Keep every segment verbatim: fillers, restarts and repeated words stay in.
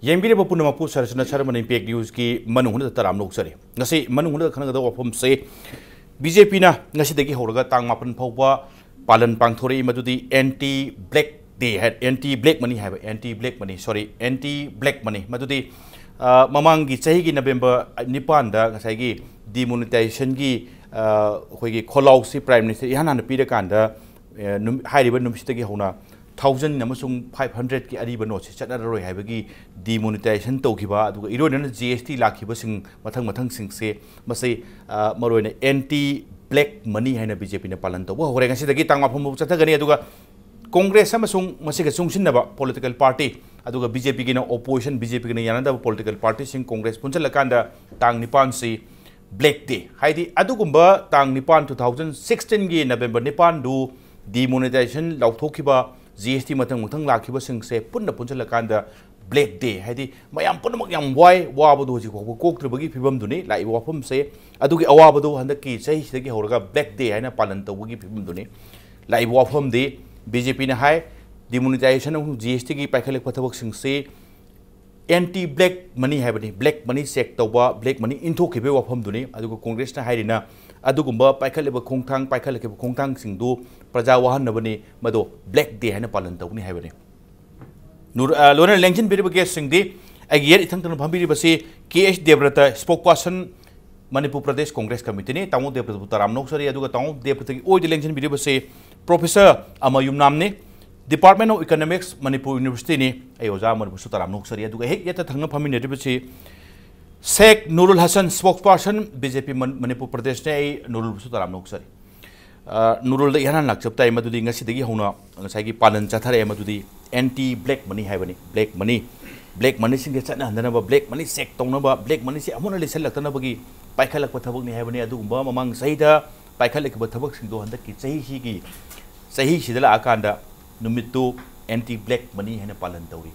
ꯌꯦꯡꯕꯤꯔꯤꯕ ꯄꯨꯝꯅꯃꯛꯄꯨ ꯁꯔꯁꯅ ꯁꯔꯃꯅ ꯏꯝꯄꯦꯛ ꯅ꯭ꯌꯨꯁꯀꯤ ꯃꯅꯨꯡ ꯍꯨꯠꯅ ꯇꯔꯥꯝꯅ ꯑꯣꯛꯆꯔꯤ꯫ ꯉꯁꯤ ꯃꯅꯨꯡ ꯍꯨꯠꯅ ꯈꯟꯅꯒꯗꯕ ꯋꯥꯐꯝꯁꯦ, ꯕꯤ ꯖꯦ ꯄꯤꯅ ꯉꯁꯤꯗꯒꯤ ꯍꯧꯔꯒ ꯇꯥꯡ ꯃꯥꯄꯟ ꯐꯥꯎꯕ ꯄꯥꯂꯟ ꯄꯥꯡꯊꯣꯔꯛꯏ, ꯃꯗꯨꯗꯤ ꯑꯦꯟꯇꯤ ꯕ꯭ꯂꯦꯛ ꯗꯦ ꯍꯥꯏ, ꯑꯦꯟꯇꯤ ꯕ꯭ꯂꯦꯛ ꯃꯅꯤ ꯍꯥꯏꯕ, ꯑꯦꯟꯇꯤ ꯕ꯭ꯂꯦꯛ ꯃꯅꯤ, ꯁꯣꯔꯤ, ꯑꯦꯟꯇꯤ ꯕ꯭ꯂꯦꯛ ꯃꯅꯤ꯫ ꯃꯗꯨꯗꯤ, ꯑ, ꯃꯃꯥꯡꯒꯤ ꯆꯍꯤꯒꯤ ꯅꯕꯦꯝꯕꯔ ꯅꯤꯄꯥꯟꯗ ꯉꯁꯥꯏꯒꯤ ꯗꯤꯃꯣꯅꯤꯇꯥꯏꯖꯦꯁꯟꯒꯤ, ꯑ, ꯑꯩꯈꯣꯏꯒꯤ ꯈꯣꯜꯂꯥꯎꯁꯤ ꯄ꯭ꯔꯥꯏꯝ ꯃꯤꯅꯤꯁꯇꯔ ꯏꯍꯥꯟ ꯍꯥꯟꯅ ꯄꯤꯔꯀꯥꯟꯗ, ꯑ, ꯅꯨꯃꯤ-, ꯍꯥꯏꯔꯤꯕ ꯅꯨꯃꯤꯠꯁꯤꯗꯒꯤ ꯍꯧꯅ ꯊꯥꯎꯖꯟ ꯑꯃꯁꯨꯡ ꯐꯥꯏꯚ ꯍꯟꯗ꯭ꯔꯦꯠꯀꯤ ꯑꯔꯤꯕ ꯅꯣꯠꯁꯤ ꯆꯠꯅꯔꯔꯣꯏ ꯍꯥꯏꯕꯒꯤ ꯗꯤꯃꯣꯅꯤꯇꯥꯏꯖꯦꯁꯟ ꯇꯧꯈꯤꯕ, ꯑꯗꯨꯒ ꯏꯔꯣꯏꯅꯅ ꯖꯤ ꯑꯦꯁ ꯇꯤ ꯂꯥꯛꯈꯤꯕꯁꯤꯡ ꯃꯊꯪ ꯃꯊꯪꯁꯤꯡꯁꯦ, ꯃꯁꯤ, ꯑ, ꯃꯔꯨꯑꯣꯏꯅ ꯑꯦꯟꯇꯤ ꯕ꯭ꯂꯦꯛ ꯃꯅꯤ ꯍꯥꯏꯅ ꯕꯤ ꯖꯦ ꯄꯤꯅ ꯄꯥꯂꯟ ꯇꯧꯕ ꯍꯧꯔꯦ꯫ ꯉꯁꯤꯗꯒꯤ ꯇꯥꯡ ꯃꯥꯄꯟ ꯐꯥꯎꯕ ꯆꯠꯊꯒꯅꯤ꯫ ꯑꯗꯨꯒ ꯀꯣꯡꯒ꯭ꯔꯦꯁ ꯑꯃꯁꯨꯡ ꯃꯁꯤꯒ ꯆꯨꯡꯁꯤꯟꯅꯕ ꯄꯣꯂꯤꯇꯤꯀꯦꯜ ꯄꯥꯔꯇꯤ, ꯑꯗꯨꯒ ꯕꯤ ꯖꯦ ꯄꯤꯒꯤꯅ ꯑꯣꯄꯣꯖꯤꯁꯟ, ꯕꯤ ꯖꯦ ꯄꯤꯒꯅ ꯌꯥꯅꯗꯕ ꯄꯣꯂꯤꯇꯤꯀꯦꯜ ꯄꯥꯔꯇꯤꯁꯤꯡ, ꯀꯣꯡꯒ꯭ꯔꯦꯁ ꯄꯨꯟꯁꯤꯜꯂꯀꯥꯟꯗ ꯇꯥꯡ ꯅꯤꯄꯥꯟꯁꯤ ꯕ꯭ꯂꯦꯛ ꯗꯦ, ꯍꯥꯏꯗꯤ ꯑꯗꯨꯒꯨꯝꯕ ꯇꯥꯡ ꯅꯤꯄꯥꯟ, ꯇꯨ ꯊꯥꯎꯖꯟ ꯁꯤꯛꯁꯇꯤꯟꯒꯤ ꯅꯕꯦꯝꯕꯔ ꯅꯤꯄꯥꯟꯗꯨ ꯗꯤꯃꯣꯅꯤꯇꯥꯏꯖꯦꯁꯟ ꯂꯥꯎꯊꯣꯛꯈꯤꯕ, ꯖꯤ ꯑꯦꯁ ꯇꯤ ꯃꯊꯪ ꯃꯊꯪ ꯂꯥꯛꯈꯤꯕꯁꯤꯡꯁꯦ ꯄꯨꯟꯅ ꯄꯨꯟꯁꯤꯜꯂꯀꯥꯟꯗ ꯕ꯭ꯂꯦꯛ ꯗꯦ, ꯍꯥꯏꯗꯤ ꯃꯌꯥꯝ ꯄꯨꯝꯅꯃꯛ ꯌꯥꯝ ꯋꯥꯏ, ꯋꯥꯕꯗꯣ ꯍꯧꯖꯤꯛ ꯐꯥꯎꯕ ꯀꯣꯛꯇ꯭ꯔꯤꯕꯒꯤ ꯐꯤꯕꯝꯗꯨꯅꯤ ꯂꯥꯛꯏꯕ ꯋꯥꯐꯝꯁꯦ꯫ ꯑꯗꯨꯒꯤ ꯑꯋꯥꯕꯗꯣ ꯍꯟꯗꯛꯀꯤ ꯆꯍꯤꯁꯤꯗꯒꯤ ꯍꯧꯔꯒ ꯕ꯭ꯂꯦꯛ ꯗꯦ ꯍꯥꯏꯅ ꯄꯥꯂꯟ ꯇꯧꯕꯒꯤ ꯐꯤꯕꯝꯗꯨꯅꯤ ꯂꯥꯛꯏꯕ ꯋꯥꯐꯝꯗꯤ꯫ ꯕꯤ ꯖꯦ ꯄꯤꯅ ꯍꯥꯏ, ꯗꯤꯃꯣꯅꯤꯇꯥꯏꯖꯦꯁꯟ ꯑꯃꯁꯨꯡ ꯖꯤ ꯑꯦꯁ ꯇꯤꯒꯤ ꯄꯥꯏꯈꯠꯂꯛꯄ ꯊꯕꯛꯁꯤꯡꯁꯤ ꯑꯦꯟꯇꯤ ꯕ꯭ꯂꯦꯛ ꯃꯅꯤ ꯍꯥꯏꯕꯅꯤ, ꯕ꯭ꯂꯦꯛ ꯃꯅꯤ ꯆꯦꯛ ꯇꯧꯕ, ꯕ꯭ꯂꯦꯛ ꯃꯅꯤ ꯏꯟꯊꯣꯛꯈꯤꯕꯒꯤ ꯋꯥꯐꯝꯗꯨꯅꯤ꯫ ꯑꯗꯨꯒ ꯀꯣꯡꯒ꯭ꯔꯦꯁꯅ ꯍꯥꯏꯔꯤꯅ ꯑꯗꯨꯒꯨꯝꯕ ꯄꯥꯏꯈꯠꯂꯤꯕ ꯈꯣꯡꯊꯥꯡ, ꯄꯥꯏꯈꯠꯂꯛꯈꯤꯕ ꯈꯣꯡꯊꯥꯡꯁꯤꯡꯗꯨ ꯄ꯭ꯔꯖꯥ ꯋꯥꯍꯟꯅꯕꯅꯤ, ꯃꯗꯣ ꯕ꯭ꯂꯦꯛ ꯗꯦ ꯍꯥꯏꯅ ꯄꯥꯂꯟ ꯇꯧꯒꯅꯤ ꯍꯥꯏꯕꯅꯤ꯫ ꯅꯨꯔ-, ꯑ, ꯂꯣꯏꯅꯅ ꯂꯦꯡꯁꯤꯟꯕꯤꯔꯤꯕ ꯒꯦꯁꯁꯤꯡꯗꯤ ꯑꯩꯒꯤ ꯌꯦꯠ ꯏꯊꯪ ꯊꯪꯅ ꯐꯝꯕꯤꯔꯤꯕꯁꯤ ꯀꯦ ꯑꯩꯆ ꯗꯦꯕ꯭ꯔꯇ, ꯁ꯭ꯄꯣꯛꯄꯔꯁꯟ, ꯃꯅꯤꯄꯨꯔ ꯄ꯭ꯔꯗꯦꯁ ꯀꯣꯡꯒ꯭ꯔꯦꯁ ꯀꯃꯤꯇꯤꯅꯤ꯫ ꯇꯥꯃꯣ ꯗꯦꯕ꯭ꯔꯇꯕꯨ ꯇꯔꯥꯝꯅ ꯑꯣꯛꯆꯔꯤ꯫ ꯑꯗꯨꯒ ꯇꯥꯃꯣ ꯗꯦꯕ꯭ꯔꯇꯒꯤ ꯑꯣꯏꯗ ꯂꯦꯡꯁꯤꯟꯕꯤꯔꯤꯕꯁꯤ ꯄ꯭ꯔꯣꯐꯦꯁꯔ ꯑꯃ ꯌꯨꯝꯅꯥꯝꯅꯤ, ꯗꯤꯄꯥꯔꯠꯃꯦꯟ ꯑꯣꯐ ꯏꯀꯣꯅꯣꯃꯤꯛꯁ, ꯃꯅꯤꯄꯨꯔ ꯌꯨꯅꯤꯚꯔꯁꯤꯇꯤꯅꯤ꯫ ꯑꯩ ꯑꯣꯖꯥ ꯑꯃ ꯑꯣꯏꯅꯕꯨꯁꯨ ꯇꯔꯥꯝꯅ ꯑꯣꯛꯆꯔꯤ꯫ ꯑꯗꯨꯒ ꯍꯦꯛ ꯌꯦꯠꯇ ꯊꯪꯅ ꯐꯝꯃꯤꯟꯅꯔꯤꯕꯁꯤ ꯁꯦꯈ ꯅꯨꯔꯨꯜ ꯍꯁꯟ, ꯁ꯭ꯄꯣꯛꯁꯄꯔꯁꯟ, ꯕꯤ ꯖꯦ ꯄꯤ ꯃꯟ-, ꯃꯅꯤꯄꯨꯔ ꯄ꯭ꯔꯗꯦꯁꯅꯦ꯫ ꯑꯩ ꯅꯨꯔꯨꯜꯕꯨꯁꯨ ꯇꯔꯥꯝꯅ ꯑꯣꯛꯆꯔꯤ꯫ ꯑ, ꯅꯨꯔꯨꯜꯗ ꯏꯍꯥꯟ ꯍꯥꯟꯅ ꯂꯥꯛꯆꯕ ꯇꯥꯏ, ꯃꯗꯨꯗꯤ ꯉꯁꯤꯗꯒꯤ ꯍꯧꯅ ꯉꯁꯥꯏꯒꯤ ꯄꯥꯂꯟ ꯆꯠꯊꯔꯛꯑꯦ, ꯃꯗꯨꯗꯤ ꯑꯦꯟꯇꯤ ꯕ꯭ꯂꯦꯛ ꯃꯅꯤ ꯍꯥꯏꯕꯅꯤ꯫ ꯕ꯭ꯂꯦꯛ ꯃꯅꯤ, ꯕ꯭ꯂꯦꯛ ꯃꯅꯤꯁꯤꯡꯁꯦ ꯆꯠꯅꯍꯟꯗꯅꯕ, ꯕ꯭ꯂꯦꯛ ꯃꯅꯤ ꯆꯦꯛ ꯇꯧꯅꯕ, ꯕ꯭ꯂꯦꯛ ꯃꯅꯤꯁꯦ ꯑꯃꯨꯛ ꯍꯟꯅ ꯂꯩꯁꯜꯂꯛꯇꯅꯕꯒꯤ ꯄꯥꯏꯈꯠꯂꯛꯄ ꯊꯕꯛꯅꯤ ꯍꯥꯏꯕꯅꯤ꯫ ꯑꯗꯨꯒꯨꯝꯕ ꯃꯃꯥꯡ ꯆꯍꯤꯗ ꯄꯥꯏꯈꯠꯂꯛꯈꯤꯕ ꯊꯕꯛꯁꯤꯡꯗꯣ ꯍꯟꯗꯛꯀꯤ ꯆꯍꯤꯁꯤꯒꯤ, ꯆꯍꯤꯁꯤꯗ ꯂꯥꯛꯑꯀꯥꯟꯗ ꯅꯨꯃꯤꯠꯇꯨ ꯑꯦꯟꯇꯤ ꯕ꯭ꯂꯦꯛ ꯃꯅꯤ ꯍꯥꯏꯅ ꯄꯥꯂꯟ ꯇꯧꯔꯤ꯫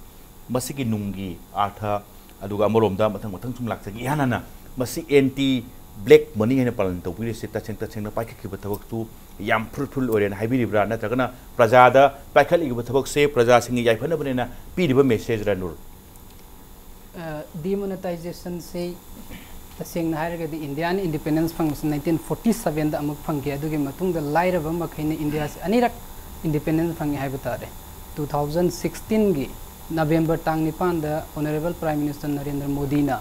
ꯃꯁꯤꯒꯤ ꯅꯨꯡꯒꯤ ꯑꯥꯔꯊ, ꯑꯗꯨꯒ ꯑꯃꯔꯣꯝꯗ ꯃꯊꯪ ꯃꯊꯪ ꯁꯨꯝ ꯂꯥꯛꯆꯒꯦ꯫ ꯏꯍꯥꯟ ꯍꯥꯟꯅ ꯃꯁꯤ ꯑꯦꯟꯇꯤ ꯕ꯭ꯂꯦꯛ ꯃꯅꯤ ꯍꯥꯏꯅ ꯄꯥꯂꯟ ꯇꯧꯕꯤꯔꯤꯁꯦ ꯇꯁꯦꯡ ꯇꯁꯦꯡꯅ ꯄꯥꯏꯈꯠꯈꯤꯕ ꯊꯕꯛꯇꯨ ꯌꯥꯝ ꯐ꯭ꯔꯨꯠꯐꯨꯜ ꯑꯣꯏꯔꯦꯅ ꯍꯥꯏꯕꯤꯔꯤꯕ꯭ꯔꯥ? ꯅꯠꯇ꯭ꯔꯒꯅ ꯄ꯭ꯔꯖꯥꯗ ꯄꯥꯏꯈꯠꯂꯤꯕ ꯊꯕꯛꯁꯦ ꯄ꯭ꯔꯖꯥꯁꯤꯡꯒꯤ ꯌꯥꯏꯐꯅꯕꯅꯦꯅ ꯄꯤꯔꯤꯕ ꯃꯦꯁꯦꯖꯔ, ꯅꯨꯔ? ꯗꯤꯃꯣꯅꯦꯇꯥꯏꯖꯦꯁꯟꯁꯤ ꯇꯁꯦꯡꯅ ꯍꯥꯏꯔꯒꯗꯤ ꯏꯟꯗꯤꯌꯥꯅ ꯏꯟꯗꯤꯄꯦꯟꯗꯦꯟꯁ ꯐꯪꯕꯁꯤ ꯅꯥꯏꯟꯇꯤꯟ ꯐꯣꯔꯇꯤ ꯁꯕꯦꯟꯗ ꯑꯃꯨꯛ ꯐꯪꯈꯤ꯫ ꯑꯗꯨꯒꯤ ꯃꯇꯨꯡꯗ ꯂꯥꯏꯔꯕ ꯃꯈꯩꯅ ꯏꯟꯗꯤꯌꯥꯁꯤ ꯑꯅꯤꯔꯛ ꯏꯟꯗꯤꯄꯦꯟꯗꯦꯟꯁ ꯐꯪꯉꯤ ꯍꯥꯏꯕ ꯇꯥꯔꯦ꯫ ꯇꯨ ꯊꯥꯎꯖꯟ ꯁꯤꯛꯁꯇꯤꯟꯒꯤ ꯅꯕꯦꯝꯕꯔ ꯇꯥꯡ ꯅꯤꯄꯥꯟꯗ ꯑꯣꯅꯔꯦꯕꯜ ꯄ꯭ꯔꯥꯏꯝ ꯃꯤꯅꯤꯁꯇꯔ ꯅꯔꯦꯟꯗ꯭ꯔ ꯃꯣꯗꯤꯅ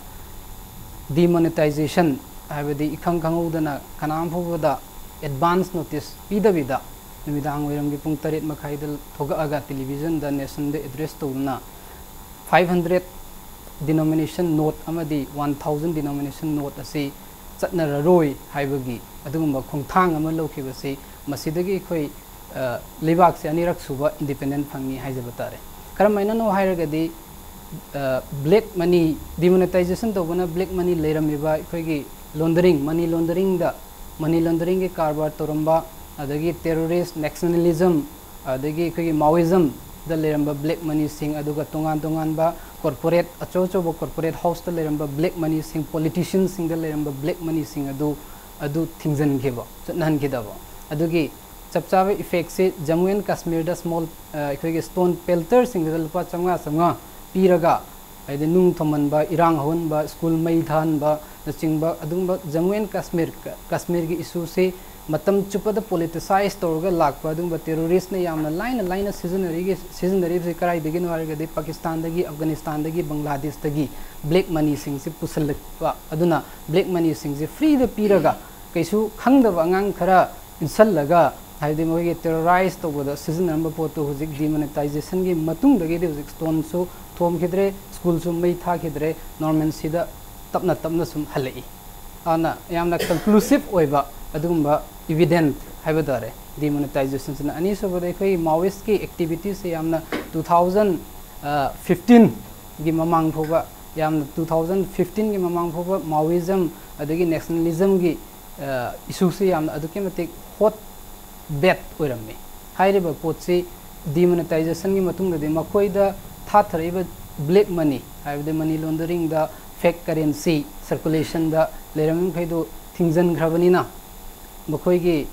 ꯗꯤꯃꯣꯅꯦꯇꯥꯏꯖꯦꯁꯟ, ꯍꯥꯏꯕꯗꯤ ꯏꯈꯪ ꯈꯪꯍꯧꯗꯅ ꯀꯅꯥꯝ ꯐꯥꯎꯕꯗ ꯑꯦꯗꯚꯥꯟꯁ ꯅꯣꯇꯤꯁ ꯄꯤꯗꯕꯤꯗ ꯅꯨꯃꯤꯗꯥꯡ ꯋꯥꯏꯔꯝꯒꯤ ꯄꯨꯡ ꯇꯔꯦꯠ ꯃꯈꯥꯏꯗ ꯊꯣꯛꯂꯛꯑꯒ ꯇꯦꯂꯤꯚꯤꯖꯟꯗ ꯅꯦꯁꯟꯗ ꯑꯦꯗ꯭ꯔꯦꯁ ꯇꯧꯗꯨꯅ ꯐꯥꯏꯚ ꯍꯟꯗ꯭ꯔꯦꯠ ꯗꯤꯅꯣꯃꯤꯅꯦꯁꯟ ꯅꯣꯠ ꯑꯃꯗꯤ ꯋꯥꯟ ꯊꯥꯎꯖꯟ ꯗꯤꯅꯣꯃꯤꯅꯦꯁꯟ ꯅꯣꯠ ꯑꯁꯤ ꯆꯠꯅꯔꯔꯣꯏ ꯍꯥꯏꯕꯒꯤ ꯑꯗꯨꯒꯨꯝꯕ ꯈꯣꯡꯊꯥꯡ ꯑꯃ ꯂꯧꯈꯤꯕꯁꯤ, ꯃꯁꯤꯗꯒꯤ ꯑꯩꯈꯣꯏ, ꯑ, ꯂꯩꯕꯥꯛꯁꯦ ꯑꯅꯤꯔꯛ ꯁꯨꯕ ꯏꯟꯗꯤꯄꯦꯟꯗꯦꯟ ꯐꯪꯉꯤ ꯍꯥꯏꯖꯕ ꯇꯥꯔꯦ꯫ ꯀꯔꯝꯍꯥꯏꯅꯅꯣ ꯍꯥꯏꯔꯒꯗꯤ, ꯕ꯭ꯂꯦꯛ ꯃꯅꯤ, ꯗꯤꯃꯣꯅꯦꯇꯥꯏꯖꯦꯁꯟ ꯇꯧꯕꯅ ꯕ꯭ꯂꯦꯛ ꯃꯅꯤ ꯂꯩꯔꯝꯃꯤꯕ ꯑꯩꯈꯣꯏꯒꯤ ꯂꯣꯟꯗꯔꯤꯡ, ꯃꯅꯤ ꯂꯣꯟꯗꯔꯤꯡꯗ, ꯃꯅꯤ ꯂꯣꯟꯗꯔꯤꯡꯒꯤ ꯀꯔꯕꯥꯔ ꯇꯧꯔꯝꯕ, ꯑꯗꯒꯤ ꯇꯦꯔꯣꯔꯤꯁ, ꯅꯦꯁꯅꯦꯂꯤꯖꯝ, ꯑꯗꯒꯤ ꯑꯩꯈꯣꯏꯒꯤ ꯃꯥꯑꯣꯏꯖꯝꯗ ꯂꯩꯔꯝꯕ ꯕ꯭ꯂꯦꯛ ꯃꯅꯤꯁꯤꯡ, ꯑꯗꯨꯒ ꯇꯣꯉꯥꯟ ꯇꯣꯉꯥꯟꯕ ꯀꯣꯔꯄꯣꯔꯦꯠ, ꯑꯆꯧ ꯑꯆꯧꯕ ꯀꯣꯔꯄꯣꯔꯦꯠ ꯍꯥꯎꯁꯇ ꯂꯩꯔꯝꯕ ꯕ꯭ꯂꯦꯛ ꯃꯅꯤꯁꯤꯡ, ꯄꯣꯂꯤꯇꯤꯁꯤꯌꯟꯁꯤꯡꯗ ꯂꯩꯔꯝꯕ ꯕ꯭ꯂꯦꯛ ꯃꯅꯤꯁꯤꯡ ꯑꯗꯨ, ꯑꯗꯨ ꯊꯤꯡꯖꯤꯟꯈꯤꯕ, ꯆꯠꯅꯍꯟꯈꯤꯗꯕ꯫ ꯑꯗꯨꯒꯤ ꯆꯞ ꯆꯥꯕ ꯏꯐꯦꯛꯁꯤ ꯖꯃꯨ ꯑꯦꯟ ꯀꯥꯁꯃꯤꯔꯗ ꯁ꯭ꯃꯣꯜ, ꯑ, ꯑꯩꯈꯣꯏꯒꯤ ꯁ꯭ꯇꯣꯟ ꯄꯦꯜꯇꯔꯁꯤꯡꯗꯨꯗ ꯂꯨꯄꯥ ꯆꯥꯝꯃꯉꯥ ꯆꯥꯝꯃꯉꯥ ꯄꯤꯔꯒ, ꯍꯥꯏꯗꯤ ꯅꯨꯡ ꯊꯣꯝꯍꯟꯕ, ꯏꯔꯥꯡ ꯍꯧꯍꯟꯕ, ꯁ꯭ꯀꯨꯜ ꯃꯩ ꯊꯥꯍꯟꯕꯅꯆꯤꯡꯕ ꯑꯗꯨꯒꯨꯝꯕ ꯖꯃꯨ ꯑꯦꯟ ꯀꯥꯁꯃꯤꯔ, ꯀꯥꯁꯃꯤꯔꯒꯤ ꯏꯁꯨꯁꯤ ꯃꯇꯝ ꯆꯨꯞꯄꯗ ꯄꯣꯂꯤꯇꯤꯁꯥꯏꯁ ꯇꯧꯔꯒ ꯂꯥꯛꯄ ꯑꯗꯨꯒꯨꯝꯕ ꯇꯦꯔꯣꯔꯤꯁꯅ ꯌꯥꯝꯅ ꯂꯥꯏꯅ ꯂꯥꯏꯅ ꯁꯤꯖꯤꯟꯅꯔꯤꯒꯤ, ꯁꯤꯖꯤꯟꯅꯔꯤꯕꯁꯤ ꯀꯗꯥꯏꯗꯒꯤꯅꯣ ꯍꯥꯏꯔꯒꯗꯤ ꯄꯥꯀꯤꯁꯇꯥꯟꯗꯒꯤ, ꯑꯐꯒꯥꯅꯤꯁꯇꯥꯟꯗꯒꯤ, ꯕꯪꯒ꯭ꯂꯥꯗꯦꯁꯇꯒꯤ ꯕ꯭ꯂꯦꯛ ꯃꯅꯤꯁꯤꯡꯁꯤ ꯄꯨꯁꯜꯂꯛꯄ꯫ ꯑꯗꯨꯅ ꯕ꯭ꯂꯦꯛ ꯃꯅꯤꯁꯤꯡꯁꯤ ꯐ꯭ꯔꯤꯗ ꯄꯤꯔꯒ ꯀꯩꯁꯨ ꯈꯪꯗꯕ ꯑꯉꯥꯡ ꯈꯔ ꯏꯟꯁꯜꯂꯒ, ꯍꯥꯏꯕꯗꯤ ꯃꯣꯏꯒꯤ ꯇꯦꯔꯣꯔꯥꯏꯁ ꯇꯧꯕꯗ ꯁꯤꯖꯤꯟꯅꯔꯝꯕ ꯄꯣꯠꯇꯨ ꯍꯧꯖꯤꯛ ꯗꯤꯃꯣꯅꯦꯇꯥꯏꯖꯦꯁꯟꯒꯤ ꯃꯇꯨꯡꯗꯒꯤꯗꯤ ꯍꯧꯖꯤꯛ ꯁ꯭ꯇꯣꯟꯁꯨ ꯊꯣꯝꯈꯤꯗ꯭ꯔꯦ, ꯁ꯭ꯀꯨꯜꯁꯨ ꯃꯩ ꯊꯥꯈꯤꯗ꯭ꯔꯦ, ꯅꯣꯔꯃꯦꯜꯁꯤꯗ ꯇꯞꯅ ꯇꯞꯅ ꯁꯨꯝ ꯍꯜꯂꯛꯏ꯫ ꯑꯗꯨꯅ ꯌꯥꯝꯅ ꯀꯟꯀ꯭ꯂꯨꯁꯤꯞ ꯑꯣꯏꯕ ꯑꯗꯨꯒꯨꯝꯕ ꯏꯚꯤꯗꯦꯟꯠ ꯍꯥꯏꯕ ꯇꯥꯔꯦ ꯗꯤꯃꯣꯅꯦꯇꯥꯏꯖꯦꯁꯟꯁꯤꯅ꯫ ꯑꯅꯤꯁꯨꯕꯗ ꯑꯩꯈꯣꯏꯒꯤ ꯃꯥꯑꯣꯏꯁꯀꯤ ꯑꯦꯛꯇꯤꯚꯤꯇꯤꯁꯁꯦ ꯌꯥꯝꯅ ꯇꯨ ꯊꯥꯎꯖꯟ ꯐꯤꯐꯇꯤꯟꯒꯤ ꯃꯃꯥꯡ ꯐꯥꯎꯕ, ꯌꯥꯝꯅ ꯇꯨ ꯊꯥꯎꯖꯟ ꯐꯤꯐꯇꯤꯟꯒꯤ ꯃꯃꯥꯡ ꯐꯥꯎꯕ ꯃꯥꯑꯣꯏꯖꯝ ꯑꯗꯒꯤ ꯅꯦꯁꯅꯦꯂꯤꯖꯝꯒꯤ, ꯑ, ꯏꯁꯨꯁꯤ ꯌꯥꯝꯅ ꯑꯗꯨꯛꯀꯤ ꯃꯇꯤꯛ ꯍꯣꯠ ꯕꯦꯠ ꯑꯣꯏꯔꯝꯃꯤ꯫ ꯍꯥꯏꯔꯤꯕ ꯄꯣꯠꯁꯤ ꯗꯤꯃꯣꯅꯦꯇꯥꯏꯖꯦꯁꯟꯒꯤ ꯃꯇꯨꯡꯗꯗꯤ ꯃꯈꯣꯏꯗ ꯊꯥꯊꯔꯛꯏꯕ ꯕ꯭ꯂꯦꯛ ꯃꯅꯤ, ꯍꯥꯏꯕꯗꯤ ꯃꯅꯤ ꯂꯣꯟꯗꯔꯤꯡꯗ, ꯐꯦꯛ ꯀꯔꯦꯟꯁꯤ ꯁꯔꯀꯨꯂꯦꯁꯟꯗ ꯂꯩꯔꯝꯃꯤ ꯃꯈꯩꯗꯨ ꯊꯤꯡꯖꯤꯟꯈ꯭ꯔꯕꯅꯤꯅ, ꯃꯈꯣꯏꯒꯤ,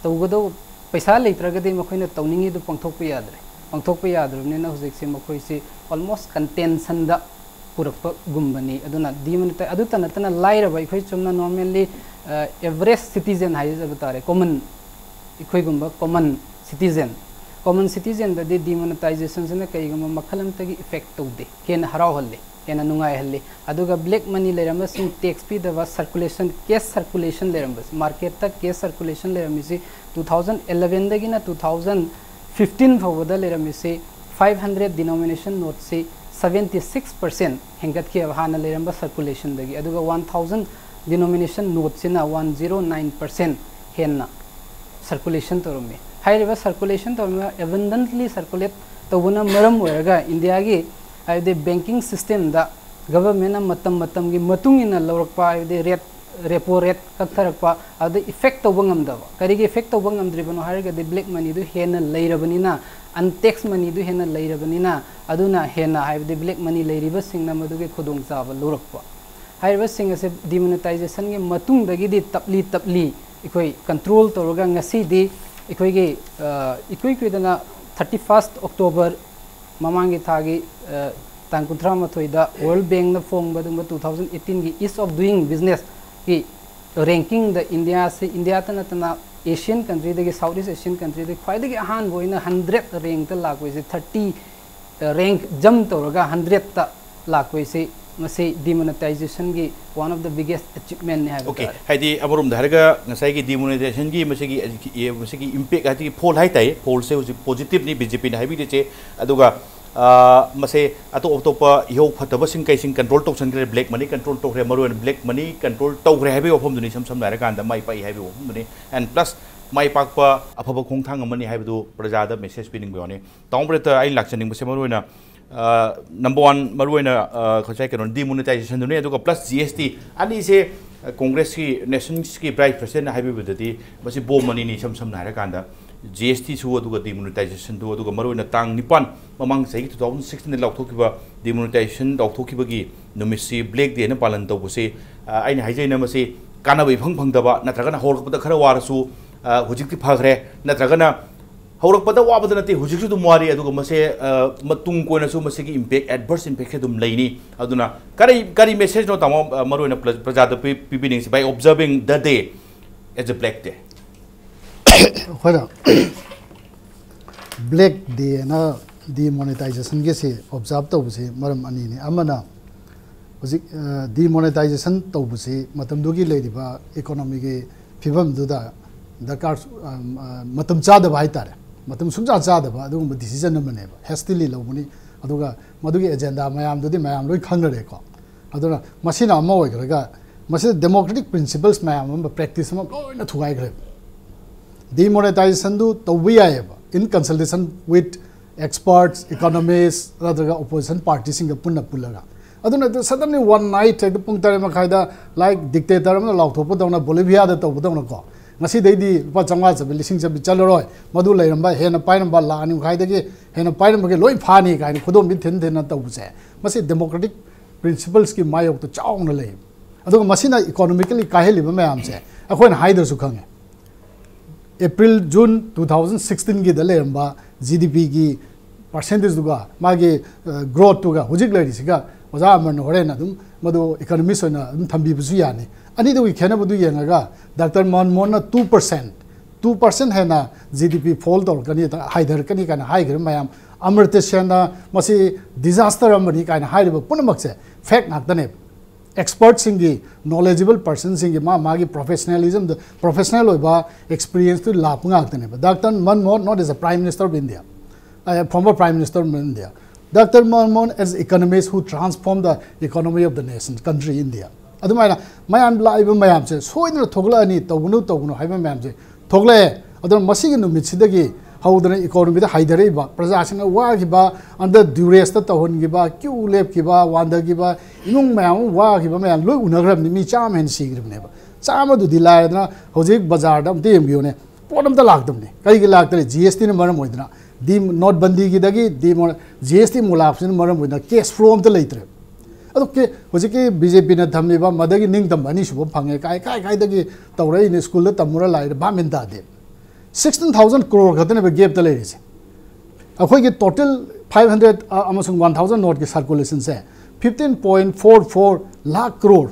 ꯇꯧꯒꯗꯧꯕ ꯄꯩꯁꯥ ꯂꯩꯇ꯭ꯔꯒꯗꯤ ꯃꯈꯣꯏꯅ ꯇꯧꯅꯤꯡꯉꯤꯗꯨ ꯄꯥꯡꯊꯣꯛꯄ ꯌꯥꯗ꯭ꯔꯦ꯫ ꯄꯥꯡꯊꯣꯛꯄ ꯌꯥꯗ꯭ꯔꯕꯅꯤꯅ ꯍꯧꯖꯤꯛꯁꯤ ꯃꯈꯣꯏꯁꯤ almost contentionꯗ ꯄꯨꯔꯛꯄꯒꯨꯝꯕꯅꯤ꯫ ꯑꯗꯨꯅ ꯗꯤꯃꯣꯅꯤꯇꯥꯏ ꯑꯗꯨꯇ ꯅꯠꯇꯅ ꯂꯥꯏꯔꯕ ꯑꯩꯈꯣꯏ ꯆꯨꯝꯅ normally average citizen ꯍꯥꯏꯖꯕ ꯇꯥꯔꯦ, common ꯑꯩꯈꯣꯏꯒꯨꯝꯕ common citizen, common citizenꯗꯗꯤ demonetizationꯁꯤꯅ ꯀꯩꯒꯨꯝꯕ ꯃꯈꯜ ꯑꯃꯠꯇꯒꯤ effect ꯇꯧꯗꯦ, ꯍꯦꯟꯅ ꯍꯔꯥꯎꯍꯜꯂꯤ, ꯍꯦꯟꯅ ꯅꯨꯡꯉꯥꯏꯍꯜꯂꯤ꯫ ꯑꯗꯨꯒ black money ꯂꯩꯔꯝꯕꯁꯤꯡ, tax ꯄꯤꯗꯕ, circulation, cash circulation ꯂꯩꯔꯝꯕꯁꯤ, marketꯇ cash circulation ꯂꯩꯔꯝꯃꯤꯁꯤ two thousand elevenꯗꯒꯤꯅ two thousand fifteen ꯐꯥꯎꯕꯗ ꯂꯩꯔꯝꯃꯤꯁꯤ five hundred denomination noteꯁꯤ seventy six percent ꯍꯦꯟꯒꯠꯈꯤꯑꯕ, ꯍꯥꯟꯅ ꯂꯩꯔꯝꯕ circulationꯗꯒꯤ꯫ ꯑꯗꯨꯒ one thousand denomination noteꯁꯤꯅ one zero nine percent ꯍꯦꯟꯅ circulation ꯇꯧꯔꯝꯃꯤ꯫ ꯍꯥꯏꯔꯤꯕ circulation ꯇꯧꯔꯝꯃꯤꯕ, abundantly circulate ꯇꯧꯕꯅ ꯃꯔꯝ ꯑꯣꯏꯔꯒ ꯏꯟꯗꯤꯌꯥꯒꯤ, ꯍꯥꯏꯕꯗꯤ banking systemꯗ governmentꯅ ꯃꯇꯝ ꯃꯇꯝꯒꯤ ꯃꯇꯨꯡ ꯏꯟꯅ ꯂꯧꯔꯛꯄ, ꯍꯥꯏꯕꯗꯤ rate, repo rate ꯀꯛꯊꯔꯛꯄ, ꯑꯗꯨꯗ effect ꯇꯧꯕ ꯉꯝꯗꯕ꯫ ꯀꯔꯤꯒꯤ effect ꯇꯧꯕ ꯉꯝꯗ꯭ꯔꯤꯕꯅꯣ ꯍꯥꯏꯔꯒꯗꯤ black moneyꯗꯨ ꯍꯦꯟꯅ ꯂꯩꯔꯕꯅꯤꯅ, untaxed moneyꯗꯨ ꯍꯦꯟꯅ ꯂꯩꯔꯕꯅꯤꯅ, ꯑꯗꯨꯅ ꯍꯦꯟꯅ, ꯍꯥꯏꯕꯗꯤ black money ꯂꯩꯔꯤꯕꯁꯤꯡꯅ ꯃꯗꯨꯒꯤ ꯈꯨꯗꯣꯡꯆꯥꯕ ꯂꯧꯔꯛꯄ꯫ ꯍꯥꯏꯔꯤꯕꯁꯤꯡ ꯑꯁꯦ demonetizationꯒꯤ ꯃꯇꯨꯡꯗꯒꯤꯗꯤ ꯇꯞꯂꯤ ꯇꯞꯂꯤ ꯑꯩꯈꯣꯏ control ꯇꯧꯔꯒ ꯉꯁꯤꯗꯤ ꯑꯩꯈꯣꯏꯒꯤ, ꯑ, ꯏꯀꯨꯏ ꯀꯨꯏꯗꯅ thirty first October ꯃꯃꯥꯡꯒꯤ ꯊꯥꯒꯤ, ꯑ, ꯇꯥꯡ ꯀꯨꯟꯊ꯭ꯔꯥ ꯃꯥꯊꯣꯏꯗ World Bankꯅ ꯐꯣꯡꯕ ꯑꯗꯨꯒꯨꯝꯕ two thousand eighteenꯒꯤ Ease of Doing Businessꯀꯤ rankingꯗ ꯏꯟꯗꯤꯌꯥꯁꯤ, ꯏꯟꯗꯤꯌꯥꯇ ꯅꯠꯇꯅ Asian countryꯗꯒꯤ, South East Asian countryꯗꯒꯤ ꯈ꯭ꯋꯥꯏꯗꯒꯤ ꯑꯍꯥꯟꯕ ꯑꯣꯏꯅ hundred rankꯇ ꯂꯥꯛꯄꯁꯦ, thirty rank jump ꯇꯧꯔꯒ hundredꯇ ꯂꯥꯛꯄꯁꯤ, ꯃꯁꯤ demonetizationꯒꯤ one of the biggest achievementꯅꯤ ꯍꯥꯏꯕ Okay, ꯇꯥꯔꯦ꯫ ꯍꯥꯏꯗꯤ ꯑꯃꯔꯣꯝꯗ ꯍꯥꯏꯔꯒ ꯉꯁꯥꯏꯒꯤ demonetizationꯒꯤ ꯃꯁꯤꯒꯤ, ꯑꯦ, ꯃꯁꯤꯒꯤ impact ꯍꯥꯏꯗꯤ ꯐꯣꯜ ꯍꯥꯏꯇꯥꯔꯦ, ꯐꯣꯜꯁꯦ ꯍꯧꯖꯤꯛ positiveꯅꯤ, BJPꯅ ꯍꯥꯏꯕꯤꯔꯤꯁꯦ꯫ ꯑꯗꯨꯒ, ꯑ, ꯃꯁꯦ ꯑꯇꯣꯞ ꯑꯇꯣꯞꯄ ꯏꯍꯧ ꯐꯠꯇꯕꯁꯤꯡ ꯀꯩꯁꯤꯡ control ꯇꯧꯁꯟꯈ꯭ꯔꯦ, black money control ꯇꯧꯈ꯭ꯔꯦ, ꯃꯔꯨꯑꯣꯏꯅ black money control ꯇꯧꯈ꯭ꯔꯦ ꯍꯥꯏꯕꯒꯤ ꯋꯥꯐꯝꯗꯨꯅꯤ, ꯏꯁꯝ ꯁꯝꯅ ꯍꯥꯏꯔꯀꯥꯟꯗ ꯃꯥꯏ ꯄꯥꯛꯏ ꯍꯥꯏꯕꯒꯤ ꯋꯥꯐꯝꯗꯨꯅꯤ꯫ And plus ꯃꯥꯏ ꯄꯥꯛꯄ ꯑꯐꯕ ꯈꯣꯡꯊꯥꯡ ꯑꯃꯅꯤ ꯍꯥꯏꯕꯗꯨ ꯄ꯭ꯔꯖꯥꯗ message ꯄꯤꯅꯤꯡꯕ ꯋꯥꯅꯤ꯫ ꯇꯥꯃꯣ ꯕ꯭ꯔꯦꯠꯇ ꯑꯩꯅ ꯂꯥꯛꯆꯅꯤꯡꯕꯁꯦ ꯃꯔꯨꯑꯣꯏꯅ, ꯑ, number one, ꯃꯔꯨꯑꯣꯏꯅ, ꯑ, ꯉꯁꯥꯏ ꯀꯩꯅꯣ, demonetizationꯗꯨꯅꯤ, ꯑꯗꯨꯒ plus GST ꯑꯅꯤꯁꯦ, ꯑ, Congressꯀꯤ, nationꯒꯤ vice presidentꯅ ꯍꯥꯏꯕꯤꯕꯗꯗꯤ ꯃꯁꯤ ꯕꯣꯝ ꯑꯅꯤꯅꯤ, ꯏꯁꯝ ꯁꯝꯅ ꯍꯥꯏꯔꯀꯥꯟꯗ GSTꯁꯨ ꯑꯗꯨꯒ demonetizationꯗꯨ, ꯑꯗꯨꯒ ꯃꯔꯨꯑꯣꯏꯅ ꯇꯥꯡ ꯅꯤꯄꯥꯟ, ꯃꯃꯥꯡ ꯆꯍꯤꯒꯤ two thousand sixteenꯗ ꯂꯥꯎꯊꯣꯛꯈꯤꯕ, demonetization ꯂꯥꯎꯊꯣꯛꯈꯤꯕꯒꯤ ꯅꯨꯃꯤꯠꯁꯤ black dayꯅ ꯄꯥꯂꯟ ꯇꯧꯕꯁꯤ, ꯑ, ꯑꯩꯅ ꯍꯥꯏꯖꯩꯅ ꯃꯁꯤ ꯀꯥꯟꯅꯕ ꯏꯐꯪ ꯐꯪꯗꯕ, ꯅꯠꯇ꯭ꯔꯒꯅ ꯍꯧꯔꯛꯄꯗ ꯈꯔ ꯋꯥꯔꯁꯨ, ꯑ, ꯍꯧꯖꯤꯛꯇꯤ ꯐꯈ꯭ꯔꯦ, ꯅꯠꯇ꯭ꯔꯒꯅ ꯍꯧꯔꯛꯄꯗ ꯋꯥꯕꯗ ꯅꯠꯇꯦ, ꯍꯧꯖꯤꯛꯁꯨ ꯑꯗꯨꯝ ꯋꯥꯔꯤ, ꯑꯗꯨꯒ ꯃꯁꯦ, ꯑ, ꯃꯇꯨꯡ ꯀꯣꯏꯅꯁꯨ ꯃꯁꯤꯒꯤ impact, adverse impact ꯁꯦ ꯑꯗꯨꯝ ꯂꯩꯅꯤ꯫ ꯑꯗꯨꯅ ꯀꯔꯤ, ꯀꯔꯤ message ꯅꯣ, ꯇꯥꯃꯣ, ꯑ, ꯃꯔꯨꯑꯣꯏꯅ ꯄ꯭ꯔ-, ꯄ꯭ꯔꯖꯥꯗ ꯄꯤ-, ꯄꯤꯕꯤꯅꯤꯡꯉꯤꯁꯤ by observing the day as a black day? ꯑꯩꯈꯣꯏꯅ black day ꯅ demonetization ꯒꯤꯁꯤ observe ꯇꯧꯕꯁꯤ ꯃꯔꯝ ꯑꯅꯤꯅꯤ꯫ ꯑꯃꯅ ꯍꯧꯖꯤꯛ, ꯑ, demonetization ꯇꯧꯕꯁꯤ ꯃꯇꯝꯗꯨꯒꯤ ꯂꯩꯔꯤꯕ economy ꯒꯤ ꯐꯤꯕꯝꯗꯨꯗ ꯗꯔꯀꯥꯔ, ꯑ, ꯑ, ꯃꯇꯝ ꯆꯥꯗꯕ ꯍꯥꯏꯇꯥꯔꯦ, ꯃꯇꯝ ꯁꯨꯡꯆꯥ ꯆꯥꯗꯕ ꯑꯗꯨꯒꯨꯝꯕ decision ꯑꯃꯅꯦꯕ꯫ Hastily ꯂꯧꯕꯅꯤ꯫ ꯑꯗꯨꯒ ꯃꯗꯨꯒꯤ agenda ꯃꯌꯥꯝꯗꯨꯗꯤ ꯃꯌꯥꯝ ꯂꯣꯏ ꯈꯪꯅꯔꯦꯀꯣ꯫ ꯑꯗꯨꯅ ꯃꯁꯤꯅ ꯑꯃ ꯑꯣꯏꯈ꯭ꯔꯒ, ꯃꯁꯤꯗ democratic principles ꯃꯌꯥꯝ ꯑꯃ, practice ꯑꯃ ꯂꯣꯏꯅ ꯊꯨꯒꯥꯏꯈ꯭ꯔꯦꯕ꯫ Demonetization ꯗꯨ ꯇꯧꯕ ꯌꯥꯏꯑꯕ, in consultation with experts, economists, ꯅꯠꯇ꯭ꯔꯒ opposition party ꯁꯤꯡꯒ ꯄꯨꯟꯅ ꯄꯨꯜꯂꯒ꯫ ꯑꯗꯨ ꯅꯠꯇ suddenly one night ꯍꯦꯛꯇ ꯄꯨꯡ ꯇꯔꯦꯠ ꯃꯈꯥꯏꯗ, like dictator ꯑꯃꯅ ꯂꯥꯎꯊꯣꯛꯄꯗꯧꯅ, Bolivia ꯗ ꯇꯧꯕꯗꯧꯅꯀꯣ, ꯉꯁꯤꯗꯩꯗꯤ ꯂꯨꯄꯥ ꯆꯥꯝꯃꯉꯥ ꯆꯠꯄꯤ, ꯂꯤꯁꯤꯡ ꯆꯠꯄꯤ ꯆꯠꯂꯔꯣꯏ, ꯃꯗꯨ ꯂꯩꯔꯝꯕ, ꯍꯦꯟꯅ ꯄꯥꯏꯔꯝꯕ ꯂꯥꯛ ꯑꯅꯤ ꯃꯈꯥꯏꯗꯒꯤ ꯍꯦꯟꯅ ꯄꯥꯏꯔꯝꯕꯒꯤ ꯂꯣꯏ ꯐꯥꯅꯤ ꯀꯥꯏꯅ ꯈꯨꯗꯣꯝꯕꯤ ꯊꯤꯟ ꯊꯤꯟꯅ ꯇꯧꯕꯁꯦ, ꯃꯁꯤ democratic principles ꯀꯤ ꯃꯥꯌꯣꯛꯇ ꯆꯥꯎꯅ ꯂꯩ꯫ ꯑꯗꯨꯒ ꯃꯁꯤꯅ economically ꯀꯥꯏꯍꯜꯂꯤꯕ ꯃꯌꯥꯝꯁꯦ ꯑꯩꯈꯣꯏꯅ ꯍꯥꯏꯗ꯭ꯔꯁꯨ ꯈꯪꯉꯦ꯫ April, June two thousand sixteen ꯒꯤꯗ ꯂꯩꯔꯝꯕ G D P ꯒꯤ percentage ꯗꯨꯒ ꯃꯥꯒꯤ, ꯑ, growth ꯇꯨꯒ ꯍꯧꯖꯤꯛ ꯂꯩꯔꯤꯁꯤꯒ ꯑꯣꯖꯥ ꯑꯃꯔꯅ ꯍꯣꯔꯦꯟ ꯑꯗꯨꯝ ꯃꯗꯨ economist ꯑꯣꯏꯅ ꯑꯗꯨꯝ ꯊꯝꯕꯤꯕꯁꯨ ꯌꯥꯅꯤ꯫ ꯑꯅꯤꯗꯨꯒꯤ ꯈꯦꯠꯅꯕꯗꯨ ꯌꯦꯡꯉꯒ doctor ꯃꯟꯃꯣꯍꯟꯅ two percent, two percent ꯍꯦꯟꯅ G D P fall ꯇꯧꯔꯛꯀꯅꯤ, ꯍꯥꯏꯊꯔꯛꯀꯅꯤ ꯀꯥꯏꯅ ꯍꯥꯏꯈ꯭ꯔꯤꯕ ꯃꯌꯥꯝ, ꯑꯃꯔꯇ꯭ꯌ ꯁꯦꯟꯅ ꯃꯁꯤ disaster ꯑꯃꯅꯤ ꯀꯥꯏꯅ ꯍꯥꯏꯔꯤꯕ ꯄꯨꯝꯅꯃꯛꯁꯦ fake ꯉꯥꯛꯇꯅꯦꯕ꯫ Expert ꯁꯤꯡꯒꯤ, knowledgeable person ꯁꯤꯡꯒꯤ ꯃꯥ ꯃꯥꯒꯤ professionalism ꯗ, professional ꯑꯣꯏꯕ experience ꯇꯨ ꯂꯥꯛꯄ ꯉꯥꯛꯇꯅꯦꯕ꯫ Doctor Manmohan, not as a Prime Minister of India, a former Prime Minister of India, Doctor Manmohan as economist who transformed the economy of the nation, country India. ꯑꯗꯨꯃꯥꯏꯅ ꯃꯌꯥꯝ ꯂꯥꯛꯏꯕ ꯃꯌꯥꯝꯁꯦ ꯁꯣꯏꯗꯅ ꯊꯣꯛꯂꯛꯑꯅꯤ, ꯇꯧꯒꯅꯨ ꯇꯧꯒꯅꯨ ꯍꯥꯏꯕ ꯃꯌꯥꯝꯁꯦ ꯊꯣꯛꯂꯛꯑꯦ꯫ ꯑꯗꯨꯅ ꯃꯁꯤꯒꯤ ꯅꯨꯃꯤꯠꯁꯤꯗꯒꯤ ꯍꯧꯗꯅ economy ꯗ ꯍꯥꯏꯊꯔꯛꯏꯕ, ꯄ꯭ꯔꯖꯥꯁꯤꯡꯅ ꯋꯥꯈꯤꯕ, under duress ꯇ ꯇꯧꯍꯟꯈꯤꯕ, queue ꯂꯦꯞꯈꯤꯕ, ꯋꯥꯟꯊꯈꯤꯕ, ꯏꯃꯨꯡ ꯃꯌꯥꯝ ꯑꯃ ꯋꯥꯈꯤꯕ ꯃꯌꯥꯝ ꯂꯣꯏ ꯎꯅꯈ꯭ꯔꯕꯅꯤ꯫ ꯃꯤ ꯆꯥꯝꯃ ꯍꯦꯟꯅ ꯁꯤꯈ꯭ꯔꯕꯅꯦꯕ꯫ ꯆꯥꯝꯃꯗꯨꯗꯤ ꯂꯥꯏꯔꯗꯅ ꯍꯧꯖꯤꯛ ꯕꯖꯥꯔꯗ ꯑꯝꯇ ꯌꯦꯡꯕꯤꯌꯨꯅꯦ, ꯄꯣꯠ ꯑꯝꯇ ꯂꯥꯛꯇꯕꯅꯤ꯫ ꯀꯔꯤꯒꯤ ꯂꯥꯛꯇꯔꯦ? G S T ꯅ ꯃꯔꯝ ꯑꯣꯏꯗꯅ꯫ ꯗꯤ, ꯅꯣꯠꯕꯟꯗꯤꯒꯤꯗꯒꯤ ꯗꯤꯃꯣ-, G S T ꯑꯃꯨꯛ ꯂꯥꯛꯄꯁꯤꯅ ꯃꯔꯝ ꯑꯣꯏꯗꯅ cash flow ꯑꯝꯇ ꯂꯩꯇ꯭ꯔꯦ꯫ ꯑꯗꯨ ꯀꯦ ꯍꯧꯖꯤꯛꯀꯤ ꯕꯤ ꯖꯦ ꯄꯤꯅ ꯊꯝꯃꯤꯕ ꯃꯗꯒꯤ ꯅꯤꯡꯇꯝꯕ ꯑꯅꯤꯁꯨꯕ ꯐꯪꯉꯦ, ꯀꯥꯏ ꯀꯥꯏ ꯀꯥꯏꯗꯒꯤ ꯇꯧꯔꯛꯏꯅꯦ, ꯁ꯭ꯀꯨꯜꯗ ꯇꯝꯃꯨꯔ ꯂꯥꯛꯏꯔ ꯚꯥꯞ ꯃꯦꯟ ꯇꯥꯗꯦ꯫ ꯁꯤꯛꯁꯇꯤꯟ ꯊꯥꯎꯖꯟ ꯀ꯭ꯔꯣꯔ ꯈꯛꯇꯅꯦꯕ ꯒꯦꯞꯇ ꯂꯩꯔꯤꯁꯦ꯫ ꯑꯩꯈꯣꯏꯒꯤ ꯇꯣꯇꯦꯜ ꯐꯥꯏꯚ ꯍꯟꯗ꯭ꯔꯦꯠ ꯑꯃꯁꯨꯡ ꯋꯥꯟ ꯊꯥꯎꯖꯟ ꯅꯣꯠꯀꯤ ꯁꯔꯀꯨꯂꯦꯁꯟꯁꯦ fifteen point four four lakh crore,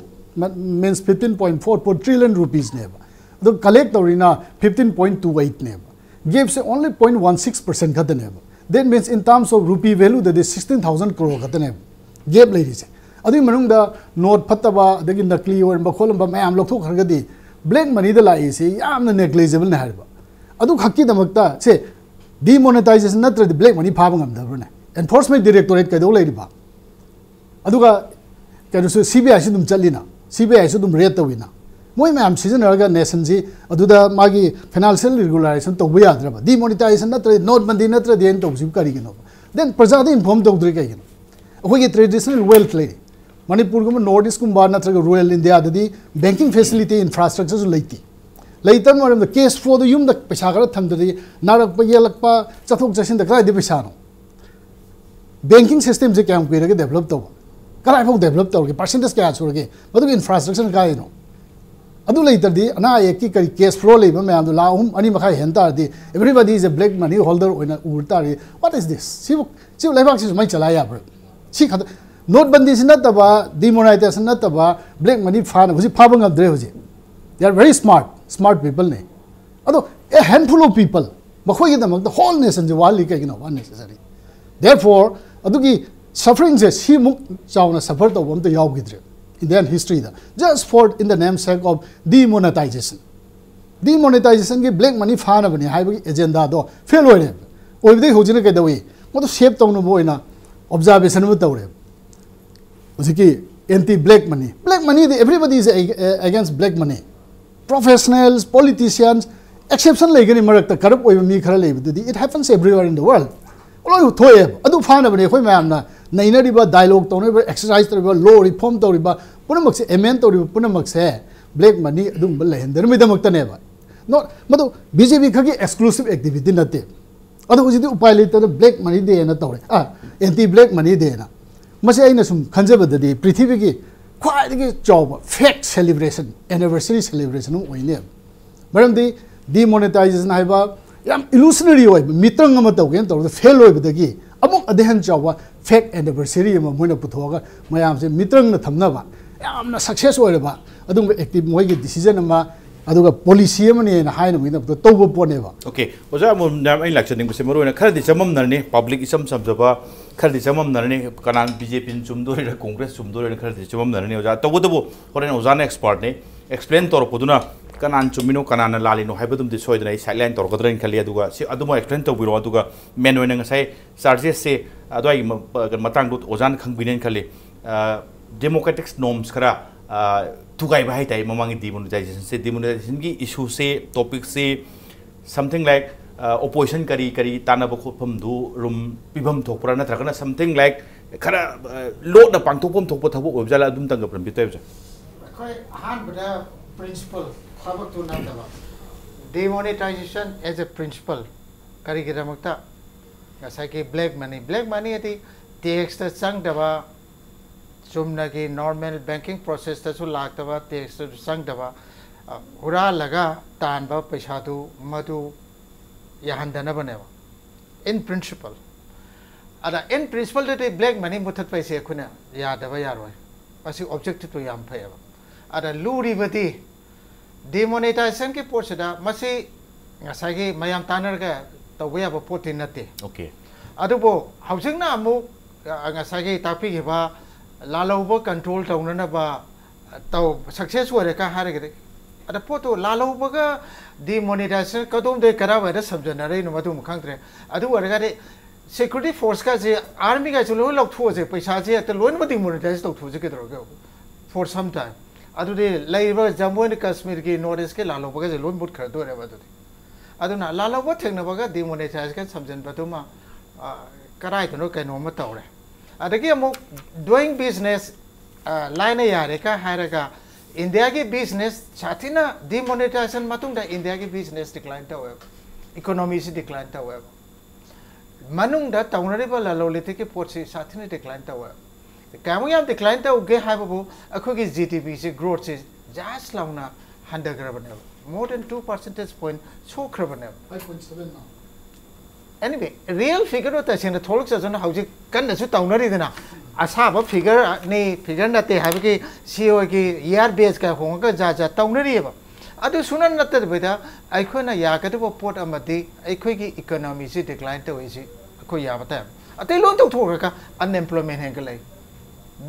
means fifteen point four four trillion rupeesꯅꯦꯕ꯫ ꯑꯗꯨ ꯀꯂꯦꯛ ꯇꯧꯔꯤꯅ ꯐꯤꯐꯇꯤꯟ ꯄꯣꯏꯟ ꯇꯨ ꯑꯩꯠꯅꯦꯕ꯫ ꯒꯦꯞꯁꯦ only point one six percent ꯈꯛꯇꯅꯦꯕ꯫ That means in terms of rupee value ꯗꯗꯤ ꯁꯤꯛꯁꯇꯤꯟ ꯊꯥꯎꯖꯟ ꯀ꯭ꯔꯣꯔ ꯈꯛꯇꯅꯦꯕ ꯒꯦꯞ ꯂꯩꯔꯤꯁꯦ꯫ ꯑꯗꯨꯒꯤ ꯃꯅꯨꯡꯗ ꯅꯣꯠ ꯐꯠꯇꯕ ꯑꯗꯒꯤ ꯅꯀꯂꯤ ꯑꯣꯏꯔꯝꯕ ꯈꯣꯠꯂꯝꯕ ꯃꯌꯥꯝ ꯂꯧꯊꯣꯛꯈ꯭ꯔꯒꯗꯤ ꯕ꯭ꯂꯦꯛ ꯃꯅꯤꯗ ꯂꯥꯛꯏꯁꯦ ꯌꯥꯝꯅ ꯅꯦꯒ꯭ꯂꯤꯖꯤꯕꯜꯅꯦ ꯍꯥꯏꯔꯤꯕ꯫ ꯑꯗꯨ ꯈꯛꯀꯤꯗꯃꯛꯇ ꯁꯦ ꯗꯤꯃꯣꯅꯦꯇꯥꯏꯖꯦꯁꯟ ꯅꯠꯇ꯭ꯔꯗꯤ ꯕ꯭ꯂꯦꯛ ꯃꯅꯤ ꯐꯥꯕ ꯉꯝꯗꯕ꯭ꯔꯅꯦ? ꯑꯦꯟꯐꯣꯔꯁꯃꯦꯟ ꯗꯤꯔꯦꯛꯇꯣꯔꯦꯠ ꯀꯩꯗꯧ ꯂꯩꯔꯤꯕ? ꯑꯗꯨꯒ ꯀꯩꯅꯣꯁꯨ ꯁꯤ ꯕꯤ ꯑꯥꯏꯁꯨ ꯑꯗꯨꯝ ꯆꯠꯂꯤꯅ, ꯁꯤ ꯕꯤ ꯑꯥꯏꯁꯨ ꯑꯗꯨꯝ ꯔꯦꯠ ꯇꯧꯋꯤꯅ꯫ ꯃꯣꯏ ꯃꯌꯥꯝ ꯁꯤꯖꯤꯟꯅꯔꯒ ꯅꯦꯁꯟꯁꯤ ꯑꯗꯨꯗ ꯃꯥꯒꯤ ꯐꯥꯏꯅꯥꯟꯁꯤꯌꯦꯜ ꯔꯤꯒꯨꯂꯥꯏꯖꯦꯁꯟ ꯇꯧꯕ ꯌꯥꯗ꯭ꯔꯕ? ꯗꯤꯃꯣꯅꯤꯇꯥꯏꯖꯦꯁꯟ ꯅꯠꯇ꯭ꯔꯗꯤ ꯅꯣꯠ ꯕꯟꯗꯤ ꯅꯠꯇ꯭ꯔꯗꯤ ꯑꯩꯅ ꯇꯧꯕꯁꯤꯕꯨ ꯀꯔꯤꯒꯤꯅꯣꯕ? ꯗꯦꯟ ꯄ꯭ꯔꯖꯥꯗ ꯏꯟꯐꯣꯔꯝ ꯇꯧꯗ꯭ꯔꯤ ꯀꯩꯒꯤꯅꯣ? ꯑꯩꯈꯣꯏꯒꯤ ꯇ꯭ꯔꯦꯗꯤꯁꯅꯦꯜ ꯋꯦꯜꯊ ꯂꯩꯔꯤ꯫ ꯃꯅꯤꯄꯨꯔꯒꯨꯝꯕ ꯅꯣꯔꯠ ꯏꯁꯀꯨꯝꯕ ꯅꯠꯇ꯭ꯔꯒ ꯔꯨꯔꯦꯜ ꯏꯟꯗꯤꯌꯥꯗꯗꯤ ꯕꯦꯡꯀꯤꯡ ꯐꯦꯁꯤꯂꯤꯇꯤ, ꯏꯟꯐ꯭ꯔꯥꯁ꯭ꯇ꯭ꯔꯛꯆꯔꯁꯨ ꯂꯩꯇꯦ꯫ ꯂꯩꯇꯕ ꯃꯔꯝꯗ ꯀꯦꯁ ꯐ꯭ꯂꯣꯗꯣ ꯌꯨꯝꯗ ꯄꯩꯁꯥ ꯈꯔ ꯊꯝꯗ꯭ꯔꯗꯤ ꯅꯥꯔꯛꯄ ꯌꯦꯛꯂꯛꯄ, ꯆꯠꯊꯣꯛ ꯆꯠꯁꯤꯟꯗ ꯀꯗꯥꯏꯗꯒꯤ ꯄꯩꯁꯥꯅꯣ? ꯕꯦꯡꯀꯤꯡ ꯁꯤꯁꯇꯦꯝꯁꯦ ꯀꯌꯥꯝ ꯀꯨꯏꯔꯒꯦ ꯗꯦꯕꯂꯞ ꯇꯧꯕ? ꯀꯗꯥꯏꯐꯥꯎ ꯗꯦꯕꯂꯞ ꯇꯧꯔꯒꯦ? ꯄꯥꯔꯁꯦꯟꯇꯦꯖ ꯀꯌꯥ ꯁꯨꯔꯒꯦ? ꯃꯗꯨꯒꯤ ꯏꯟꯐ꯭ꯔꯥꯁ꯭ꯇ꯭ꯔꯛꯆꯔ ꯀꯥꯏꯗꯅꯣ? ꯑꯗꯨ ꯂꯩꯇ꯭ꯔꯗꯤ ꯑꯅꯥ ꯑꯌꯦꯛꯀꯤ ꯀꯔꯤ ꯀꯦꯁ ꯐ꯭ꯂꯣ ꯂꯩꯕ ꯃꯌꯥꯝꯗꯣ ꯂꯥꯈ ꯑꯍꯨꯝ, ꯑꯅꯤ ꯃꯈꯥꯏ ꯍꯦꯟ ꯇꯥꯔꯗꯤ, everybody is a black money holder ꯑꯣꯏꯅ ꯎꯔ ꯇꯥꯔꯗꯤ, what is this? ꯁꯤꯕꯨ, ꯁꯤꯕꯨ ꯂꯩꯕꯥꯛꯁꯤ ꯁꯨꯃꯥꯏꯅ ꯆꯂꯥꯏ ꯌꯥꯕ꯭ꯔꯥ? ꯁꯤ ꯈꯛꯇ, ꯅꯣꯠ ꯕꯟꯗꯤꯁꯤ ꯅꯠꯇꯕ, ꯗꯤꯃꯣꯅꯥꯏꯇꯦꯁꯟ ꯅꯠꯇꯕ, ꯕ꯭ꯂꯦꯛ ꯃꯅꯤ ꯐꯥꯅ ꯍꯧꯖꯤꯛ ꯐꯥꯕ ꯉꯝꯗ꯭ꯔꯦ ꯍꯧꯖꯤꯛ꯫ They are very smart, smart peopleꯅꯦ꯫ ꯑꯗꯣ a handful of people, ꯃꯈꯣꯏꯒꯤꯗꯃꯛꯇ ꯍꯣꯜ ꯅꯦꯁꯟꯁꯦ ꯋꯥꯍꯜꯂꯤ ꯀꯩꯒꯤꯅꯣ? Unnecessary꯫ Therefore, ꯑꯗꯨꯒꯤ ꯁꯐꯔꯤꯡꯁꯦ ꯁꯤꯃꯨꯛ ꯆꯥꯎꯅ ꯁꯐꯔ ꯇꯧꯕ ꯑꯝꯇ ꯌꯥꯎꯈꯤꯗ꯭ꯔꯦ Indian historyꯗ, just for in the namesake of demonetization꯫ ꯗꯤꯃꯣꯅꯦꯇꯥꯏꯖꯦꯁꯟꯒꯤ ꯕ꯭ꯂꯦꯛ ꯃꯅꯤ ꯐꯥꯅꯕꯅꯤ ꯍꯥꯏꯕꯒꯤ ꯑꯦꯖꯦꯟꯗꯥꯗꯣ ꯐꯦꯜ ꯑꯣꯏꯔꯦ꯫ ꯑꯣꯏꯕꯗꯒꯤ ꯍꯧꯖꯤꯛꯅ ꯀꯩꯗꯧꯏ? ꯃꯗꯨ ꯁꯦꯞ ꯇꯧꯅꯕ ꯑꯣꯏꯅ ꯑꯣꯕꯖꯥꯔꯕꯦꯁꯟ ꯑꯃ ꯇꯧꯔꯦ꯫ ꯍꯧꯖꯤꯛꯀꯤ anti black money, black moneyꯗꯤ everybody is against black money, professionals, politicians, exception ꯂꯩꯒꯅꯤ, ꯃꯔꯛꯇ ꯀꯔꯞ ꯑꯣꯏꯕ ꯃꯤ ꯈꯔ ꯂꯩꯕꯗꯨꯗꯤ, it happens everywhere in the world꯫ ꯂꯣꯏ ꯊꯣꯛꯑꯦꯕ꯫ ꯑꯗꯨ ꯐꯥꯅꯕꯅꯦ ꯑꯩꯈꯣꯏ ꯃꯌꯥꯝꯅ ꯅꯩꯅꯔꯤꯕ, ꯗꯥꯏꯂꯣꯒ ꯇꯧꯅꯔꯤꯕ, ꯑꯦꯛꯁꯔꯁꯥꯏꯁ ꯇꯧꯔꯤꯕ, ꯂꯣ ꯔꯤꯐꯣꯔꯝ ꯇꯧꯔꯤꯕ ꯄꯨꯝꯅꯃꯛꯁꯦ, ꯑꯦꯃꯦꯟ ꯇꯧꯔꯤꯕ ꯄꯨꯝꯅꯃꯛꯁꯦ ꯕ꯭ꯂꯦꯛ ꯃꯅꯤ ꯑꯗꯨꯒꯨꯝꯕ ꯂꯩꯍꯟꯗꯅꯕꯒꯤꯗꯃꯛꯇꯅꯦꯕ꯫ ꯅꯣꯠ, ꯃꯗꯨ ꯕꯤ ꯖꯦ ꯄꯤ ꯈꯛꯀꯤ ꯑꯦꯛꯁꯀ꯭ꯂꯨꯁꯤꯞ ꯑꯦꯛꯇꯤꯚꯤꯇꯤ ꯅꯠꯇꯦ꯫ ꯑꯗꯣ ꯍꯧꯖꯤꯛꯇꯤ ꯎꯄꯥꯏ ꯂꯩꯇꯅ ꯕ꯭ꯂꯦꯛ ꯃꯅꯤ ꯗꯦꯅ ꯇꯧꯔꯦ, ꯑꯥ, ꯑꯦꯟꯇꯤ ꯕ꯭ꯂꯦꯛ ꯃꯅꯤ ꯗꯦꯅ꯫ ꯃꯁꯤ ꯑꯩꯅ ꯁꯨꯝ ꯈꯟꯖꯕꯗꯗꯤ ꯄ꯭ꯔꯤꯊꯤꯕꯤꯒꯤ ꯈ꯭ꯋꯥꯏꯗꯒꯤ ꯆꯥꯎꯕ fake celebration, anniversary celebration ꯑꯃ ꯑꯣꯏꯅꯦꯕ꯫ ꯃꯔꯝꯗꯤ demonetization ꯍꯥꯏꯕ ꯌꯥꯝ illusionary ꯑꯣꯏꯕ ꯃꯤꯇ꯭ꯔꯪ ꯑꯃ ꯇꯧꯒꯦꯅ ꯇꯧꯕꯗ ꯐꯦꯜ ꯑꯣꯏꯕꯗꯒꯤ ꯑꯃꯨꯛ ꯑꯗꯩ ꯍꯦꯟꯅ ꯆꯥꯎꯕ fake anniversary ꯑꯃ ꯃꯣꯏꯅ ꯄꯨꯊꯣꯛꯑꯒ ꯃꯌꯥꯝꯁꯦ ꯃꯤꯇ꯭ꯔꯪꯅ ꯊꯝꯅꯕ ꯌꯥꯝꯅ success ꯑꯣꯏꯔꯕ ꯑꯗꯨꯒꯨꯝꯕ active ꯃꯣꯏꯒꯤ decision ꯑꯃ ꯑꯗꯨꯒ policy ꯑꯃꯅꯦꯅ ꯍꯥꯏꯅꯕꯒꯤꯗꯃꯛꯇ ꯇꯧꯕ ꯄꯣꯠꯅꯦꯕ꯫ Okay, ꯑꯣꯖꯥ ꯑꯃꯨꯛ ꯃꯌꯥꯝ ꯑꯩꯅ ꯂꯥꯛꯆꯅꯤꯡꯕꯁꯦ ꯃꯔꯨ ꯑꯣꯏꯅ ꯈꯔꯗꯤ ꯆꯃꯝꯅꯔꯅꯤ, public ꯏꯆꯝ ꯆꯝꯖꯕ ꯈꯔꯗꯤ ꯆꯃꯝꯅꯔꯅꯤ꯫ ꯀꯅꯥꯅ BJPꯅ ꯆꯨꯝꯗꯣꯔꯤꯔ Congress ꯆꯨꯝꯗꯣꯔꯤꯔ ꯈꯔꯗꯤ ꯆꯃꯝꯅꯔꯅꯤ ꯑꯣꯖꯥ꯫ ꯇꯧꯕꯇꯕꯨ ꯍꯣꯔꯦꯟ ꯑꯣꯖꯥꯅ expertꯅꯤ, explain ꯇꯧꯔꯛꯄꯗꯨꯅ ꯀꯅꯥꯅ ꯆꯨꯝꯃꯤꯅꯣ ꯀꯅꯥꯅ ꯂꯥꯜꯂꯤꯅꯣ ꯍꯥꯏꯕꯗꯨꯝꯗꯤ ꯁꯣꯏꯗꯅ ꯑꯩ sideline ꯇꯧꯔꯛꯀꯗ꯭ꯔꯅ ꯈꯜꯂꯤ꯫ ꯑꯗꯨꯒ ꯁꯤ ꯑꯗꯨꯃ explain ꯇꯧꯕꯤꯔꯛꯑꯣ꯫ ꯑꯗꯨꯒ main ꯑꯣꯏꯅ ꯉꯁꯥꯏ chargesꯁꯦ ꯑꯗꯨꯋꯥꯏꯒꯤ ꯃ- ꯄ- ꯃꯇꯥꯡꯗꯣ ꯑꯣꯖꯥꯅ ꯈꯪꯕꯤꯅꯦꯅ ꯈꯜꯂꯤ꯫ ꯑ, democratic norms ꯈꯔ ꯑ, ꯊꯨꯒꯥꯏꯕ ꯍꯥꯏꯇꯥꯔꯦ ꯃꯃꯥꯡꯒꯤ demonetizationꯁꯦ꯫ Demonetizationꯒꯤ issueꯁꯦ, topicꯁꯦ something like opposition ꯀꯔꯤ ꯀꯔꯤ ꯇꯥꯟꯅꯕ ꯈꯣꯠꯐꯝꯗꯨ room ꯄꯤꯐꯝ ꯊꯣꯛꯄ꯭ꯔꯥ, ꯅꯠꯇ꯭ꯔꯒꯅ something like ꯈꯔ ꯑ, ꯂꯣꯠꯅ ꯄꯥꯡꯊꯣꯛꯐꯝ ꯊꯣꯛꯄ ꯊꯕꯛ ꯑꯣꯏꯕ ꯖꯥꯠꯂꯥ? ꯑꯗꯨꯝꯇꯪꯒ ꯄꯟꯕꯤꯌꯨ ꯇꯥꯏꯕꯁꯦ꯫ ꯑꯩꯈꯣꯏ ꯑꯍꯥꯟꯕꯗ principle ꯊꯕꯛꯇꯨ ꯅꯠꯇꯕ, demonetization as a principle ꯀꯔꯤꯒꯤꯗꯃꯛꯇ? ꯉꯁꯥꯏꯒꯤ black money, black money ꯍꯥꯏꯗꯤ taxꯇ ꯆꯪꯗꯕ, ꯆꯨꯝꯅꯒꯤ normal banking processꯇꯁꯨ ꯂꯥꯛꯇꯕ, taxꯇꯁꯨ ꯆꯪꯗꯕ, ꯑ, ꯍꯨꯔꯥꯜꯂꯒ ꯇꯥꯟꯕ ꯄꯩꯁꯥꯗꯨ ꯃꯗꯨ ꯌꯥꯍꯟꯗꯅꯕꯅꯦꯕ, in principle꯫ ꯑꯗ in principleꯗꯗꯤ black money ꯃꯨꯊꯠꯄ ꯍꯥꯏꯁꯦ ꯑꯩꯈꯣꯏꯅ ꯌꯥꯗꯕ ꯌꯥꯔꯣꯏ꯫ ꯃꯁꯤ objectiveꯇꯨ ꯌꯥꯝ ꯐꯩꯌꯦꯕ꯫ ꯑꯗ ꯂꯨꯔꯤꯕꯗꯤ demonetizationꯒꯤ ꯄꯣꯠꯁꯤꯗ ꯃꯁꯤ ꯉꯁꯥꯏꯒꯤ ꯃꯌꯥꯝ ꯇꯥꯟꯅꯔꯒ ꯇꯧꯕ ꯌꯥꯕ ꯄꯣꯠꯇꯤ ꯅꯠꯇꯦ꯫ Okay꯫ ꯑꯗꯨꯕꯨ ꯍꯧꯖꯤꯛꯅ ꯑꯃꯨꯛ, ꯑ, ꯉꯁꯥꯏꯒꯤ ꯇꯥꯛꯄꯤꯈꯤꯕ ꯂꯥꯜꯍꯧꯕ control ꯇꯧꯅꯅꯕ, ꯑ, ꯇꯧ success ꯑꯣꯏꯔꯦ ꯀ ꯍꯥꯏꯔꯒꯗꯤ, ꯑꯗ ꯄꯣꯠꯇꯨ ꯂꯥꯜꯍꯧꯕꯒ demonetization ꯀꯗꯣꯝꯗꯩ ꯀꯗꯥꯏꯋꯥꯏꯗ ꯁꯝꯖꯟꯅꯔꯛꯏꯅꯣ ꯃꯗꯨꯃ ꯈꯪꯗ꯭ꯔꯦ꯫ ꯑꯗꯨ ꯑꯣꯏꯔꯒꯗꯤ security forceꯀꯁꯦ, armyꯒꯁꯦ ꯂꯣꯏ ꯂꯧꯊꯣꯛꯑꯁꯦ, ꯄꯩꯁꯥꯁꯦ ꯍꯦꯛꯇ ꯂꯣꯏꯅꯃꯛ demonetize ꯇꯧꯊꯣꯛꯑꯁꯦ ꯀꯩꯗꯧꯔꯒꯦ, for some time꯫ ꯑꯗꯨꯗꯤ ꯂꯩꯔꯤꯕ Jammu and Kashmirꯒꯤ North Eastꯀꯤ ꯂꯥꯜꯍꯧꯕꯒꯁꯦ ꯂꯣꯏ ꯃꯨꯠꯈ꯭ꯔꯗꯣꯏꯔꯦꯕ꯫ ꯑꯗꯨꯗꯤ ꯑꯗꯨꯅ ꯂꯥꯜꯍꯧꯕ ꯊꯦꯡꯅꯕꯒ demonetizeꯒ ꯁꯝꯖꯟꯕꯗꯨꯃ, ꯑ, ꯀꯗꯥꯏꯗꯅꯣ ꯀꯩꯅꯣꯝꯃ ꯇꯧꯔꯦ꯫ ꯑꯗꯒꯤ ꯑꯃꯨꯛ doing business, ꯑ, ꯂꯥꯏꯅ ꯌꯥꯔꯦ ꯀ ꯍꯥꯏꯔꯒ Indiaꯒꯤ business ꯁꯥꯊꯤꯅ demonetization ꯃꯇꯨꯡꯗ Indiaꯒꯤ business decline ꯇꯧꯋꯦꯕ, economyꯁꯤ decline ꯇꯧꯋꯦꯕ꯫ ꯃꯅꯨꯡꯗ ꯇꯧꯅꯔꯤꯕ ꯂꯂꯣꯟ ꯏꯇꯤꯛꯀꯤ ꯄꯣꯠꯁꯤ ꯁꯥꯊꯤꯅ decline ꯇꯧꯋꯦꯕ꯫ ꯀꯌꯥꯃꯨꯛ ꯌꯥꯝ decline ꯇꯧꯒꯦ ꯍꯥꯏꯕꯕꯨ, ꯑꯩꯈꯣꯏꯒꯤ GDP ꯁꯤ growth ꯁꯤ ꯖꯥꯁ ꯂꯥꯎꯅ ꯍꯟꯊꯈ꯭ꯔꯕꯅꯦꯕ, more than two percentage point ꯁꯣꯛꯈ꯭ꯔꯕꯅꯦꯕ꯫ Five point seven now. Anyway, real figure ꯗꯣ ꯇꯁꯦꯡꯅ ꯊꯣꯛꯂꯛꯆꯁꯅꯨ, ꯍꯧꯖꯤꯛ ꯀꯟꯅꯁꯨ ꯇꯧꯅꯔꯤꯗꯅ, ꯑꯁꯥꯕ figure ꯅꯤ, figure ꯅꯠꯇꯦ ꯍꯥꯏꯕꯒꯤ ꯁꯤ ꯑꯣꯏꯒꯤ year base ꯀ ꯍꯣꯡꯉꯒ ꯖꯥꯠ ꯖꯥꯠ ꯇꯧꯅꯔꯤꯑꯕ꯫ ꯑꯗꯨ ꯁꯨꯅ ꯅꯠꯇꯕꯤꯗ, ꯑꯩꯈꯣꯏꯅ ꯌꯥꯒꯗꯕ ꯄꯣꯠ ꯑꯃꯗꯤ ꯑꯩꯈꯣꯏꯒꯤ economy ꯁꯤ decline ꯇꯧꯔꯤꯁꯤ ꯑꯩꯈꯣꯏ ꯌꯥꯕ ꯇꯥꯏ꯫ ꯑꯇꯩ ꯂꯣꯏ ꯇꯧꯊꯣꯛꯈ꯭ꯔꯒ unemployment ꯍꯦꯟꯒꯠꯂꯛꯏ,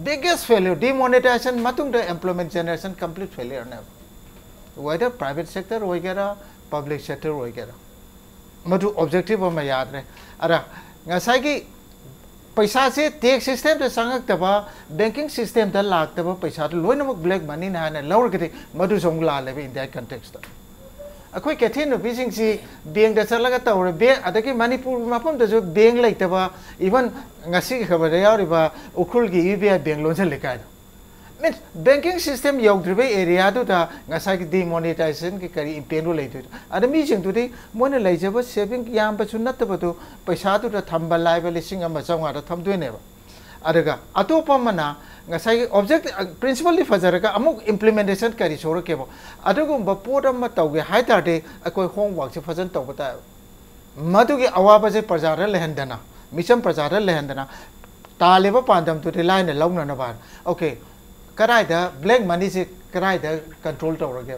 biggest failure, demonetization ꯃꯇꯨꯡꯗ employment generation complete failure ꯅꯦꯕ, whether private sector ꯑꯣꯏꯒꯦꯔꯥ, public sector ꯑꯣꯏꯒꯦꯔꯥ꯫ ꯃꯗꯨ objective ꯑꯃ ꯌꯥꯗ꯭ꯔꯦ꯫ ꯑꯗ ꯉꯁꯥꯏꯒꯤ ꯄꯩꯁꯥꯁꯦ tax system ꯗ ꯆꯪꯉꯛꯇꯕ, banking system ꯗ ꯂꯥꯛꯇꯕ ꯄꯩꯁꯥꯗꯨ ꯂꯣꯏꯅꯃꯛ black money ꯅꯤ ꯍꯥꯏꯅ ꯂꯧꯔꯒꯗꯤ, ꯃꯗꯨꯁꯨ ꯑꯃꯨꯛ ꯂꯥꯜꯂꯦꯕ India context ꯇ꯫ ꯑꯩꯈꯣꯏ ꯀꯩꯊꯦꯜ ꯅꯨꯄꯤꯁꯤꯡꯁꯤ bank ꯗ ꯆꯠꯂꯒ ꯇꯧꯔꯦ, bank, ꯑꯗꯒꯤ ꯃꯅꯤꯄꯨꯔ ꯃꯐꯝꯗꯁꯨ bank ꯂꯩꯇꯕ, even ꯉꯁꯤꯒꯤ ꯈꯕꯔꯗ ꯌꯥꯎꯔꯤꯕ ꯎꯈ꯭ꯔꯨꯜꯒꯤ UBI bank ꯂꯣꯟꯁꯤꯜꯂꯤ ꯀꯥꯏꯗꯣ꯫ Means, banking system ꯌꯧꯗ꯭ꯔꯤꯕ area ꯗꯨꯗ ꯉꯁꯥꯏꯒꯤ demonetization ꯒꯤ ꯀꯔꯤ impact ꯂꯣ ꯂꯩꯗꯣꯏꯗꯣ? ꯑꯗ ꯃꯤꯁꯤꯡꯗꯨꯗꯤ ꯃꯣꯏꯅ ꯂꯩꯖꯕ saving ꯌꯥꯝꯕꯁꯨ ꯅꯠꯇꯕꯗꯨ, ꯄꯩꯁꯥꯗꯨꯗ ꯊꯝꯕ ꯂꯥꯏꯕ ꯂꯤꯁꯤꯡ ꯑꯃ ꯆꯥꯝꯃꯉꯥꯗ ꯊꯝꯗꯣꯏꯅꯦꯕ꯫ ꯑꯗꯨꯒ ꯑꯇꯣꯞꯄ ꯑꯃꯅ ꯉꯁꯥꯏꯒꯤ object, principle ꯗꯤ ꯐꯖꯔꯒ ꯑꯃꯨꯛ implementation ꯀꯔꯤ ꯁꯣꯔꯛꯀꯦꯕ? ꯑꯗꯨꯒꯨꯝꯕ ꯄꯣꯠ ꯑꯃ ꯇꯧꯒꯦ ꯍꯥꯏ ꯇꯥꯔꯗꯤ, ꯑꯩꯈꯣꯏ homework ꯁꯦ ꯐꯖꯅ ꯇꯧꯕ ꯇꯥꯏ꯫ ꯃꯗꯨꯒꯤ ꯑꯋꯥꯕꯁꯦ ꯄ꯭ꯔꯖꯥꯗ ꯂꯩꯍꯟꯗꯅ, ꯃꯤꯆꯝ ꯄ꯭ꯔꯖꯥꯗ ꯂꯩꯍꯟꯗꯅ, ꯇꯥꯜꯂꯤꯕ ꯄꯥꯟꯗꯝꯗꯨꯗꯤ ꯂꯥꯏꯅ ꯂꯧꯅꯅꯕ꯫ Okay, ꯀꯗꯥꯏꯗ black money ꯁꯦ ꯀꯗꯥꯏꯗ control ꯇꯧꯔꯒꯦ?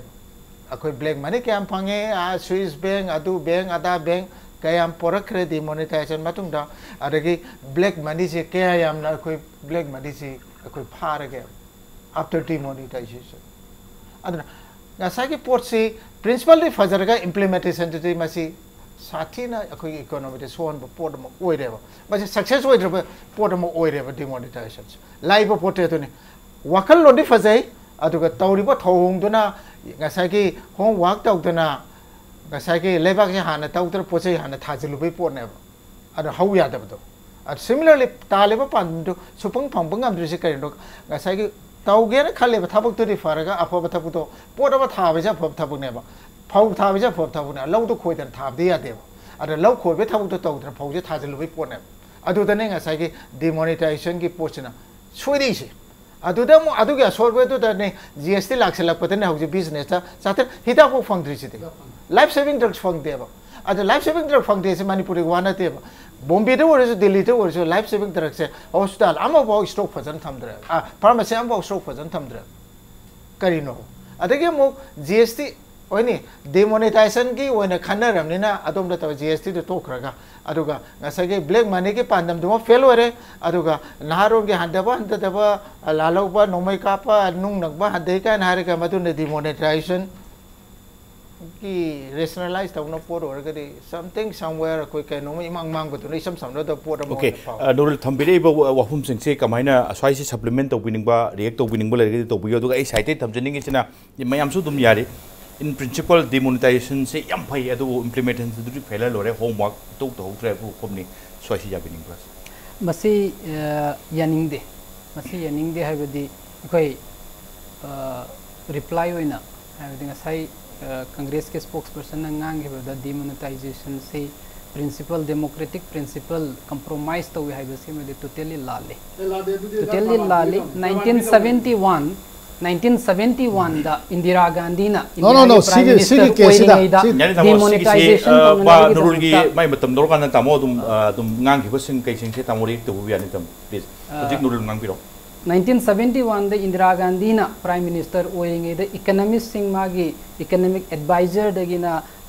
ꯑꯩꯈꯣꯏ black money ꯀꯌꯥꯝ ꯐꯪꯉꯦ? ꯑꯥ, Swiss bank, ꯑꯗꯨ bank, ꯑꯗꯥ bank ꯀꯌꯥꯝ ꯄꯣꯔꯛꯈ꯭ꯔꯦ demonetization ꯃꯇꯨꯡꯗ? ꯑꯗꯒꯤ black money ꯁꯦ ꯀꯌꯥ ꯌꯥꯝꯅ ꯑꯩꯈꯣꯏ black money ꯁꯦ ꯑꯩꯈꯣꯏ ꯐꯥꯔꯒꯦ after demonetization? ꯑꯗꯨꯅ ꯉꯁꯥꯏꯒꯤ ꯄꯣꯠꯁꯤ principle ꯗꯤ ꯐꯖꯔꯒ implementation ꯗꯨꯗꯤ ꯃꯁꯤ ꯁꯥꯊꯤꯅ ꯑꯩꯈꯣꯏꯒꯤ economy ꯗ ꯁꯣꯛꯍꯟꯕ ꯄꯣꯠ ꯑꯃ ꯑꯣꯏꯔꯦꯕ꯫ ꯃꯁꯤ success ꯑꯣꯏꯗ꯭ꯔꯕ ꯄꯣꯠ ꯑꯃ ꯑꯣꯏꯔꯦꯕ demonetization ꯁꯦ꯫ ꯂꯥꯏꯕ ꯄꯣꯠꯇꯤ ꯑꯗꯨꯅꯤ꯫ ꯋꯥꯈꯜꯂꯣꯟꯗꯤ ꯐꯖꯩ, ꯑꯗꯨꯒ ꯇꯧꯔꯤꯕ ꯊꯧꯑꯣꯡꯗꯨꯅ ꯉꯁꯥꯏꯒꯤ homework ꯇꯧꯗꯅ, ꯉꯁꯥꯏꯒꯤ ꯂꯩꯕꯥꯛꯁꯦ ꯍꯥꯟꯅ ꯇꯧꯗꯅ ꯄꯣꯠ ꯆꯩ ꯍꯥꯟꯅ ꯊꯥꯖꯤꯜꯂꯨꯕꯒꯤ ꯄꯣꯠꯅꯦꯕ꯫ ꯑꯗꯣ ꯍꯧ ꯌꯥꯗꯕꯗꯣ꯫ ꯑꯗꯣ similarly, ꯇꯥꯜꯂꯤꯕ ꯄꯥꯟꯗꯝꯗꯨ ꯁꯨꯐꯪ ꯐꯪꯕ ꯉꯝꯗ꯭ꯔꯤꯁꯦ ꯀꯔꯤꯅꯣ? ꯉꯁꯥꯏꯒꯤ ꯇꯧꯒꯦꯅ ꯈꯜꯂꯤꯕ ꯊꯕꯛꯇꯨꯗꯤ ꯐꯔꯒ, ꯑꯐꯕ ꯊꯕꯛꯇꯣ, ꯄꯣꯠ ꯑꯃ ꯊꯥꯕꯁꯦ ꯑꯐꯕ ꯊꯕꯛꯅꯦꯕ, ꯐꯧ ꯊꯥꯕꯁꯦ ꯑꯐꯕ ꯊꯕꯛꯅꯦ, ꯂꯧꯗꯣ ꯈꯣꯏꯗꯅ ꯊꯥꯕꯗꯤ ꯌꯥꯗꯦꯕ꯫ ꯑꯗꯣ ꯂꯧ ꯈꯣꯏꯕꯒꯤ ꯊꯕꯛꯇꯣ ꯇꯧꯗꯅ ꯐꯧꯁꯦ ꯊꯥꯖꯤꯜꯂꯨꯕꯒꯤ ꯄꯣꯠꯅꯦꯕ꯫ ꯑꯗꯨꯗꯅꯦ ꯉꯁꯥꯏꯒꯤ demonetization ꯒꯤ ꯄꯣꯠꯁꯤꯅ ꯁꯣꯏꯔꯛꯏꯁꯦ꯫ ꯑꯗꯨꯗ ꯑꯃꯨꯛ ꯑꯗꯨꯒꯤ ꯑꯁꯣꯏꯕꯗꯨꯗꯅꯦ ꯖꯤ ꯑꯦꯁ ꯇꯤ ꯂꯥꯛꯁꯜꯂꯛꯄꯗꯅꯦ ꯍꯧꯖꯤꯛ ꯕꯤꯖꯤꯅꯦꯁꯇ ꯆꯥꯇ꯭ꯔꯦꯠ ꯍꯤꯗꯥꯛꯐꯥꯎ ꯐꯪꯗ꯭ꯔꯤꯁꯤꯗꯤ꯫ ꯂꯥꯏꯐ ꯁꯦꯚꯤꯡ ꯗ꯭ꯔꯒꯁ ꯐꯪꯗꯦꯕ꯫ ꯑꯗ ꯂꯥꯏꯐ ꯁꯦꯚꯤꯡ ꯗ꯭ꯔꯒ ꯐꯪꯗꯦꯁꯦ ꯃꯅꯤꯄꯨꯔꯒꯤ ꯋꯥ ꯅꯠꯇꯦꯕ꯫ ꯕꯣꯝꯕꯦꯗ ꯑꯣꯏꯔꯁꯨ, ꯗꯤꯜꯂꯤꯗ ꯑꯣꯏꯔꯁꯨ ꯂꯥꯏꯐ ꯁꯦꯚꯤꯡ ꯗ꯭ꯔꯒꯁꯦ ꯍꯣꯁꯄꯤꯇꯥꯜ ꯑꯃꯐꯥꯎ ꯁ꯭ꯇꯣꯛ ꯐꯖꯅ ꯊꯝꯗ꯭ꯔꯦꯕ꯫ ꯑ, ꯐꯥꯔꯃꯥꯁꯤ ꯑꯃꯐꯥꯎ ꯁ꯭ꯇꯣꯛ ꯐꯖꯅ ꯊꯝꯗ꯭ꯔꯦꯕ꯫ ꯀꯔꯤꯅꯣ? ꯑꯗꯒꯤ ꯑꯃꯨꯛ ꯖꯤ ꯑꯦꯁ ꯇꯤ, ꯍꯣꯏꯅꯦ, ꯗꯤꯃꯣꯅꯤꯇꯥꯏꯖꯦꯁꯟꯒꯤ ꯑꯣꯏꯅ ꯈꯟꯅꯔꯕꯅꯤꯅ ꯑꯗꯣꯝꯗ ꯇꯧꯔ ꯖꯤ ꯑꯦꯁ ꯇꯤꯗꯨ ꯇꯣꯛꯈ꯭ꯔꯒ, ꯑꯗꯨꯒ ꯉꯁꯥꯏꯒꯤ ꯕ꯭ꯂꯦꯛ ꯃꯅꯤꯒꯤ ꯄꯥꯟꯗꯝꯗꯨꯃ ꯐꯦꯜ ꯑꯣꯏꯔꯦ꯫ ꯑꯗꯨꯒ ꯅꯍꯥꯔꯣꯜꯒꯤ ꯍꯟꯊꯕ ꯍꯟꯊꯗꯕ, ꯂꯥꯜꯍꯧꯕ, ꯅꯣꯡꯃꯩ ꯀꯥꯞꯄ, ꯅꯨꯡ ꯅꯪꯕ ꯍꯟꯊꯩ ꯀꯥꯏꯅ ꯍꯥꯏꯔꯒ ꯃꯗꯨꯅ ꯗꯤꯃꯣꯅꯤꯇꯥꯏꯖꯦꯁꯟꯒꯤ ꯔꯦꯁꯅꯦꯂꯥꯏꯁ ꯇꯧꯅꯕ ꯄꯣꯠ ꯑꯣꯏꯔꯒꯗꯤ, ꯁꯝꯊꯤꯡ ꯁꯝꯋꯦꯌꯔ ꯑꯩꯈꯣꯏ ꯀꯩꯅꯣꯝꯃ ꯏꯃꯥꯡ ꯃꯥꯡꯕꯗꯨꯅ ꯏꯁꯝ ꯁꯝꯅꯗꯕ ꯄꯣꯠ ꯑꯃ ꯑꯣꯀꯦ꯫ ꯑꯣꯏꯅ ꯐꯥꯎꯏ꯫ ꯑ, ꯅꯨꯔꯨꯜ, ꯊꯝꯕꯤꯔꯛꯏꯕ ꯋꯥ-, ꯋꯥꯐꯝꯁꯤꯡꯁꯦ ꯀꯃꯥꯏꯅ ꯁ꯭ꯋꯥꯏꯁꯤ ꯁꯄ꯭ꯂꯤꯃꯦꯟ ꯇꯧꯕꯤꯅꯤꯡꯕ, ꯔꯤꯌꯦꯛ ꯇꯧꯕꯤꯅꯤꯡꯕ ꯂꯩꯔꯒꯗꯤ ꯇꯧꯕꯤꯌꯨ꯫ ꯑꯗꯨꯒ ꯑꯩ ꯁꯥꯏꯠꯇꯒꯤ ꯊꯝꯖꯅꯤꯡꯉꯤꯁꯤꯅ, ꯃꯌꯥꯝꯁꯨ ꯑꯗꯨꯝ ꯌꯥꯔꯤ꯫ In principle, ꯗꯤꯃꯣꯅꯤꯇꯥꯏꯖꯦꯁꯟꯁꯦ ꯌꯥꯝ ꯐꯩ, ꯑꯗꯨꯕꯨ ꯏꯝꯄ꯭ꯂꯤꯃꯦꯟꯇꯦꯁꯟꯗꯨꯗꯤ ꯐꯦꯂꯔ ꯑꯣꯏꯔꯦ, ꯍꯣꯝꯋꯥꯔꯛ ꯏꯇꯧ ꯇꯧꯍꯧꯗ꯭ꯔꯦ ꯍꯥꯏꯕ ꯋꯥꯐꯝꯅꯤ꯫ ꯁ꯭ꯋꯥꯏꯁꯤ ꯌꯥꯕꯤꯅꯤꯡꯕ꯭ꯔꯥ? ꯃꯁꯤ, ꯑ, ꯌꯥꯅꯤꯡꯗꯦ꯫ ꯃꯁꯤ ꯌꯥꯅꯤꯡꯗꯦ ꯍꯥꯏꯕꯗꯤ ꯑꯩꯈꯣꯏ, ꯑ, ꯔꯤꯄ꯭ꯂꯥꯏ ꯑꯣꯏꯅ, ꯍꯥꯏꯕꯗꯤ ꯉꯁꯥꯏ, ꯑ, ꯀꯪꯒ꯭ꯔꯦꯁꯀꯤ ꯁ꯭ꯄꯣꯛꯁ ꯄꯔꯁꯟꯅ ꯉꯥꯡꯈꯤꯕꯗ ꯗꯤꯃꯣꯅꯤꯇꯥꯏꯖꯦꯁꯟꯁꯤ ꯄ꯭ꯔꯤꯟꯁꯤꯄꯜ, ꯗꯦꯃꯣꯀ꯭ꯔꯦꯇꯤꯛ ꯄ꯭ꯔꯤꯟꯁꯤꯄꯜ ꯀꯝꯄ꯭ꯔꯣꯃꯥꯏꯁ ꯇꯧꯏ ꯍꯥꯏꯕꯁꯤꯃꯗꯤ ꯇꯣꯇꯦꯂꯤ ꯂꯥꯜꯂꯤ꯫ ꯑꯦ, ꯂꯥꯜꯂꯦ꯫ ꯑꯗꯨꯗꯤ ꯇꯣꯇꯦꯂꯤ ꯂꯥꯜꯂꯤ꯫ Nineteen seventy one, nineteen seventy ꯋꯥꯟꯗ ꯏꯟꯗꯤꯔꯥ ꯒꯥꯟꯙꯤꯅ No, no, no, ꯏꯟꯗꯤꯌꯥꯒꯤ ꯄ꯭ꯔꯥꯏꯝ ꯁꯤꯒꯤ, ꯁꯤꯒꯤ ꯃꯤꯅꯤꯁꯇꯔ ꯀꯦꯁꯁꯤꯗ, ꯑꯣꯏꯔꯤꯉꯩꯗ ꯁꯤ ꯌꯥꯅꯤ, ꯇꯥꯃꯣ, ꯁꯤꯒꯤꯁꯤ, ꯗꯤꯃꯣꯅꯤꯇꯥꯏꯖꯦꯁꯟ ꯑ, ꯕꯥ, ꯇꯧꯅꯅꯕꯒꯤꯗꯃꯛꯇ ꯅꯨꯔꯨꯜꯒꯤ ꯃꯥꯏ ꯃꯇꯝ ꯂꯧꯔꯀꯥꯟꯗ ꯇꯥꯃꯣ ꯑꯗꯨꯝ, ꯑ, ꯑꯗꯨꯝ ꯉꯥꯡꯈꯤꯕꯁꯤꯡ ꯀꯩꯁꯤꯡꯁꯦ ꯇꯥꯃꯣ ꯔꯤꯌꯦꯛ ꯇꯧꯕꯤꯕ ꯌꯥꯅꯤ, ꯇꯥꯃꯣ, ꯄ꯭ꯂꯤꯖ꯫ ꯑ, ꯍꯧꯖꯤꯛ ꯅꯨꯔꯨꯜ ꯉꯥꯡꯕꯤꯔꯣ꯫ ꯅꯥꯏꯟꯇꯤꯟ ꯁꯚꯦꯟꯇꯤ ꯋꯥꯟꯗ ꯏꯟꯗꯤꯔꯥ ꯒꯥꯟꯙꯤꯅ ꯄ꯭ꯔꯥꯏꯝ ꯃꯤꯅꯤꯁꯇꯔ ꯑꯣꯏꯔꯤꯉꯩꯗ ꯏꯀꯅꯃꯤꯁꯁꯤꯡ, ꯃꯥꯒꯤ ꯏꯀꯅꯃꯤꯛ ꯑꯦꯗꯚꯥꯏꯖꯔꯗꯒꯤꯅ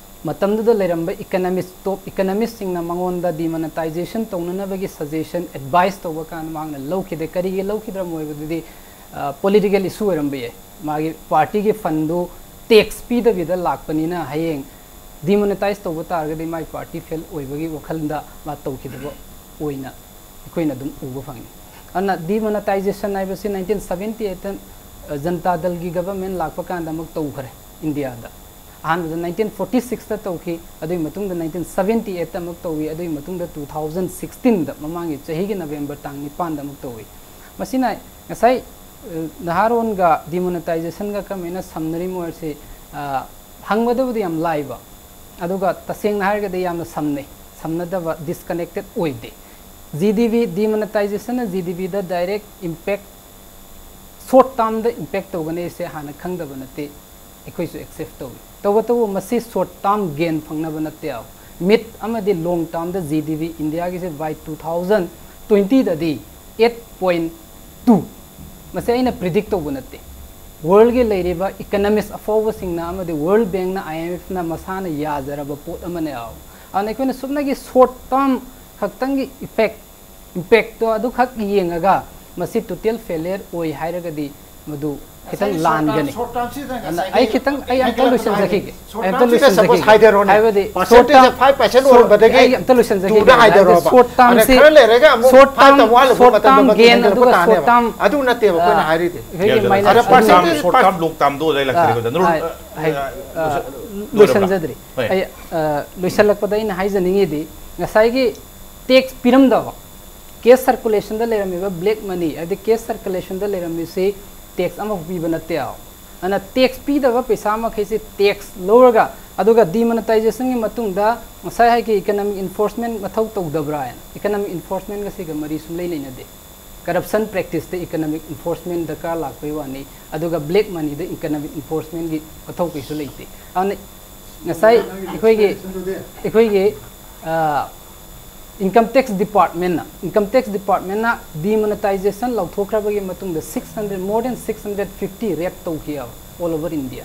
ꯃꯇꯝꯗꯨꯗ ꯂꯩꯔꯝꯕ ꯏꯀꯅꯃꯤꯁ, ꯇꯣꯞ ꯏꯀꯅꯃꯤꯁꯁꯤꯡꯅ ꯃꯉꯣꯟꯗ ꯗꯤꯃꯣꯅꯤꯇꯥꯏꯖꯦꯁꯟ ꯇꯧꯅꯅꯕꯒꯤ ꯁꯖꯦꯁꯟ, ꯑꯦꯗꯚꯥꯏꯁ ꯇꯧꯕ ꯀꯥꯟꯗ ꯃꯍꯥꯛꯅ ꯂꯧꯈꯤꯗꯦ꯫ ꯀꯔꯤꯒꯤ ꯂꯧꯈꯤꯗ꯭ꯔꯕ ꯍꯥꯏꯕꯗꯨꯗꯤ, ꯑ, ꯄꯣꯂꯤꯇꯤꯀꯦꯜ ꯏꯁꯨ ꯑꯣꯏꯔꯝꯕ ꯌꯥꯏ꯫ ꯃꯥꯒꯤ ꯄꯥꯔꯇꯤꯒꯤ ꯐꯟꯗꯨ ꯇꯦꯛꯁ ꯄꯤꯗꯕꯤꯗ ꯂꯥꯛꯄꯅꯤꯅ ꯍꯌꯦꯡ ꯗꯤꯃꯣꯅꯤꯇꯥꯏꯖ ꯇꯧꯕ ꯇꯥꯔꯒꯗꯤ ꯃꯥꯏ ꯄꯥꯔꯇꯤ ꯐꯦꯜ ꯑꯣꯏꯕꯒꯤ ꯋꯥꯈꯜꯗ ꯃꯥ ꯇꯧꯈꯤꯗꯕ ꯑꯣꯏꯅ ꯑꯩꯈꯣꯏꯅ ꯑꯗꯨꯝ ꯎꯕ ꯐꯪꯉꯤ꯫ ꯑꯗꯨꯅ ꯗꯤꯃꯣꯅꯤꯇꯥꯏꯖꯦꯁꯟ ꯍꯥꯏꯕꯁꯤ ꯅꯥꯏꯟꯇꯤꯟ ꯁꯚꯦꯟꯇꯤ ꯑꯩꯠꯇ, ꯑ, ꯖꯟꯇꯥ ꯗꯜꯒꯤ ꯒꯕꯔꯃꯦꯟ ꯂꯥꯛꯄ ꯀꯥꯟꯗ ꯑꯃꯨꯛ ꯇꯧꯈ꯭ꯔꯦ ꯏꯟꯗꯤꯌꯥꯗ꯫ ꯑꯍꯥꯟꯕꯗ ꯅꯥꯏꯟꯇꯤꯟ ꯐꯣꯔꯇꯤ ꯁꯤꯛꯁꯇ ꯇꯧꯈꯤ, ꯑꯗꯨꯒꯤ ꯃꯇꯨꯡꯗ ꯅꯥꯏꯟꯇꯤꯟ ꯁꯚꯦꯟꯇꯤ ꯑꯩꯠꯇ ꯑꯃꯨꯛ ꯇꯧꯏ, ꯑꯗꯨꯒꯤ ꯃꯇꯨꯡꯗ ꯇꯨ ꯊꯥꯎꯖꯟ ꯁꯤꯛꯁꯇꯤꯟꯗ, ꯃꯃꯥꯡꯒꯤ ꯆꯍꯤꯒꯤ ꯅꯕꯦꯝꯕꯔ ꯇꯥꯡ ꯅꯤꯄꯥꯟꯗ ꯑꯃꯨꯛ ꯇꯧꯏ꯫ ꯃꯁꯤꯅ ꯉꯁꯥꯏ, ꯑ, ꯅꯍꯥꯔꯣꯟꯒ ꯗꯤꯃꯣꯅꯤꯇꯥꯏꯖꯦꯁꯟꯒ ꯀꯔꯝꯍꯥꯏꯅ ꯁꯝꯅꯔꯤꯃꯣ ꯍꯥꯏꯁꯤ, ꯑ, ꯍꯪꯕꯗꯕꯨꯗꯤ ꯌꯥꯝ ꯂꯥꯏꯕ, ꯑꯗꯨꯒ ꯇꯁꯦꯡꯅ ꯍꯥꯏꯔꯒꯗꯤ ꯌꯥꯝꯅ ꯁꯝꯅꯩ, ꯁꯝꯅꯗꯕ, ꯗꯤꯁꯀꯅꯦꯛꯇꯦꯠ ꯑꯣꯏꯗꯦ꯫ ꯖꯤ ꯗꯤ ꯕꯤ ꯗꯤꯃꯣꯅꯤꯇꯥꯏꯖꯦꯁꯟꯅ ꯖꯤ ꯗꯤ ꯕꯤꯗ ꯗꯥꯏꯔꯦꯛ ꯏꯝꯄꯦꯛ, ꯁꯣꯔꯠ ꯇꯥꯔꯝꯗ ꯏꯝꯄꯦꯛ ꯇꯧꯒꯅꯤ ꯍꯥꯏꯁꯦ ꯍꯥꯟꯅ ꯈꯪꯗꯕ ꯅꯠꯇꯦ, ꯑꯩꯈꯣꯏꯁꯨ ꯑꯦꯛꯁꯦꯞ ꯇꯧꯏ꯫ ꯇꯧꯕꯇꯕꯨ ꯃꯁꯤ ꯁꯣꯔꯠ ꯇꯥꯔꯝ ꯒꯦꯟ ꯐꯪꯅꯕ ꯅꯠꯇꯦ꯫ ꯃꯤꯠ ꯑꯃꯗꯤ ꯂꯣꯡ ꯇꯥꯔꯝꯗ ꯖꯤ ꯗꯤ ꯕꯤ ꯏꯟꯗꯤꯌꯥꯒꯤꯁꯦ ꯕꯥꯏ ꯇꯨ ꯊꯥꯎꯖꯟ ꯇ꯭ꯋꯦꯟꯇꯤꯗꯗꯤ ꯑꯩꯠ ꯄꯣꯏꯟ ꯇꯨ, ꯃꯁꯤ ꯑꯩꯅ ꯄ꯭ꯔꯤꯗꯤꯛ ꯇꯧꯕ ꯅꯠꯇꯦ꯫ ꯋꯥꯔꯜꯒꯤ ꯂꯩꯔꯤꯕ ꯏꯀꯅꯣꯃꯤꯁ ꯑꯐꯥꯎꯕꯁꯤꯡꯅ ꯑꯃꯗꯤ ꯋꯥꯔꯜ ꯕꯦꯡꯅ, ꯑꯥꯏ ꯑꯦꯝ ꯑꯦꯐꯅ ꯃꯁꯥꯅ ꯌꯥꯖꯔꯕ ꯄꯣꯠ ꯑꯃꯅꯦ꯫ ꯑꯗꯨꯅ ꯑꯩꯈꯣꯏꯅ ꯁꯨꯞꯅꯒꯤ ꯁꯣꯔꯠ ꯇꯥꯔꯝ ꯈꯛꯇꯪꯒꯤ ꯏꯐꯦꯛ, ꯏꯝꯄꯦꯛꯇꯣ ꯑꯗꯨꯈꯛ ꯌꯦꯡꯉꯒ ꯃꯁꯤ ꯇꯣꯇꯦꯜ ꯐꯦꯂꯤꯌꯔ ꯑꯣꯏ ꯍꯥꯏꯔꯒꯗꯤ ꯃꯗꯨ ꯈꯤꯇꯪ ꯂꯥꯟꯒꯅꯤ꯫ ꯑꯗꯨꯅ ꯑꯩ ꯈꯤꯇꯪ, ꯑꯩ ꯑꯝꯇ ꯂꯣꯏꯁꯤꯟꯖꯈꯤꯒꯦ, ꯑꯩ ꯑꯝꯇ ꯂꯣꯏꯁꯤꯟꯖꯈꯤꯒꯦ꯫ ꯍꯥꯏꯕꯗꯤ ꯁꯣꯔꯠ ꯇꯥꯔꯝ, ꯁꯣꯔꯠ ꯇꯥꯔꯝ, ꯑꯩ ꯑꯝꯇ ꯂꯣꯏꯁꯤꯟꯖꯈꯤꯒꯦ꯫ ꯁꯣꯔꯠ ꯇꯥꯔꯝꯁꯤ, short term, short term gain ꯑꯗꯨꯒ ꯁꯣꯔꯠ ꯇꯥꯔꯝ, ꯑꯗꯨꯒ ꯁꯣꯔꯠ ꯇꯥꯔꯝ, ꯑꯩꯈꯣꯏꯒꯤ minor short term, short term long ꯇꯥꯔꯝꯗꯣ ꯑꯩ ꯂꯥꯛꯆꯔꯦꯀꯣ꯫ ꯅꯔꯨꯜ, ꯑ, ꯑ, ꯂꯣꯏꯁꯤꯟꯖꯗ꯭ꯔꯤ꯫ ꯑꯩ, ꯑ, ꯂꯣꯏꯁꯤꯜꯂꯛꯄꯗ ꯑꯩꯅ ꯍꯥꯏꯖꯅꯤꯡꯉꯤꯗꯤ ꯉꯁꯥꯏꯒꯤ ꯇꯦꯛꯁ ꯄꯤꯔꯝꯗꯕ, ꯀꯦꯁ ꯁꯔꯀꯨꯂꯦꯁꯟꯗ ꯂꯩꯔꯝꯃꯤꯕ ꯕ꯭ꯂꯦꯛ ꯃꯅꯤ, ꯍꯥꯏꯗꯤ ꯀꯦꯁ ꯁꯔꯀꯨꯂꯦꯁꯟꯗ ꯂꯩꯔꯝꯃꯤꯁꯤ ꯇꯦꯛꯁ ꯑꯃꯐꯥꯎ ꯄꯤꯕ ꯅꯠꯇꯦ꯫ ꯑꯗꯨꯅ ꯇꯦꯛꯁ ꯄꯤꯗꯕ ꯄꯩꯁꯥ ꯃꯈꯩꯁꯤ ꯇꯦꯛꯁ ꯂꯧꯔꯒ, ꯑꯗꯨꯒ ꯗꯤꯃꯣꯅꯤꯇꯥꯏꯖꯦꯁꯟꯒꯤ ꯃꯇꯨꯡꯗ ꯉꯁꯥꯏ ꯍꯥꯏꯒꯤ ꯏꯀꯅꯣꯃꯤꯛ ꯏꯟꯐꯣꯔꯁꯃꯦꯟ ꯃꯊꯧ ꯇꯧꯗꯕ꯭ꯔꯥ ꯍꯥꯏꯅ, ꯏꯀꯅꯣꯃꯤꯛ ꯏꯟꯐꯣꯔꯁꯃꯦꯟꯒ ꯁꯤꯒ ꯃꯔꯤ ꯁꯨꯡꯂꯩ ꯂꯩꯅꯗꯦ꯫ ꯀꯔꯞꯁꯟ ꯄ꯭ꯔꯦꯛꯇꯤꯁꯇ ꯏꯀꯅꯣꯃꯤꯛ ꯏꯟꯐꯣꯔꯁꯃꯦꯟ ꯗꯔꯀꯥꯔ ꯂꯥꯛꯄꯒꯤ ꯋꯥꯅꯤ, ꯑꯗꯨꯒ ꯕ꯭ꯂꯦꯛ ꯃꯅꯤꯗ ꯏꯀꯅꯣꯃꯤꯛ ꯏꯟꯐꯣꯔꯁꯃꯦꯟꯒꯤ ꯃꯊꯧ ꯀꯩꯁꯨ ꯂꯩꯇꯦ꯫ ꯑꯗꯨꯅ ꯉꯁꯥꯏ ꯑꯩꯈꯣꯏꯒꯤ, ꯑꯩꯈꯣꯏꯒꯤ, ꯑ, ꯏꯟꯀꯝ ꯇꯦꯛꯁ ꯗꯤꯄꯥꯔꯠꯃꯦꯟꯅ, ꯏꯟꯀꯝ ꯇꯦꯛꯁ ꯗꯤꯄꯥꯔꯠꯃꯦꯟꯅ ꯗꯤꯃꯣꯅꯤꯇꯥꯏꯖꯦꯁꯟ ꯂꯧꯊꯣꯛꯈ꯭ꯔꯕꯒꯤ ꯃꯇꯨꯡꯗ six hundred, more than six hundred fifty raid ꯇꯧꯈꯤꯑꯕ all over India꯫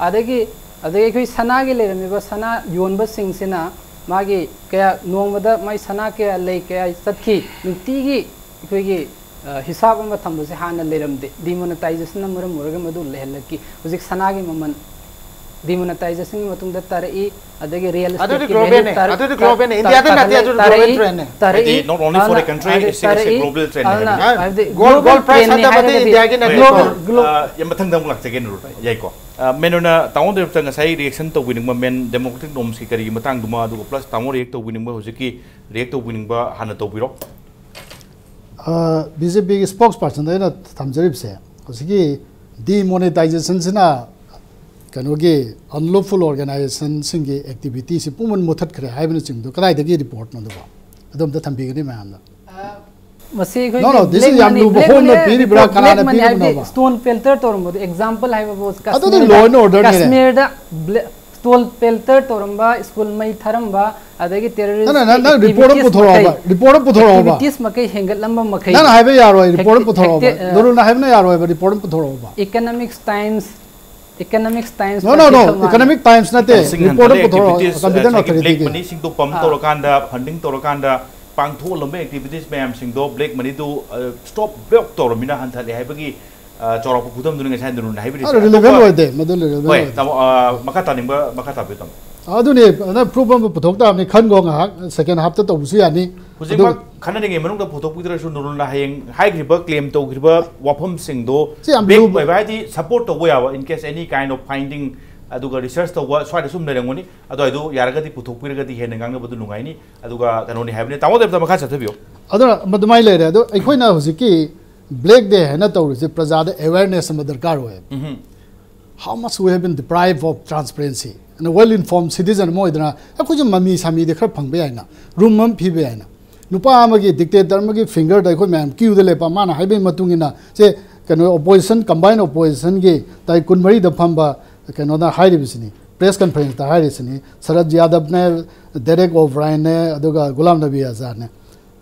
ꯑꯗꯒꯤ, ꯑꯗꯒꯤ ꯑꯩꯈꯣꯏ ꯁꯅꯥꯒꯤ ꯂꯩꯔꯝꯃꯤꯕ ꯁꯅꯥ ꯌꯣꯟꯕꯁꯤꯡꯁꯤꯅ ꯃꯥꯒꯤ ꯀꯌꯥ, ꯅꯣꯡꯃꯗ ꯃꯥꯏ ꯁꯅꯥ ꯀꯌꯥ ꯂꯩ, ꯀꯌꯥ ꯆꯠꯈꯤ, ꯅꯨꯡꯇꯤꯒꯤ ꯑꯩꯈꯣꯏꯒꯤ, ꯑ, ꯍꯤꯁꯥꯕ ꯑꯃ ꯊꯝꯕꯁꯦ ꯍꯥꯟꯅ ꯂꯩꯔꯝꯗꯦ꯫ ꯗꯤꯃꯣꯅꯤꯇꯥꯏꯖꯦꯁꯟꯅ ꯃꯔꯝ ꯑꯣꯏꯔꯒ ꯃꯗꯨ ꯂꯩꯍꯜꯂꯛꯈꯤ꯫ ꯍꯧꯖꯤꯛ ꯁꯅꯥꯒꯤ ꯃꯃꯜ ꯗꯤꯃꯣꯅꯤꯇꯥꯏꯖꯦꯁꯟꯒꯤ ꯃꯇꯨꯡꯗ ꯇꯥꯔꯛꯏ, ꯑꯗꯒꯤ ꯔꯤꯌꯦꯜ ꯑꯗꯨꯗꯤ ꯏꯁꯇꯦꯠꯀꯤ ꯒ꯭ꯂꯣꯕꯦꯜꯅꯦ, ꯚꯦꯂ꯭ꯌꯨ ꯇꯥꯔ-, ꯑꯗꯨꯗꯤ ꯇꯥ-, ꯒ꯭ꯂꯣꯕꯦꯜꯅꯦ, ꯇꯥ-, ꯏꯟꯗꯤꯌꯥꯗ ꯅꯠꯇꯦ, ꯇꯥꯍꯜꯂꯦ-, ꯑꯗꯨꯗꯤ ꯇꯥꯔꯛꯏ, ꯒ꯭ꯂꯣꯕꯦꯜ ꯇ꯭ꯔꯦꯟꯅꯦ꯫ ꯇꯥꯔꯛꯏ꯫ ꯍꯥꯏꯗꯤ, not only for a ꯑꯗꯨꯅ, country, ꯍꯥꯏꯗꯤ, it's, it's a ꯇꯥꯔꯛꯏ꯫ Global trend ꯑꯗꯨꯅ, ꯍꯥꯏꯕꯅꯤ꯫ ꯍꯥꯏꯕꯗꯤ, ꯒꯣꯜ, ꯒꯣꯜ ꯒ꯭ꯂꯣꯕꯦꯜ ꯄ꯭ꯔꯥꯏꯁ ꯇ꯭ꯔꯦꯟꯅꯤ ꯍꯟꯊꯕꯗꯤ ꯍꯥꯏꯔꯒꯗꯤ, ꯏꯟꯗꯤꯌꯥꯒꯤ ꯅꯠꯇꯦꯀꯣ꯫ ꯒ꯭ꯂꯣꯕꯦꯜ, ꯒ꯭ꯂꯣ-, ꯑ, ꯌꯥꯝ ꯃꯊꯪꯗ ꯑꯃꯨꯛ ꯂꯥꯛꯆꯒꯦ, ꯅꯔꯨꯜ꯫ ꯌꯥꯏꯀꯣ? ꯑ, ꯃꯦꯟ ꯑꯣꯏꯅ ꯇꯥꯃꯣ ꯗꯥꯏꯔꯦꯛꯇꯔ ꯉꯁꯥꯏ ꯔꯤꯌꯦꯛꯁꯟ ꯇꯧꯕꯤꯅꯤꯡꯕ ꯃꯦꯟ ꯗꯦꯃꯣꯀ꯭ꯔꯦꯇꯤꯛ ꯅꯣꯝꯁꯀꯤ ꯀꯔꯤꯒꯤ ꯃꯇꯥꯡꯗꯨꯃ, ꯑꯗꯨꯒ ꯄ꯭ꯂꯁ ꯇꯥꯃꯣ ꯔꯤꯌꯦꯛ ꯇꯧꯕꯤꯅꯤꯡꯕ, ꯍꯧꯖꯤꯛꯀꯤ ꯔꯤꯌꯦꯛ ꯇꯧꯕꯤꯅꯤꯡꯕ ꯍꯥꯟꯅ ꯇꯧꯕꯤꯔꯣ꯫ ꯕꯤ ꯖꯦ ꯄꯤꯒꯤ ꯁ꯭ꯄꯣꯛꯁ ꯄꯥꯔꯁꯟꯗ ꯑꯩꯅ ꯊꯝꯖꯔꯤꯕꯁꯦ, ꯍꯧꯖꯤꯛꯀꯤ ꯗꯤꯃꯣꯅꯤꯇꯥꯏꯖꯦꯁꯟꯁꯤꯅ ꯀꯩꯅꯣꯒꯤ ꯑꯟꯂꯣꯐꯨꯜ ꯑꯣꯔꯒꯅꯥꯏꯖꯦꯁꯟꯁꯤꯡꯒꯤ ꯑꯦꯛꯇꯤꯚꯤꯇꯤꯁꯤ ꯄꯨꯝꯅꯃꯛ ꯃꯨꯊꯠꯈ꯭ꯔꯦ ꯍꯥꯏꯕꯅꯆꯤꯡꯕꯗꯣ ꯀꯗꯥꯏꯗꯒꯤ ꯔꯤꯄꯣꯔꯠꯅꯣ ꯑꯗꯨꯕꯣ? ꯑꯗꯣꯝꯇ ꯊꯝꯕꯤꯒꯅꯤ ꯃꯌꯥꯝꯗ꯫ ꯃꯁꯤ No, no, this is ꯌꯥꯝ ꯂꯨꯕ ꯍꯣꯠꯅ ꯄꯤꯔꯤꯕ꯭ꯔꯥ, ꯀꯅꯥꯅ ꯄꯤꯔꯤꯕꯅꯣꯕ? ꯁ꯭ꯇꯣꯟ ꯄꯦꯜꯇꯔ ꯇꯧꯔꯝꯕꯗꯣ ꯑꯦꯛꯖꯥꯝꯄꯜ ꯍꯥꯏꯕꯕꯨ ꯑꯗꯨꯗꯤ law and order ꯅꯤꯅꯦ꯫ ꯀꯥꯁꯃꯤꯔꯗ ꯁ꯭ꯇꯣꯟ ꯄꯦꯜꯇꯔ ꯇꯧꯔꯝꯕ, ꯁ꯭ꯀꯨꯜ ꯃꯩ ꯊꯥꯔꯝꯕ, ꯑꯗꯒꯤ ꯅꯪ ꯅꯪ ꯅꯪ ꯔꯤꯄꯣꯔꯠ ꯑꯃ ꯄꯨꯊꯣꯔꯛꯑꯣꯕ, ꯔꯤꯄꯣꯔꯠ ꯑꯃ ꯄꯨꯊꯣꯔꯛꯑꯣꯕ꯫ ꯅꯪꯅ ꯍꯥꯏꯕ ꯌꯥꯔꯣꯏ, ꯔꯤꯄꯣꯔꯠ ꯑꯃ ꯄꯨꯊꯣꯔꯛꯑꯣꯕ꯫ ꯅꯨꯔꯨꯜꯅ ꯍꯥꯏꯕꯅ ꯌꯥꯔꯣꯏꯕ, ꯔꯤꯄꯣꯔꯠ ꯑꯃ ꯄꯨꯊꯣꯔꯛꯑꯣꯕ꯫ Economics times economics times No, no, no, economic times ꯅꯠꯇꯦ, ꯃꯁꯤꯡ ꯔꯤꯄꯣꯔꯠ ꯑꯃ ꯍꯟꯊꯔꯦ, ꯄꯨꯊꯣꯔꯛꯑꯣ, ꯑꯦꯛꯇꯤꯚꯤꯇꯤꯁ, ꯀꯝꯄꯤꯇꯦꯟ ꯉꯁꯥꯏꯒꯤ ꯕ꯭ꯂꯦꯛ ꯑꯣꯊꯣꯔꯤꯇꯤꯒꯤ꯫ ꯃꯅꯤꯁꯤꯡꯗꯣ ꯄꯝ ꯑꯥ꯫ ꯇꯧꯔꯀꯥꯟꯗ, ꯐꯟꯗꯤꯡ ꯇꯧꯔꯀꯥꯟꯗ ꯄꯥꯡꯊꯣꯛꯂꯝꯕ ꯑꯦꯛꯇꯤꯚꯤꯇꯤꯁ ꯃꯌꯥꯝꯁꯤꯡꯗꯣ ꯕ꯭ꯂꯦꯛ ꯃꯅꯤꯗꯨ ꯁ꯭ꯇꯣꯞ ꯕ꯭ꯂꯣꯛ ꯇꯧꯔꯝꯃꯤꯅ ꯍꯟꯊꯔꯦ ꯍꯥꯏꯕꯒꯤ ꯑ, ꯆꯥꯎꯔꯥꯛꯄ ꯈꯨꯗꯝꯗꯨꯅꯤ ꯉꯁꯥꯏ ꯅꯨꯔꯨꯜꯅ ꯍꯥꯏꯕꯤꯔꯤꯁꯦ꯫ ꯑꯗꯨ ꯔꯤꯂꯦꯚꯦꯟ ꯑꯇꯣꯞꯄ- ꯑꯣꯏꯗꯦ, ꯃꯗꯨ ꯔꯤꯂꯦꯚꯦꯟ ꯍꯣꯏ, ꯑꯣꯏꯗꯦ꯫ ꯇꯥꯃꯣ, ꯑ, ꯃꯈꯥ ꯇꯥꯅꯤꯡꯕ ꯃꯈꯥ ꯇꯥꯕꯤꯌꯨ, ꯇꯥꯃꯣ꯫ ꯑꯗꯨꯅꯤ, ꯑꯗꯨꯅ ꯄ꯭ꯔꯨꯐ ꯑꯃ ꯄꯨꯊꯣꯛ ꯇꯥꯕꯅꯤ, ꯈꯟꯈꯣ ꯉꯥꯏꯍꯥꯛ, ꯁꯦꯀꯦꯟ ꯍꯥꯐꯇ ꯇꯧꯕꯁꯨ ꯌꯥꯅꯤ꯫ ꯍꯧꯖꯤꯛꯃꯛ ꯑꯗꯨ- ꯈꯟꯅꯔꯤꯉꯩ ꯃꯅꯨꯡꯗ ꯄꯨꯊꯣꯛꯄꯤꯗ꯭ꯔꯁꯨ, ꯅꯨꯔꯨꯜꯅ ꯍꯌꯦꯡ ꯍꯥꯏꯈ꯭ꯔꯤꯕ, ꯀ꯭ꯂꯦꯝ ꯇꯧꯈ꯭ꯔꯤꯕ ꯋꯥꯐꯝꯁꯤꯡꯗꯣ ꯁꯤ ꯌꯥꯝ ꯕꯦꯛ ꯂꯨꯕ- ꯑꯣꯏꯕ, ꯍꯥꯏꯗꯤ ꯁꯄꯣꯔꯠ ꯇꯧꯕ ꯌꯥꯕ, in case any kind of finding, ꯑꯗꯨꯒ ꯔꯤꯁꯔꯁ ꯇꯧꯕ ꯁ꯭ꯋꯥꯏꯗ ꯁꯨꯝ ꯂꯩꯔꯝꯒꯅꯤ꯫ ꯑꯗꯨꯋꯥꯏꯗꯨ ꯌꯥꯔꯒꯗꯤ ꯄꯨꯊꯣꯛꯄꯤꯔꯒꯗꯤ ꯍꯦꯟꯅ ꯉꯥꯡꯅꯕꯗꯨ ꯅꯨꯡꯉꯥꯏꯅꯤ꯫ ꯑꯗꯨꯒ ꯀꯩꯅꯣꯅꯤ ꯍꯥꯏꯕꯅꯤ, ꯇꯥꯃꯣ ꯗꯦꯕꯇ ꯃꯈꯥ ꯆꯠꯊꯕꯤꯌꯨ꯫ ꯑꯗꯨꯅ ꯑꯗꯨꯃꯥꯏꯅ ꯂꯩꯔꯦ꯫ ꯑꯗꯣ ꯑꯩꯈꯣꯏꯅ ꯍꯧꯖꯤꯛꯀꯤ ꯕ꯭ꯂꯦꯛ ꯗꯦ ꯍꯥꯏꯅ ꯇꯧꯔꯤꯁꯦ ꯄ꯭ꯔꯖꯥꯗ ꯑꯦꯋꯦꯔꯅꯦꯁ ꯑꯃ ꯗꯔꯀꯥꯔ ꯑꯣꯏꯌꯦꯕ꯫ ꯎꯝꯍꯨꯝ꯫ How much we have been deprived of transparency? And a well informed citizen ꯑꯃ ꯑꯣꯏꯗꯅ ꯑꯩꯈꯣꯏꯁꯨ ꯃꯃꯤ ꯁꯥꯃꯤꯗꯤ ꯈꯔ ꯐꯪꯕ ꯌꯥꯏꯅ, ꯔꯨꯝ ꯑꯃ ꯄꯤꯕ ꯌꯥꯏꯅ꯫ ꯅꯨꯄꯥ ꯑꯃꯒꯤ, ꯗꯤꯛꯇꯦꯇꯔ ꯑꯃꯒꯤ ꯐꯤꯡꯒꯔꯗ ꯑꯩꯈꯣꯏ ꯃꯌꯥꯝ ꯀ꯭ꯌꯨꯗ ꯂꯦꯞꯄ, ꯃꯥꯅ ꯍꯥꯏꯕꯒꯤ ꯃꯇꯨꯡ ꯏꯟꯅ ꯁꯦ, ꯀꯩꯅꯣ, ꯑꯣꯄꯣꯖꯤꯁꯟ, ꯀꯝꯕꯥꯏꯟ ꯑꯣꯄꯣꯖꯤꯁꯟꯒꯤ ꯇꯥꯔꯤꯛ ꯀꯨꯟꯃꯔꯤꯗ ꯐꯝꯕ ꯀꯩꯅꯣꯅ ꯍꯥꯏꯔꯤꯕꯁꯤꯅꯤ, ꯄ꯭ꯔꯦꯁ ꯀꯟꯐꯔꯦꯟꯁꯇ ꯍꯥꯏꯔꯤꯁꯤꯅꯤ, ꯁꯔꯠ ꯌꯥꯗꯕꯅꯦ, ꯗꯦꯔꯦꯛ ꯑꯣꯕ꯭ꯔꯥꯏꯟꯅꯦ, ꯑꯗꯨꯒ ꯒꯨꯂꯥꯝ ꯅꯕꯤ ꯑꯖꯥꯗꯅꯦ꯫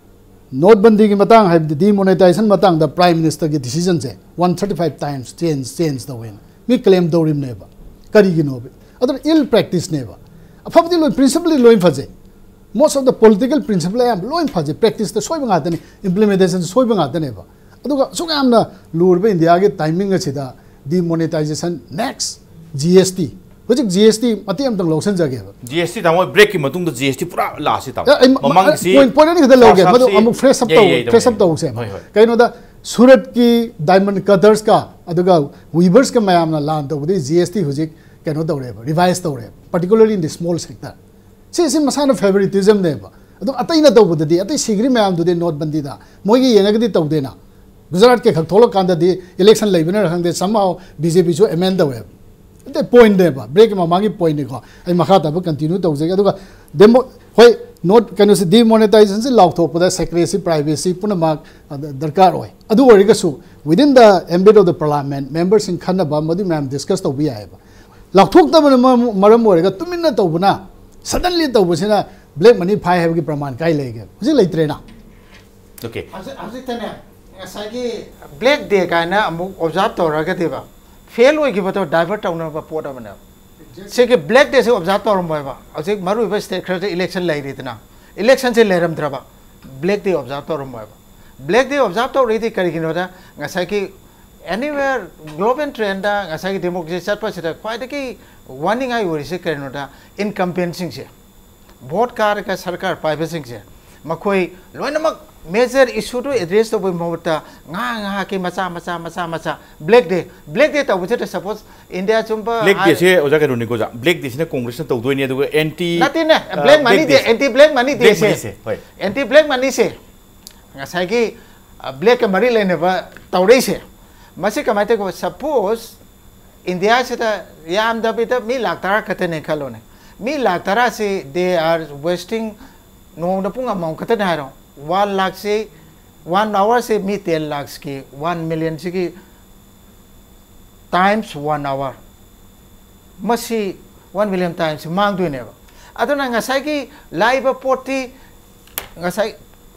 ꯅꯣꯠꯕꯟꯗꯤꯒꯤ ꯃꯇꯥꯡ, ꯍꯥꯏꯕꯗꯤ ꯗꯤꯃꯣꯅꯦꯇꯥꯏꯖꯦꯁꯟ ꯃꯇꯥꯡꯗ ꯄ꯭ꯔꯥꯏꯝ ꯃꯤꯅꯤꯁꯇꯔꯒꯤ ꯗꯤꯁꯤꯖꯟꯁꯦ one thirty five times change, change ꯇꯧꯋꯦꯅ ꯃꯤ ꯀ꯭ꯂꯦꯝ ꯇꯧꯔꯤꯕꯅꯦꯕ꯫ ꯀꯔꯤꯒꯤꯅꯣꯕ? ꯑꯗꯨꯅ ꯏꯜ ꯄ꯭ꯔꯦꯛꯇꯤꯁꯅꯦꯕ꯫ ꯑꯐꯕꯗꯤ ꯂꯣꯏ, ꯄ꯭ꯔꯤꯟꯁꯤꯄꯜꯗꯤ ꯂꯣꯏ ꯐꯖꯩ, most of the political principle ꯑꯌꯥꯝꯕ ꯂꯣꯏ ꯐꯖꯩ, ꯄ꯭ꯔꯦꯛꯇꯤꯁꯇ ꯁꯣꯏꯕ ꯉꯥꯛꯇꯅꯤ, ꯏꯝꯄ꯭ꯂꯤꯃꯦꯟꯇꯦꯁꯟ ꯁꯣꯏꯕ ꯉꯥꯛꯇꯅꯦꯕ꯫ ꯑꯗꯨꯒ ꯑꯁꯨꯛ ꯌꯥꯝꯅ ꯂꯨꯔꯕ ꯏꯟꯗꯤꯌꯥꯒꯤ ꯇꯥꯏꯃꯤꯡ ꯑꯁꯤꯗ ꯗꯤꯃꯣꯅꯦꯇꯥꯏꯖꯦꯁꯟ, ꯅꯦꯛꯁ ꯖꯤ ꯑꯦꯁ ꯇꯤ, ꯍꯧꯖꯤꯛ ꯖꯤ ꯑꯦꯁ ꯇꯤ ꯃꯇꯦꯛ ꯑꯃꯇꯪ ꯂꯧꯁꯤꯟꯖꯒꯦꯕ꯫ ꯖꯤ ꯑꯦꯁ ꯇꯤ, ꯇꯥꯃꯣ, ꯕ꯭ꯔꯦꯛꯀꯤ ꯃꯇꯨꯡꯗ ꯖꯤ ꯑꯦꯁ ꯇꯤ ꯄꯨꯔꯥ ꯂꯥꯛꯑꯁꯤ, ꯇꯥꯃꯣ꯫ ꯑꯦ, ꯑꯩ ꯃ- ꯃꯃꯥꯡꯒꯤꯁꯤ ꯄꯣꯏꯟ ꯄꯣꯏꯟ ꯑꯅꯤ ꯈꯛꯇ ꯂꯧꯒꯦ, first ꯃꯗꯨ halfꯁꯤ ꯑꯃꯨꯛ ꯐ꯭ꯔꯦꯁ ꯑꯞ ꯌꯥꯏ, ꯇꯧ, ꯌꯥꯏ, ꯐ꯭ꯔꯦꯁ ꯑꯞ ꯌꯥꯏ꯫ ꯇꯧꯁꯦ꯫ ꯍꯣꯏ, ꯍꯣꯏ꯫ ꯀꯩꯅꯣꯗ ꯁꯨꯔꯠꯀꯤ ꯗꯥꯏꯃꯟ ꯀꯇꯔꯁꯀ ꯑꯗꯨꯒ ꯋꯤꯚꯔꯁꯀ ꯃꯌꯥꯝꯅ ꯂꯥꯟ ꯇꯧꯕꯗꯒꯤ ꯖꯤ ꯑꯦꯁ ꯇꯤ ꯍꯧꯖꯤꯛ ꯀꯩꯅꯣ ꯇꯧꯔꯦꯕ, ꯔꯤꯚꯥꯏꯁ ꯇꯧꯔꯦꯕ, particularly in the small sector꯫ ꯁꯤꯁꯤ ꯃꯁꯥꯅ ꯐꯦꯚꯔꯤꯇꯤꯖꯝꯅꯦꯕ꯫ ꯑꯗꯨꯝ ꯑꯇꯩꯅ ꯇꯧꯕꯗꯗꯤ, ꯑꯇꯩ ꯁꯤꯈ꯭ꯔꯤ ꯃꯌꯥꯝꯗꯨꯗꯤ ꯅꯣꯠꯕꯟꯗꯤꯗ ꯃꯣꯏꯒꯤ ꯌꯦꯡꯉꯒꯗꯤ ꯇꯧꯗꯦꯅ꯫ ꯒꯨꯖꯔꯥꯠꯀꯤ ꯈꯛ ꯊꯣꯛꯂꯛꯀꯥꯟꯗꯗꯤ ꯏꯂꯦꯛꯁꯟ ꯂꯩꯕꯅꯔ ꯈꯪꯗꯦ, somehow ꯕꯤ ꯖꯦ ꯄꯤꯁꯨ ꯑꯦꯃꯦꯟ ꯇꯧꯋꯦꯕ꯫ ꯑꯗꯩ ꯄꯣꯏꯟꯅꯦꯕ, ꯕ꯭ꯔꯦꯛꯀꯤ ꯃꯃꯥꯡꯒꯤ ꯄꯣꯏꯟꯅꯤꯀꯣ꯫ ꯑꯩ ꯃꯈꯥ ꯇꯥꯕ ꯀꯟꯇꯤꯅ꯭ꯌꯨ ꯇꯧꯖꯒꯦ꯫ ꯑꯗꯨꯒ ꯗꯦꯃꯣ-, ꯍꯣꯏ, ꯅꯣꯠ ꯀꯩꯅꯣꯁꯤ, ꯗꯤꯃꯣꯅꯦꯇꯥꯏꯖꯦꯁꯟꯁꯤ ꯂꯥꯎꯊꯣꯛꯄꯗ ꯁꯦꯀ꯭ꯔꯦꯁꯤ, ꯄ꯭ꯔꯥꯏꯚꯦꯁꯤ ꯄꯨꯝꯅꯃꯛ ꯑꯗ ꯗꯔꯀꯥꯔ ꯑꯣꯏ꯫ ꯑꯗꯨ ꯑꯣꯏꯔꯒꯁꯨ within the ambit of the parliament memberꯁꯤꯡ ꯈꯟꯅꯕ, ꯃꯗꯨ ꯃꯌꯥꯝ ꯗꯤꯁꯀꯁ ꯇꯧꯕ ꯌꯥꯏꯑꯕ꯫ ꯂꯥꯎꯊꯣꯛꯇꯕꯅ ꯃꯔꯝ ꯃꯔꯝ ꯑꯣꯏꯔꯒ ꯇꯨꯃꯤꯟꯅ ꯇꯧꯕꯅ, ꯁꯗꯟꯂꯤ ꯇꯧꯕꯁꯤꯅ ꯕ꯭ꯂꯦꯛ ꯃꯅꯤ ꯐꯥꯏ ꯍꯥꯏꯕꯒꯤ ꯄ꯭ꯔꯃꯥꯟ ꯀꯥꯏ ꯂꯩꯒꯦ? ꯍꯧꯖꯤꯛ ꯂꯩꯇ꯭ꯔꯦꯅ꯫ Okay. ꯍꯧꯖꯤꯛ ꯍꯧꯖꯤꯛꯇꯅꯦ, ꯉꯁꯥꯏꯒꯤ ꯕ꯭ꯂꯦꯛ ꯗꯦ ꯀꯥꯏꯅ ꯑꯃꯨꯛ ꯑꯣꯕꯖꯥꯔꯕ ꯇꯧꯔꯒꯗꯤꯕ, ꯐꯦꯜ ꯑꯣꯏꯈꯤꯕꯗꯣ ꯗꯥꯏꯚꯔꯠ ꯇꯧꯅꯕ ꯄꯣꯠ ꯑꯃꯅꯦꯕ꯫ ꯁꯤꯒꯤ ꯕ꯭ꯂꯦꯛ ꯗꯦꯁꯦ ꯑꯣꯕꯖꯥꯔꯕ ꯇꯧꯔꯝꯃꯣꯏꯕ꯫ ꯍꯧꯖꯤꯛ ꯃꯔꯨꯑꯣꯏꯕ ꯁ꯭ꯇꯦꯠ ꯈꯔꯗ ꯏꯂꯦꯛꯁꯟ ꯂꯩꯔꯤꯗꯅ, ꯏꯂꯦꯛꯁꯟꯁꯦ ꯂꯩꯔꯝꯗ꯭ꯔꯕ, ꯕ꯭ꯂꯦꯛ ꯗꯦ ꯑꯣꯕꯖꯥꯔꯕ ꯇꯧꯔꯝꯃꯣꯏꯕ꯫ ꯕ꯭ꯂꯦꯛ ꯗꯦ ꯑꯣꯕꯖꯥꯔꯕ ꯇꯧꯔꯤꯗꯤ ꯀꯔꯤꯒꯤꯅꯣꯗ, ꯉꯁꯥꯏꯒꯤ anywhere global trendꯗ ꯉꯁꯥꯏꯒꯤ ꯗꯦꯃꯣꯀ꯭ꯔꯦꯁꯤ ꯆꯠꯄꯁꯤꯗ ꯈ꯭ꯋꯥꯏꯗꯒꯤ ꯋꯥꯅꯤꯡꯉꯥꯏ ꯑꯣꯏꯔꯤꯁꯦ ꯀꯔꯤꯅꯣꯗ, ꯏꯟꯀꯝꯕꯦꯟꯁꯤꯡꯁꯦ, ꯚꯣꯠ ꯀꯥꯔꯒ ꯁꯔꯀꯥꯔ ꯄꯥꯏꯕꯁꯤꯡꯁꯦ, ꯃꯈꯣꯏ ꯂꯣꯏꯅꯃꯛ ꯃꯦꯖꯔ ꯏꯁꯨꯗꯨ ꯑꯦꯗ꯭ꯔꯦꯁ ꯇꯧꯕꯒꯤ ꯃꯍꯨꯠꯇ ꯉꯥꯏꯍꯥꯛ ꯉꯥꯏꯍꯥꯛꯀꯤ ꯃꯆꯥ ꯃꯆꯥ ꯃꯆꯥ ꯃꯆꯥ, ꯕ꯭ꯂꯦꯛ ꯗꯦ, ꯕ꯭ꯂꯦꯛ ꯗꯦ ꯇꯧꯕꯁꯤꯗ, ꯁꯄꯣꯁ ꯏꯟꯗꯤꯌꯥ ꯆꯨꯝꯕ ꯕ꯭ꯂꯦꯛ ꯍꯥꯏ- ꯗꯦꯁꯦ ꯑꯣꯖꯥ ꯀꯩꯅꯣꯅꯤꯀꯣ ꯑꯣꯖꯥ, ꯕ꯭ꯂꯦꯛ ꯗꯦꯁꯤꯅ ꯀꯣꯡꯒ꯭ꯔꯦꯁꯅ ꯇꯧꯗꯣꯏꯅꯤ, ꯑꯗꯨꯒ ꯑꯦꯟꯇꯤ ꯅꯠꯇꯦꯅꯦ, ꯕ꯭ꯂꯦꯛ ꯃꯅꯤ ꯗꯦ, ꯑꯦꯟꯇꯤ ꯕ꯭ꯂꯦꯛ ꯃꯅꯤ ꯗꯦꯁꯦ, ꯍꯣꯏ꯫ ꯑꯦꯟꯇꯤ ꯕ꯭ꯂꯦꯛ ꯃꯅꯤꯁꯦ ꯉꯁꯥꯏꯒꯤ ꯕ꯭ꯂꯦꯛꯀ ꯃꯔꯤ ꯂꯩꯅꯕ ꯇꯧꯔꯛꯏꯁꯦ, ꯃꯁꯤ ꯀꯃꯥꯏꯅ ꯇꯧꯒꯦ? ꯁꯄꯣꯁ ꯏꯟꯗꯤꯌꯥꯁꯤꯗ ꯌꯥꯝꯗꯕꯤꯗ ꯃꯤ ꯂꯥꯛ ꯇꯔꯥ ꯈꯛꯇꯅꯦ ꯈꯜꯂꯣꯅꯦ꯫ ꯃꯤ ꯂꯥꯛ ꯇꯔꯥꯁꯤ they are wasting, ꯅꯣꯡꯃꯗ ꯄꯨꯡ ꯑꯃꯃꯝ ꯈꯛꯇꯅꯦ ꯍꯥꯏꯔꯣ, ꯋꯥꯟ ꯂꯥꯛꯁꯤ, ꯋꯥꯟ ꯑꯋꯥꯔꯁꯤ ꯃꯤ ꯇꯦꯟ ꯂꯥꯛꯁꯀꯤ, ꯋꯥꯟ ꯃꯤꯂꯤꯌꯟꯁꯤꯒꯤ ꯇꯥꯏꯝꯁ ꯋꯥꯟ ꯑꯋꯥꯔ, ꯃꯁꯤ ꯋꯥꯟ ꯃꯤꯂꯤꯌꯟ ꯇꯥꯏꯝꯁꯤ ꯃꯥꯡꯗꯣꯏꯅꯦꯕ꯫ ꯑꯗꯨꯅ ꯉꯁꯥꯏꯒꯤ ꯂꯥꯛꯏꯕ ꯄꯣꯠꯇꯤ ꯉꯁꯥꯏ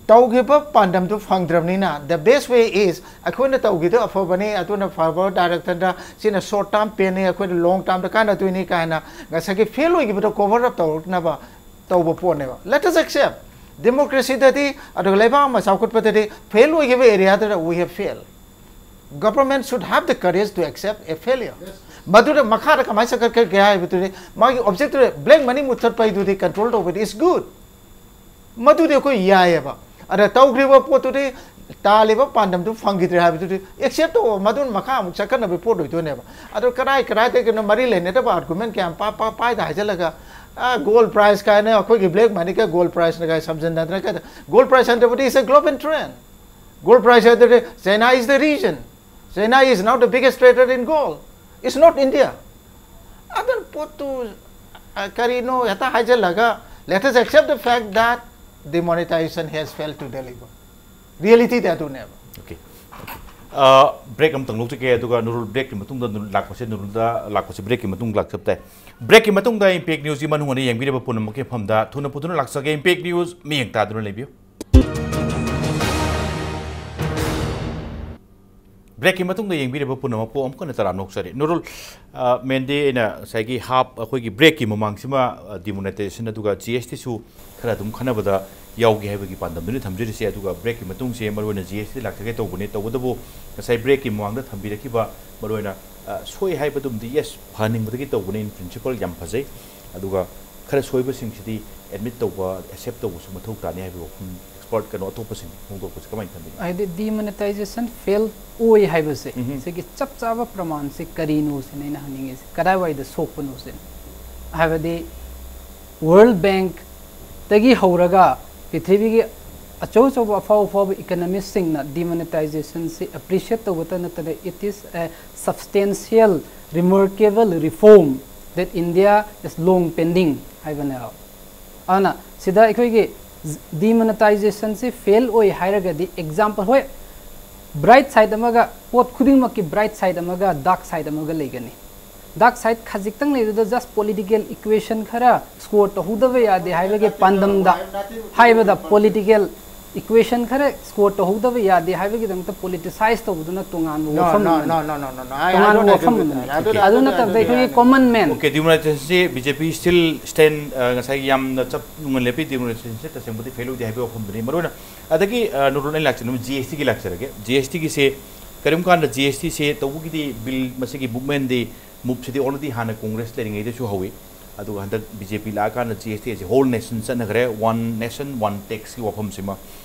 ꯇꯧꯈꯤꯕ ꯄꯥꯟꯗꯝꯗꯨ ꯐꯪꯗ꯭ꯔꯕꯅꯤꯅ, the best way is ꯑꯩꯈꯣꯏꯅ ꯇꯧꯈꯤꯗꯨ ꯑꯐꯕꯅꯤ, ꯑꯗꯨꯅ ꯐꯕ ꯗꯥꯏꯔꯦꯛꯇꯔꯗ ꯁꯤꯅ ꯁꯣꯔꯠ ꯇꯥꯔꯝ ꯄꯦꯟꯅꯤ, ꯑꯩꯈꯣꯏꯅ ꯂꯣꯡ ꯇꯥꯔꯝꯗ ꯀꯥꯟꯅꯗꯣꯏꯅꯤ ꯀꯥꯏꯅ ꯉꯁꯥꯏꯒꯤ ꯐꯦꯜ ꯑꯣꯏꯈꯤꯕꯗꯣ ꯀꯣꯚꯔ ꯑꯞ ꯇꯧꯔꯛꯅꯕ ꯇꯧꯕ ꯄꯣꯠꯅꯦꯕ꯫ Let us accept, ꯗꯦꯃꯣꯀ꯭ꯔꯦꯁꯤꯗꯗꯤ ꯑꯗꯨꯒ ꯂꯩꯕꯥꯛ ꯑꯃ ꯆꯥꯎꯈꯠꯄꯗꯗꯤ ꯐꯦꯜ ꯑꯣꯏꯈꯤꯕ ꯑꯦꯔꯤꯌꯥꯗꯨꯗ we have failed. Government should have the courage to accept a failure. ꯃꯗꯨꯗ ꯃꯈꯥꯗ ꯀꯃꯥꯏꯅ ꯆꯠꯈꯠꯀꯦ ꯍꯥꯏꯕꯗꯨꯗꯤ ꯃꯥꯒꯤ ꯑꯣꯕꯖꯦꯛꯇꯨꯗ ꯕ꯭ꯂꯦꯛ ꯃꯅꯤ ꯃꯨꯠꯊꯠꯄ ꯍꯥꯏꯗꯨꯗꯤ ꯀꯟꯇ꯭ꯔꯣꯜ ꯇꯧꯕꯗꯤ is good. ꯃꯗꯨꯗꯤ ꯑꯩꯈꯣꯏ ꯌꯥꯏꯑꯕ꯫ ꯑꯗ ꯇꯧꯈ꯭ꯔꯤꯕ ꯄꯣꯠꯇꯨꯗꯤ ꯇꯥꯜꯂꯤꯕ ꯄꯥꯟꯗꯝꯗꯨ ꯐꯪꯈꯤꯗ꯭ꯔꯦ ꯍꯥꯏꯕꯗꯨꯗꯤ ꯑꯦꯛꯁꯦꯞ ꯇꯧꯕ, ꯃꯗꯨꯅ ꯃꯈꯥ ꯑꯃꯨꯛ ꯆꯠꯈꯠꯅꯕꯒꯤ ꯄꯣꯠ ꯑꯣꯏꯗꯣꯏꯅꯦꯕ꯫ ꯑꯗꯣ ꯀꯗꯥꯏ ꯀꯗꯥꯏꯗꯒꯤꯅꯣ ꯃꯔꯤ ꯂꯩꯅꯗꯕ ꯑꯥꯔꯒꯨꯃꯦꯟ ꯀꯌꯥꯝ ꯄꯥ- ꯄꯥ- ꯄꯥꯏꯗ ꯍꯥꯏꯖꯤꯜꯂꯒ, ꯑ, ꯒꯣꯜ ꯄ꯭ꯔꯥꯏꯖ ꯀꯥꯏꯅ, ꯑꯩꯈꯣꯏꯒꯤ ꯕ꯭ꯂꯦꯛ ꯃꯅꯤꯒ ꯒꯣꯜ ꯄ꯭ꯔꯥꯏꯖꯅ ꯀꯥꯏ ꯁꯝꯖꯤꯟꯅꯗꯅ ꯀꯥꯏꯗ? ꯒꯣꯜ ꯄ꯭ꯔꯥꯏꯖ ꯍꯥꯏꯗꯕꯗꯤ is a global trend. Gold price ꯍꯥꯏꯗꯨꯗꯤ, China is the reason. China is now the biggest trader in gold. It's not India. ꯑꯗꯨꯅ ꯄꯣꯠꯇꯨ, ꯑ, ꯀꯔꯤꯅꯣ ꯍꯦꯛꯇ ꯍꯥꯏꯖꯤꯜꯂꯒ Let us accept the fact that demonetization has failed to deliver. Reality that will never. Okay. Okay. Break ꯑꯃꯇꯪ ꯂꯧꯖꯒꯦ, ꯑꯗꯨꯒ ꯅꯨꯔꯨꯜ, breakꯀꯤ ꯃꯇꯨꯡꯗ ꯅꯨꯔꯨꯜ ꯂꯥꯛꯄꯁꯦ, ꯅꯨꯔꯨꯜꯗ ꯂꯥꯛꯄꯁꯦ breakꯀꯤ ꯃꯇꯨꯡ ꯂꯥꯛꯆꯕ ꯇꯥꯏ꯫ Breakꯀꯤ ꯃꯇꯨꯡꯗ Impact Newsꯀꯤ ꯃꯅꯨꯡ ꯍꯟꯅ ꯌꯦꯡꯕꯤꯔꯕ ꯄꯨꯝꯅꯃꯛꯀꯤ ꯃꯐꯝꯗ ꯊꯨꯅ ꯄꯨꯊꯨꯅ ꯂꯥꯛꯆꯒꯦ꯫ Impact News ꯃꯤꯠꯌꯦꯡ ꯇꯥꯗꯨꯅ ꯂꯩꯕꯤꯌꯨ꯫ Breakꯀꯤ ꯃꯇꯨꯡꯗ ꯌꯦꯡꯕꯤꯔꯕ ꯄꯨꯝꯅꯃꯛꯄꯨ ꯑꯃꯨꯛ ꯍꯟꯅ ꯇꯔꯥꯝꯅ ꯑꯣꯛꯆꯔꯤ꯫ ꯅꯨꯔꯨꯜ, ꯑ, mainly ꯑꯩꯅ ꯉꯁꯥꯏꯒꯤ half, ꯑꯩꯈꯣꯏꯒꯤ breakꯀꯤ ꯃꯃꯥꯡꯁꯤꯃ, ꯑ, demonetization ꯑꯗꯨꯒ GSTꯁꯨ ꯈꯔ ꯑꯗꯨꯝ ꯈꯟꯅꯕꯗ ꯌꯥꯎꯒꯦ ꯍꯥꯏꯕꯒꯤ ꯄꯥꯟꯗꯝꯗꯨꯅꯤ ꯊꯝꯖꯔꯤꯁꯦ꯫ ꯑꯗꯨꯒ breakꯀꯤ ꯃꯇꯨꯡꯁꯦ ꯃꯔꯨꯑꯣꯏꯅ GST ꯂꯥꯛꯆꯒꯦ ꯇꯧꯕꯅꯤ꯫ ꯇꯧꯕꯇꯕꯨ ꯉꯁꯥꯏ breakꯀꯤ ꯃꯃꯥꯡꯗ ꯊꯝꯕꯤꯔꯛꯈꯤꯕ ꯃꯔꯨꯑꯣꯏꯅ, ꯑ, ꯁꯣꯏ ꯍꯥꯏꯕꯗꯨꯝꯗꯤ yes, ꯐꯍꯟꯅꯤꯡꯕꯗꯒꯤ ꯇꯧꯕꯅꯤ, in principle ꯌꯥꯝ ꯐꯖꯩ꯫ ꯑꯗꯨꯒ ꯈꯔ ꯁꯣꯏꯕꯁꯤꯡꯁꯤꯗꯤ admit ꯇꯧꯕ, accept ꯇꯧꯕꯁꯨ ꯃꯊꯧ ꯇꯥꯅꯤ ꯍꯥꯏꯕꯒꯤ ꯋꯥꯐꯝ expert ꯀꯩꯅꯣ ꯑꯇꯣꯞꯄꯁꯤꯡ ꯐꯣꯡꯗꯣꯛꯄꯁꯦ ꯀꯃꯥꯏꯅ ꯈꯟꯕꯤꯒꯦ? ꯍꯥꯏꯗꯤ demonetization fail ꯑꯣꯏ ꯍꯥꯏꯕꯁꯦ ꯎꯝꯍꯨꯝ꯫ ꯁꯤꯒꯤ ꯆꯞ ꯆꯥꯕ ꯄ꯭ꯔꯃꯥꯟꯁꯦ ꯀꯔꯤꯅꯣ ꯁꯤꯅ ꯑꯩꯅ ꯍꯪꯅꯤꯡꯉꯤꯁꯦ, ꯀꯗꯥꯏꯋꯥꯏꯗ ꯁꯣꯛꯄꯅꯣ ꯁꯤꯅ꯫ ꯍꯥꯏꯕꯗꯤ World Bankꯇꯒꯤ ꯍꯧꯔꯒ ꯄ꯭ꯔꯤꯊꯤꯕꯤꯒꯤ ꯑꯆꯧ ꯑꯆꯧꯕ ꯑꯐꯥꯎ ꯑꯐꯥꯎꯕ economistꯁꯤꯡꯅ demonetizationꯁꯤ appreciate ꯇꯧꯕꯇ ꯅꯠꯇꯅ it is a substantial remarkable reform that India is long pending ꯍꯥꯏꯕꯅꯦꯕ꯫ ꯑꯗꯨꯅ ꯁꯤꯗ ꯑꯩꯈꯣꯏꯒꯤ demonetizationꯁꯤ fail ꯑꯣꯏ ꯍꯥꯏꯔꯒꯗꯤ example, ꯍꯣꯏ, bright side ꯑꯃꯒ, ꯄꯣꯠ ꯈꯨꯗꯤꯡꯃꯛꯀꯤ bright side ꯑꯃꯒ dark side ꯑꯃꯒ ꯂꯩꯒꯅꯤ꯫ Dark side ꯈꯖꯤꯛꯇꯪ ꯂꯩꯕꯗ just political equation ꯈꯔ score ꯇꯧꯍꯧꯗꯕ ꯌꯥꯗꯦ ꯍꯥꯏꯕꯒꯤ ꯄꯥꯟꯗꯝꯗ ꯍꯥꯏꯕꯗ political equation ꯈꯔ score ꯇꯧꯍꯧꯗꯕ ꯌꯥꯗꯦ ꯍꯥꯏꯕꯒꯤꯗꯃꯛꯇ politicize ꯇꯧꯕꯗꯨꯅ ꯇꯣꯉꯥꯟꯕ No, ꯋꯥꯐꯝ no, ꯑꯃꯅꯤ꯫ no, no, no, no. I, I ꯇꯣꯉꯥꯟꯕ don't agree ꯋꯥꯐꯝ with ꯑꯃꯅꯤ꯫ that. I don't, I ꯑꯗꯨ don't, I ꯅꯠꯇꯕꯗ don't, ꯑꯩꯈꯣꯏꯒꯤ I don't. Common Man Okay, demonetizationꯁꯤ BJP still stand, ꯑ, ꯉꯁꯥꯏꯒꯤ ꯌꯥꯝꯅ ꯆꯞ ꯌꯨꯡꯅ ꯂꯦꯞꯄꯤ꯫ Demonetizationꯁꯦ ꯇꯁꯦꯡꯕꯗꯤ fail ꯑꯣꯏꯗꯦ ꯍꯥꯏꯕꯒꯤ ꯋꯥꯐꯝꯗꯨꯅꯤ꯫ ꯃꯔꯨꯑꯣꯏꯅ ꯑꯗꯒꯤ, ꯑ, ꯅꯨꯔꯨꯜ, ꯑꯩꯅ ꯂꯥꯛꯆꯅꯤꯡꯕ GSTꯒꯤ ꯂꯥꯛꯆꯔꯒꯦ꯫ GSTꯒꯤꯁꯦ ꯀꯔꯤꯒꯨꯝꯕ ꯀꯥꯟꯗ GSTꯁꯦ ꯇꯧꯕꯒꯤꯗꯤ bill ꯃꯁꯤꯒꯤ movementꯗꯤ, moveꯁꯤꯗꯤ already ꯍꯥꯟꯅ Congress ꯂꯩꯔꯤꯉꯩꯗꯁꯨ ꯍꯧꯋꯤ꯫ ꯑꯗꯨꯒ ꯍꯟꯗꯛ BJP ꯂꯥꯛꯑꯀꯥꯟꯗ GST ꯑꯁꯤ whole nation ꯆꯠꯅꯈ꯭ꯔꯦ, one nation one taxꯀꯤ ꯋꯥꯐꯝꯁꯤꯃ꯫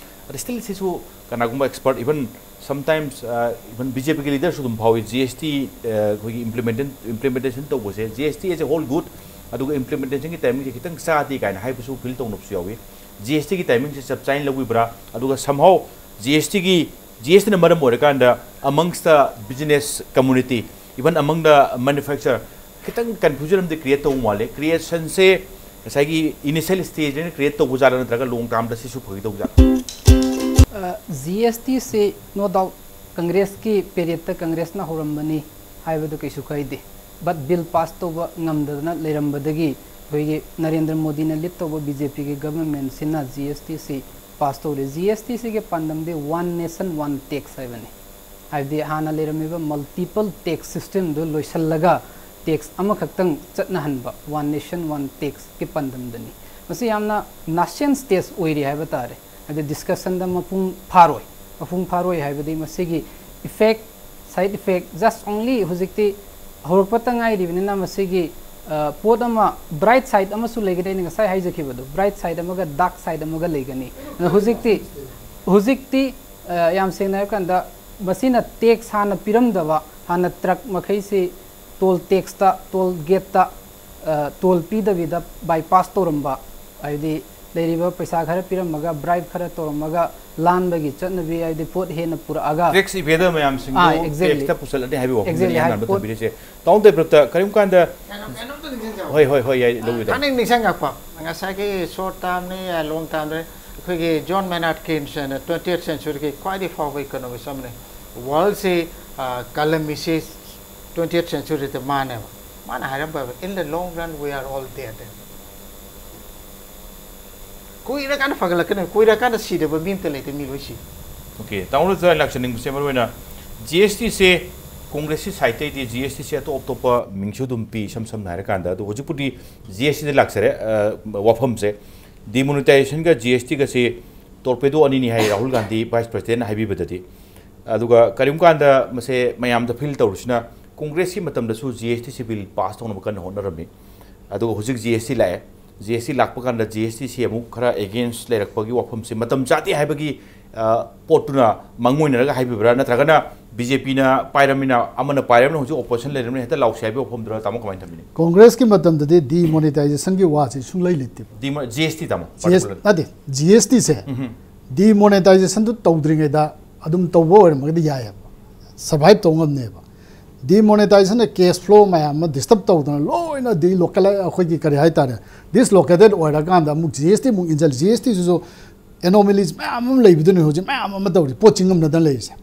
ꯑꯗ still ꯁꯤꯁꯨ ꯀꯅꯥꯒꯨꯝꯕ expert, even sometimes, ꯑ, even BJPꯒꯤ leaderꯁꯨ ꯑꯗꯨꯝ ꯐꯥꯎꯏ, GST, ꯑ, ꯑꯩꯈꯣꯏꯒꯤ implement, implementation ꯇꯧꯕꯁꯦ, GST as a whole good, ꯑꯗꯨꯒ implementationꯒꯤ timingꯁꯦ ꯈꯤꯇꯪ ꯆꯥꯗꯦ ꯀꯥꯏꯅ ꯍꯥꯏꯕꯁꯨ feel ꯇꯧꯅꯕꯁꯨ ꯌꯥꯎꯏ꯫ GSTꯒꯤ timingꯁꯦ ꯆꯞ ꯆꯥꯅ ꯂꯧꯕꯤꯕ꯭ꯔꯥ? ꯑꯗꯨꯒ somehow GSTꯒꯤ, GSTꯅ ꯃꯔꯝ ꯑꯣꯏꯔꯀꯥꯟꯗ amongst the business community, even among the manufacturer, ꯈꯤꯇꯪ confusion ꯑꯃꯗꯤ create ꯇꯧꯕ ꯃꯥꯜꯂꯦ꯫ Creationꯁꯦ ꯉꯁꯥꯏꯒꯤ initial stageꯇ create ꯇꯧꯕ ꯖꯥꯠꯂ, ꯅꯠꯇ꯭ꯔꯒ long termꯗ ꯁꯤꯁꯨ ꯐꯒꯗꯧꯕ ꯖꯥꯠꯂ? ꯖꯤ ꯑꯦꯁ ꯇꯤꯁꯤ no doubt ꯀꯪꯒ꯭ꯔꯦꯁꯀꯤ ꯄꯦꯔꯤꯌꯠꯇ ꯀꯪꯒ꯭ꯔꯦꯁꯅ ꯍꯧꯔꯝꯕꯅꯤ ꯍꯥꯏꯕꯗꯨ ꯀꯩꯁꯨ ꯀꯥꯏꯗꯦ꯫ But bill pass ꯇꯧꯕ ꯉꯝꯗꯗꯅ ꯂꯩꯔꯝꯕꯗꯒꯤ ꯑꯩꯈꯣꯏꯒꯤ ꯅꯔꯦꯟꯗ꯭ꯔ ꯃꯣꯗꯤꯅ ꯂꯤꯗ ꯇꯧꯕ ꯕꯤ ꯖꯦ ꯄꯤꯒꯤ ꯒꯕꯔꯟꯃꯦꯟꯁꯤꯅ ꯖꯤ ꯑꯦꯁ ꯇꯤꯁꯤ ꯄꯥꯁ ꯇꯧꯔꯦ꯫ ꯖꯤ ꯑꯦꯁ ꯇꯤꯁꯤꯒꯤ ꯄꯥꯟꯗꯝꯗꯤ one nation one tax ꯍꯥꯏꯕꯅꯤ꯫ ꯍꯥꯏꯕꯗꯤ ꯍꯥꯟꯅ ꯂꯩꯔꯝꯃꯤꯕ multiple tax systemꯗꯨ ꯂꯣꯏꯁꯤꯜꯂꯒ tax ꯑꯃꯈꯛꯇꯪ ꯆꯠꯅꯍꯟꯕ, one nation one taxꯀꯤ ꯄꯥꯟꯗꯝꯗꯅꯤ꯫ ꯃꯁꯤ ꯌꯥꯝꯅ nascent stage ꯑꯣꯏꯔꯤ ꯍꯥꯏꯕ ꯇꯥꯔꯦ꯫ ꯍꯥꯏꯕꯗꯤ discussionꯗ ꯃꯄꯨꯡ ꯐꯥꯔꯣꯏ꯫ ꯃꯄꯨꯡ ꯐꯥꯔꯣꯏ ꯍꯥꯏꯕꯗꯤ ꯃꯁꯤꯒꯤ effect, side effect, just only ꯍꯧꯖꯤꯛꯇꯤ ꯍꯧꯔꯛꯄꯇ ꯉꯥꯏꯔꯤꯕꯅꯤꯅ ꯃꯁꯤꯒꯤ ꯄꯣꯠ ꯑꯃ bright side ꯑꯃꯁꯨ ꯂꯩꯒꯅꯤ꯫ ꯑꯩꯅ ꯉꯁꯥꯏ ꯍꯥꯏꯖꯈꯤꯕꯗꯣ, bright side ꯑꯃꯒ dark side ꯑꯃꯒ ꯂꯩꯒꯅꯤ꯫ ꯑꯗꯣ ꯍꯧꯖꯤꯛꯇꯤ ꯍꯧꯖꯤꯛꯇꯤ ꯌꯥꯝ ꯁꯦꯡꯅ ꯍꯥꯏꯔꯀꯥꯟꯗ ꯃꯁꯤꯅ tax ꯍꯥꯟꯅ ꯄꯤꯔꯝꯗꯕ, ꯍꯥꯟꯅ truck ꯃꯈꯩꯁꯤ toll taxꯇ, toll gateꯇ toll ꯄꯤꯗꯕꯤꯗ bypass ꯇꯧꯔꯝꯕ, ꯍꯥꯏꯗꯤ ꯂꯩꯔꯤꯕ ꯄꯩꯁꯥ ꯈꯔ ꯄꯤꯔꯝꯃꯒ, bribe ꯈꯔ ꯇꯧꯔꯝꯃꯒ ꯂꯥꯟꯕꯒꯤ ꯆꯠꯅꯕꯤ, ꯍꯥꯏꯗꯤ ꯄꯣꯠ ꯍꯦꯟꯅ ꯄꯨꯔꯛꯑꯒ Tax evade ꯃꯌꯥꯝꯁꯤꯡꯗꯨ ꯑꯥ, exactly. Taxꯇ ꯄꯨꯁꯜꯂꯅꯤ ꯍꯥꯏꯕꯒꯤ ꯋꯥꯐꯝꯗꯨꯅꯤ Exactly, ꯑꯩꯍꯥꯛꯅ ꯍꯥꯏ ꯑꯝꯇ ꯄꯣꯠ- ꯊꯝꯕꯤꯔꯤꯁꯦ꯫ ꯇꯥꯎꯟ ꯗꯦꯕ꯭ꯔꯞꯇ ꯀꯔꯤꯒꯨꯝꯕ ꯀꯥꯟꯗ ꯀꯩꯅꯣꯝꯇ ꯅꯤꯡꯁꯤꯡꯖꯕ ꯍꯣꯏ ꯍꯣꯏ ꯍꯣꯏ ꯌꯥꯏ, ꯂꯧꯕꯤꯗ꯫ ꯈꯪꯅꯤꯡ ꯅꯤꯡꯁꯤꯡꯉꯛꯄ ꯉꯁꯥꯏꯒꯤ short termꯅꯤ, long termꯅꯤ꯫ ꯑꯩꯈꯣꯏꯒꯤ John Maynard Keynes ꯍꯥꯏꯅ twentieth centuryꯒꯤ ꯈ꯭ꯋꯥꯏꯗꯒꯤ ꯐꯥꯎꯕ economist ꯑꯃꯅꯤ꯫ Worldꯁꯤ ꯀꯂꯝ ꯃꯤꯁꯤ twentieth centuryꯗ ꯃꯥꯅꯦꯕ꯫ ꯃꯥꯅ ꯍꯥꯏꯔꯝꯕ, "In the long run we are all dead." ꯀꯨꯏꯔꯀꯥꯟꯗ ꯐꯒꯠꯂꯛꯀꯅꯤ, ꯀꯨꯏꯔꯀꯥꯟꯗ ꯁꯤꯗꯕ ꯃꯤ ꯑꯝꯇ ꯂꯩꯇꯦ, ꯃꯤ ꯂꯣꯏ ꯁꯤ꯫ Okay, ꯇꯥꯃꯣꯗ ꯂꯥꯛꯆꯅꯤꯡꯕꯁꯦ ꯃꯔꯨꯑꯣꯏꯅ ꯖꯤ ꯑꯦꯁ ꯇꯤꯁꯦ ꯀꯣꯡꯒ꯭ꯔꯦꯁꯀꯤ ꯁꯥꯏꯠꯇꯩꯗꯤ ꯖꯤ ꯑꯦꯁ ꯇꯤꯁꯦ ꯑꯇꯣꯞ ꯑꯇꯣꯞꯄ ꯃꯤꯡꯁꯨ ꯑꯗꯨꯝ ꯄꯤ, ꯏꯁꯝ ꯁꯝꯅ ꯍꯥꯏꯔꯀꯥꯟꯗ꯫ ꯑꯗꯣ ꯍꯧꯖꯤꯛꯄꯨꯗꯤ ꯖꯤ ꯑꯦꯁ ꯇꯤꯗ ꯂꯥꯛꯆꯔꯦ꯫ ꯑ, ꯋꯥꯐꯝꯁꯦ demonetizationꯒ ꯖꯤ ꯑꯦꯁ ꯇꯤꯒꯁꯦ torpedo ꯑꯅꯤꯅꯤ ꯍꯥꯏ ꯔꯥꯍꯨꯜ ꯒꯥꯟꯙꯤ vice presidentꯅ ꯍꯥꯏꯕꯤꯕꯗꯗꯤ꯫ ꯑꯗꯨꯒ ꯀꯔꯤꯒꯨꯝꯕ ꯀꯥꯟꯗ ꯃꯁꯦ ꯃꯌꯥꯝꯗ feel ꯇꯧꯔꯤꯁꯤꯅ ꯀꯣꯡꯒ꯭ꯔꯦꯁꯀꯤ ꯃꯇꯝꯗꯁꯨ ꯖꯤ ꯑꯦꯁ ꯇꯤꯁꯤ bill pass ꯇꯧꯅꯕ ꯀꯟꯅ ꯍꯣꯠꯅꯔꯝꯃꯤ꯫ ꯑꯗꯨꯒ ꯍꯧꯖꯤꯛ ꯖꯤ ꯑꯦꯁ ꯇꯤ ꯂꯥꯛꯑꯦ꯫ ꯖꯤ ꯑꯦꯁ ꯇꯤ ꯂꯥꯛꯄ ꯀꯥꯟꯗ ꯖꯤ ꯑꯦꯁ ꯇꯤꯁꯤ ꯑꯃꯨꯛ ꯈꯔ against ꯂꯩꯔꯛꯄꯒꯤ ꯋꯥꯐꯝꯁꯦ ꯃꯇꯝ ꯆꯥꯗꯦ ꯍꯥꯏꯕꯒꯤ, ꯑ, ꯄꯣꯠꯇꯨꯅ ꯃꯥꯡꯑꯣꯏꯅꯔꯒ ꯍꯥꯏꯕꯤꯕ꯭ꯔꯥ, ꯅꯠꯇ꯭ꯔꯒꯅ ꯕꯤ ꯖꯦ ꯄꯤꯅ ꯄꯥꯏꯔꯝꯅꯤꯅ ꯑꯃꯅ ꯄꯥꯏꯔꯝꯅꯤꯅ ꯍꯧꯖꯤꯛ opposition ꯂꯩꯔꯝꯅꯤꯅ ꯍꯦꯛꯇ ꯂꯥꯎꯁꯦ ꯍꯥꯏꯕꯒꯤ ꯋꯥꯐꯝꯗꯨꯔ, ꯇꯥꯃꯣ ꯀꯃꯥꯏꯅ ꯊꯝꯕꯤꯅꯤ? ꯀꯣꯡꯒ꯭ꯔꯦꯁꯀꯤ ꯃꯇꯝꯗꯗꯤ demonetizationꯒꯤ ꯋꯥꯁꯤ ꯁꯨꯡꯂꯩ ꯂꯩꯇꯦꯕ꯫ ꯗꯤꯃꯣ-, ꯖꯤ ꯑꯦꯁ ꯇꯤ ꯇꯥꯃꯣ, ꯖꯤ ꯑꯦꯁ particular꯫ ꯅꯠꯇꯦ, ꯖꯤ ꯑꯦꯁ ꯇꯤꯁꯦ ꯎꯝ꯫ Demonetizationꯗꯨ ꯇꯧꯗ꯭ꯔꯤꯉꯩꯗ ꯑꯗꯨꯝ ꯇꯧꯕ ꯑꯣꯏꯔꯝꯃꯒꯗꯤ ꯌꯥꯏꯑꯕ, survive ꯇꯧ ꯉꯝꯅꯦꯕ꯫ Demonetization cash flow ꯃꯌꯥꯝ ꯑꯃ disturb ꯇꯧꯗꯅ ꯂꯣꯏꯅ delocal ꯑꯩꯈꯣꯏꯒꯤ ꯀꯔꯤ ꯍꯥꯏꯇꯥꯔꯦ, dislocated ꯑꯣꯏꯔꯀꯥꯟꯗ ꯑꯃꯨꯛ G S T ꯑꯃꯨꯛ ꯏꯟꯖꯜ, G S T ꯁꯤꯁꯨ anomalies ꯃꯌꯥꯝ ꯑꯃ ꯂꯩꯕꯗꯨꯅꯤ ꯍꯧꯖꯤꯛ ꯃꯌꯥꯝ ꯑꯃ ꯇꯧꯔꯤ, ꯄꯣꯠ ꯆꯤꯡꯉꯝꯅꯗꯅ ꯂꯩꯔꯤꯁꯦ꯫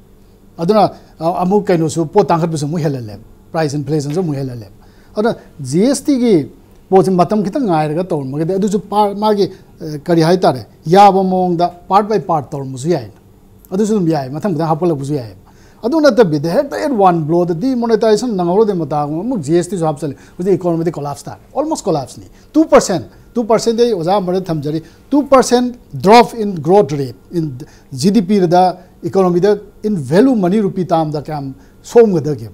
ꯑꯗꯨꯅ ꯑ, ꯑꯃꯨꯛ ꯀꯩꯅꯣꯁꯨ, ꯄꯣꯠ ꯇꯥꯡꯈꯠꯄꯁꯨ ꯑꯃꯨꯛ ꯍꯦꯜꯍꯜꯂꯦꯕ, price inflationꯁꯨ ꯑꯃꯨꯛ ꯍꯦꯜꯍꯜꯂꯦꯕ꯫ ꯑꯗꯨꯅ G S T ꯒꯤ ꯄꯣꯠꯁꯦ ꯃꯇꯝ ꯈꯤꯇꯪ ꯉꯥꯏꯔꯒ ꯇꯧꯔꯝꯃꯒꯗꯤ ꯑꯗꯨꯁꯨ ꯄꯥꯔ-, ꯃꯥꯒꯤ ꯑ, ꯀꯔꯤ ꯍꯥꯏꯇꯥꯔꯦ, ꯌꯥꯕ ꯃꯑꯣꯡꯗ part by part ꯇꯧꯔꯝꯕꯁꯨ ꯌꯥꯏꯅ, ꯑꯗꯨꯁꯨ ꯑꯗꯨꯝ ꯌꯥꯏ, ꯃꯊꯪ ꯃꯊꯪ ꯍꯥꯞꯀꯠꯂꯛꯄꯁꯨ ꯌꯥꯏꯑꯕ꯫ ꯑꯗꯨ ꯅꯠꯇꯕꯤꯗ ꯍꯦꯛꯇ at one blow the demonetization ꯅꯪꯍꯧꯔꯗꯤ ꯃꯇꯥꯒꯨꯝꯕ ꯑꯃꯨꯛ G S T ꯁꯨ ꯍꯥꯞꯆꯜꯂꯦ, ꯍꯧꯖꯤꯛ economy ꯗꯤ collapse ꯇꯥꯔꯦ, almost collapse ꯅꯤ꯫ Two percent, two percent ꯗꯤ ꯑꯩ ꯑꯣꯖꯥ ꯑꯃꯗ ꯊꯝꯖꯔꯤ, two percent drop in growth rate in G D P the, economy the, in value money rupee term ꯗ ꯀꯌꯥꯝ ꯁꯣꯛꯑꯝꯒꯗꯒꯦ?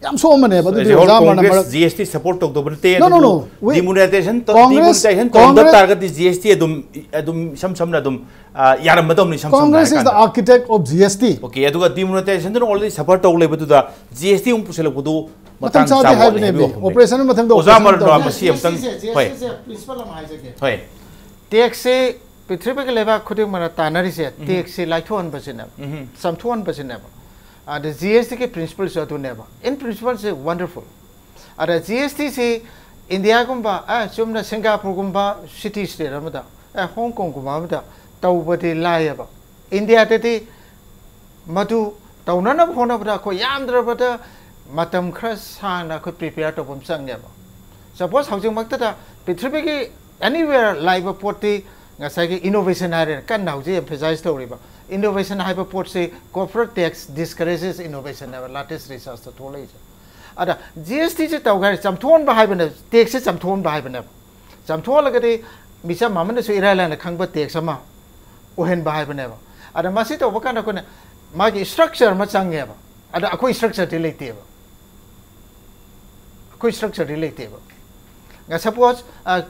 ꯌꯥꯝ ꯁꯣꯛꯑꯝꯕꯅꯦꯕ꯫ ꯑꯗꯨꯗꯤ ꯑꯣꯖꯥ ꯑꯃꯅ ꯃꯔꯛ- G S T support ꯇꯧꯗꯕ ꯅꯠꯇꯦ꯫ No, no, ꯑꯗꯨꯕꯨ no. We- demonetization ꯇꯧ-, Congress, demonetization ꯇꯧꯔꯝꯗꯕ Congress ꯇꯥꯔꯒꯗꯤ G S T ꯑꯗꯨꯝ, ꯑꯗꯨꯝ ꯏꯁꯝ ꯁꯝꯅ ꯑꯗꯨꯝ, ꯑ, ꯌꯥꯔꯝꯃꯗꯧꯅꯤ, ꯏꯁꯝ ꯁꯝꯅ Congress is the ꯍꯥꯏꯔꯀꯥꯟꯗ꯫ Architect of G S T. Okay, ꯑꯗꯨꯒ demonetization ꯗꯨꯅ already suffer ꯇꯧ ꯂꯩꯕꯗꯨꯗ G S T ꯑꯃꯨꯛ ꯄꯨꯁꯜꯂꯛꯄꯗꯨ ꯃꯇꯥꯡ ꯃꯇꯝ ꯆꯥꯗꯦ ꯆꯥꯕ ꯋꯥꯠꯂꯤ ꯍꯥꯏꯕꯅꯦ, ꯍꯥꯏꯕꯒꯤ ꯋꯥꯐꯝꯅꯤ꯫ Operation ꯃꯊꯪꯗ operation ꯇꯧ-, ꯃꯁꯤ ꯑꯝꯇꯪ, G S T ꯁꯦ, ꯍꯣꯏ꯫ G S T ꯁꯦ principle ꯑꯃ ꯍꯥꯏꯖꯒꯦ꯫ ꯍꯣꯏ꯫ Tax ꯁꯦ ꯄ꯭ꯔꯤꯊꯤꯕꯤꯒꯤ ꯂꯩꯕꯥꯛ ꯈꯨꯗꯤꯡꯃꯛꯅ ꯇꯥꯟꯅꯔꯤꯁꯦ, ꯎꯝ꯫ Tax ꯁꯦ ꯂꯥꯏꯊꯣꯛꯍꯟꯕꯁꯤꯅꯦꯕ, ꯎꯝ꯫ ꯆꯝꯊꯣꯛꯍꯟꯕꯁꯤꯅꯦꯕ꯫ ꯑꯗ G S T ꯒꯤ principle ꯁꯨ ꯑꯗꯨꯅꯦꯕ꯫ In principle say wonderful꯫ ꯑꯗ G S T ꯁꯤ ꯏꯟꯗꯤꯌꯥꯒꯨꯝꯕ, ꯑ, ꯆꯨꯝꯅ ꯁꯤꯡꯒꯥꯄꯨꯔꯒꯨꯝꯕ city state ꯑꯃꯗ, ꯑ, ꯍꯣꯡ ꯀꯣꯡꯒꯨꯝꯕ ꯑꯃꯗ ꯇꯧꯕꯗꯤ ꯂꯥꯏꯌꯦꯕ꯫ ꯏꯟꯗꯤꯌꯥꯗꯗꯤ ꯃꯗꯨ ꯇꯧꯅꯅꯕ ꯍꯣꯠꯅꯕꯗ ꯑꯩꯈꯣꯏ ꯌꯥꯝꯗ꯭ꯔꯕꯗ ꯃꯇꯝ ꯈꯔ ꯁꯥꯡꯅ ꯑꯩꯈꯣꯏ prepare ꯇꯧꯕ ꯑꯃ ꯆꯪꯉꯦꯕ꯫ Suppose ꯍꯧꯖꯤꯛꯃꯛꯇꯗ ꯄ꯭ꯔꯤꯊꯤꯕꯤꯒꯤ anywhere ꯂꯥꯛꯏꯕ ꯄꯣꯠꯇꯤ ꯉꯁꯥꯏꯒꯤ innovation ꯍꯥꯏꯔꯦ, ꯀꯟꯅ ꯍꯧꯖꯤꯛ emphasize ꯇꯧꯔꯤꯕ innovation ꯍꯥꯏꯕ ꯄꯣꯠꯁꯤ corporate tax discourages innovation ꯍꯥꯏꯕ latest research ꯇ ꯊꯣꯛꯂꯛꯏꯁꯦ꯫ ꯑꯗ G S T ꯁꯦ ꯇꯧꯒꯦ ꯍꯥꯏꯔꯦ, ꯆꯝꯊꯣꯛꯍꯟꯕ ꯍꯥꯏꯕꯅꯦ, tax ꯁꯦ ꯆꯝꯊꯣꯛꯍꯟꯕ ꯍꯥꯏꯕꯅꯦꯕ꯫ ꯆꯝꯊꯣꯛꯍꯜꯂꯒꯗꯤ ꯃꯤꯆꯝ ꯑꯃꯅꯁꯨ ꯏꯔꯥꯏ ꯂꯥꯏꯅ ꯈꯪꯕ tax ꯑꯃ ꯑꯣꯏꯍꯟꯕ ꯍꯥꯏꯕꯅꯦꯕ꯫ ꯑꯗ ꯃꯁꯤ ꯇꯧꯕ ꯀꯥꯟꯗ ꯑꯩꯈꯣꯏꯅ ꯃꯥꯒꯤ structure ꯑꯃ ꯆꯪꯉꯦꯕ꯫ ꯑꯗ ꯑꯩꯈꯣꯏ structure ꯗꯤ ꯂꯩꯇꯦꯕ꯫ ꯑꯩꯈꯣꯏ structure ꯗꯤ ꯂꯩꯇꯦꯕ꯫ Suppose, ꯑ,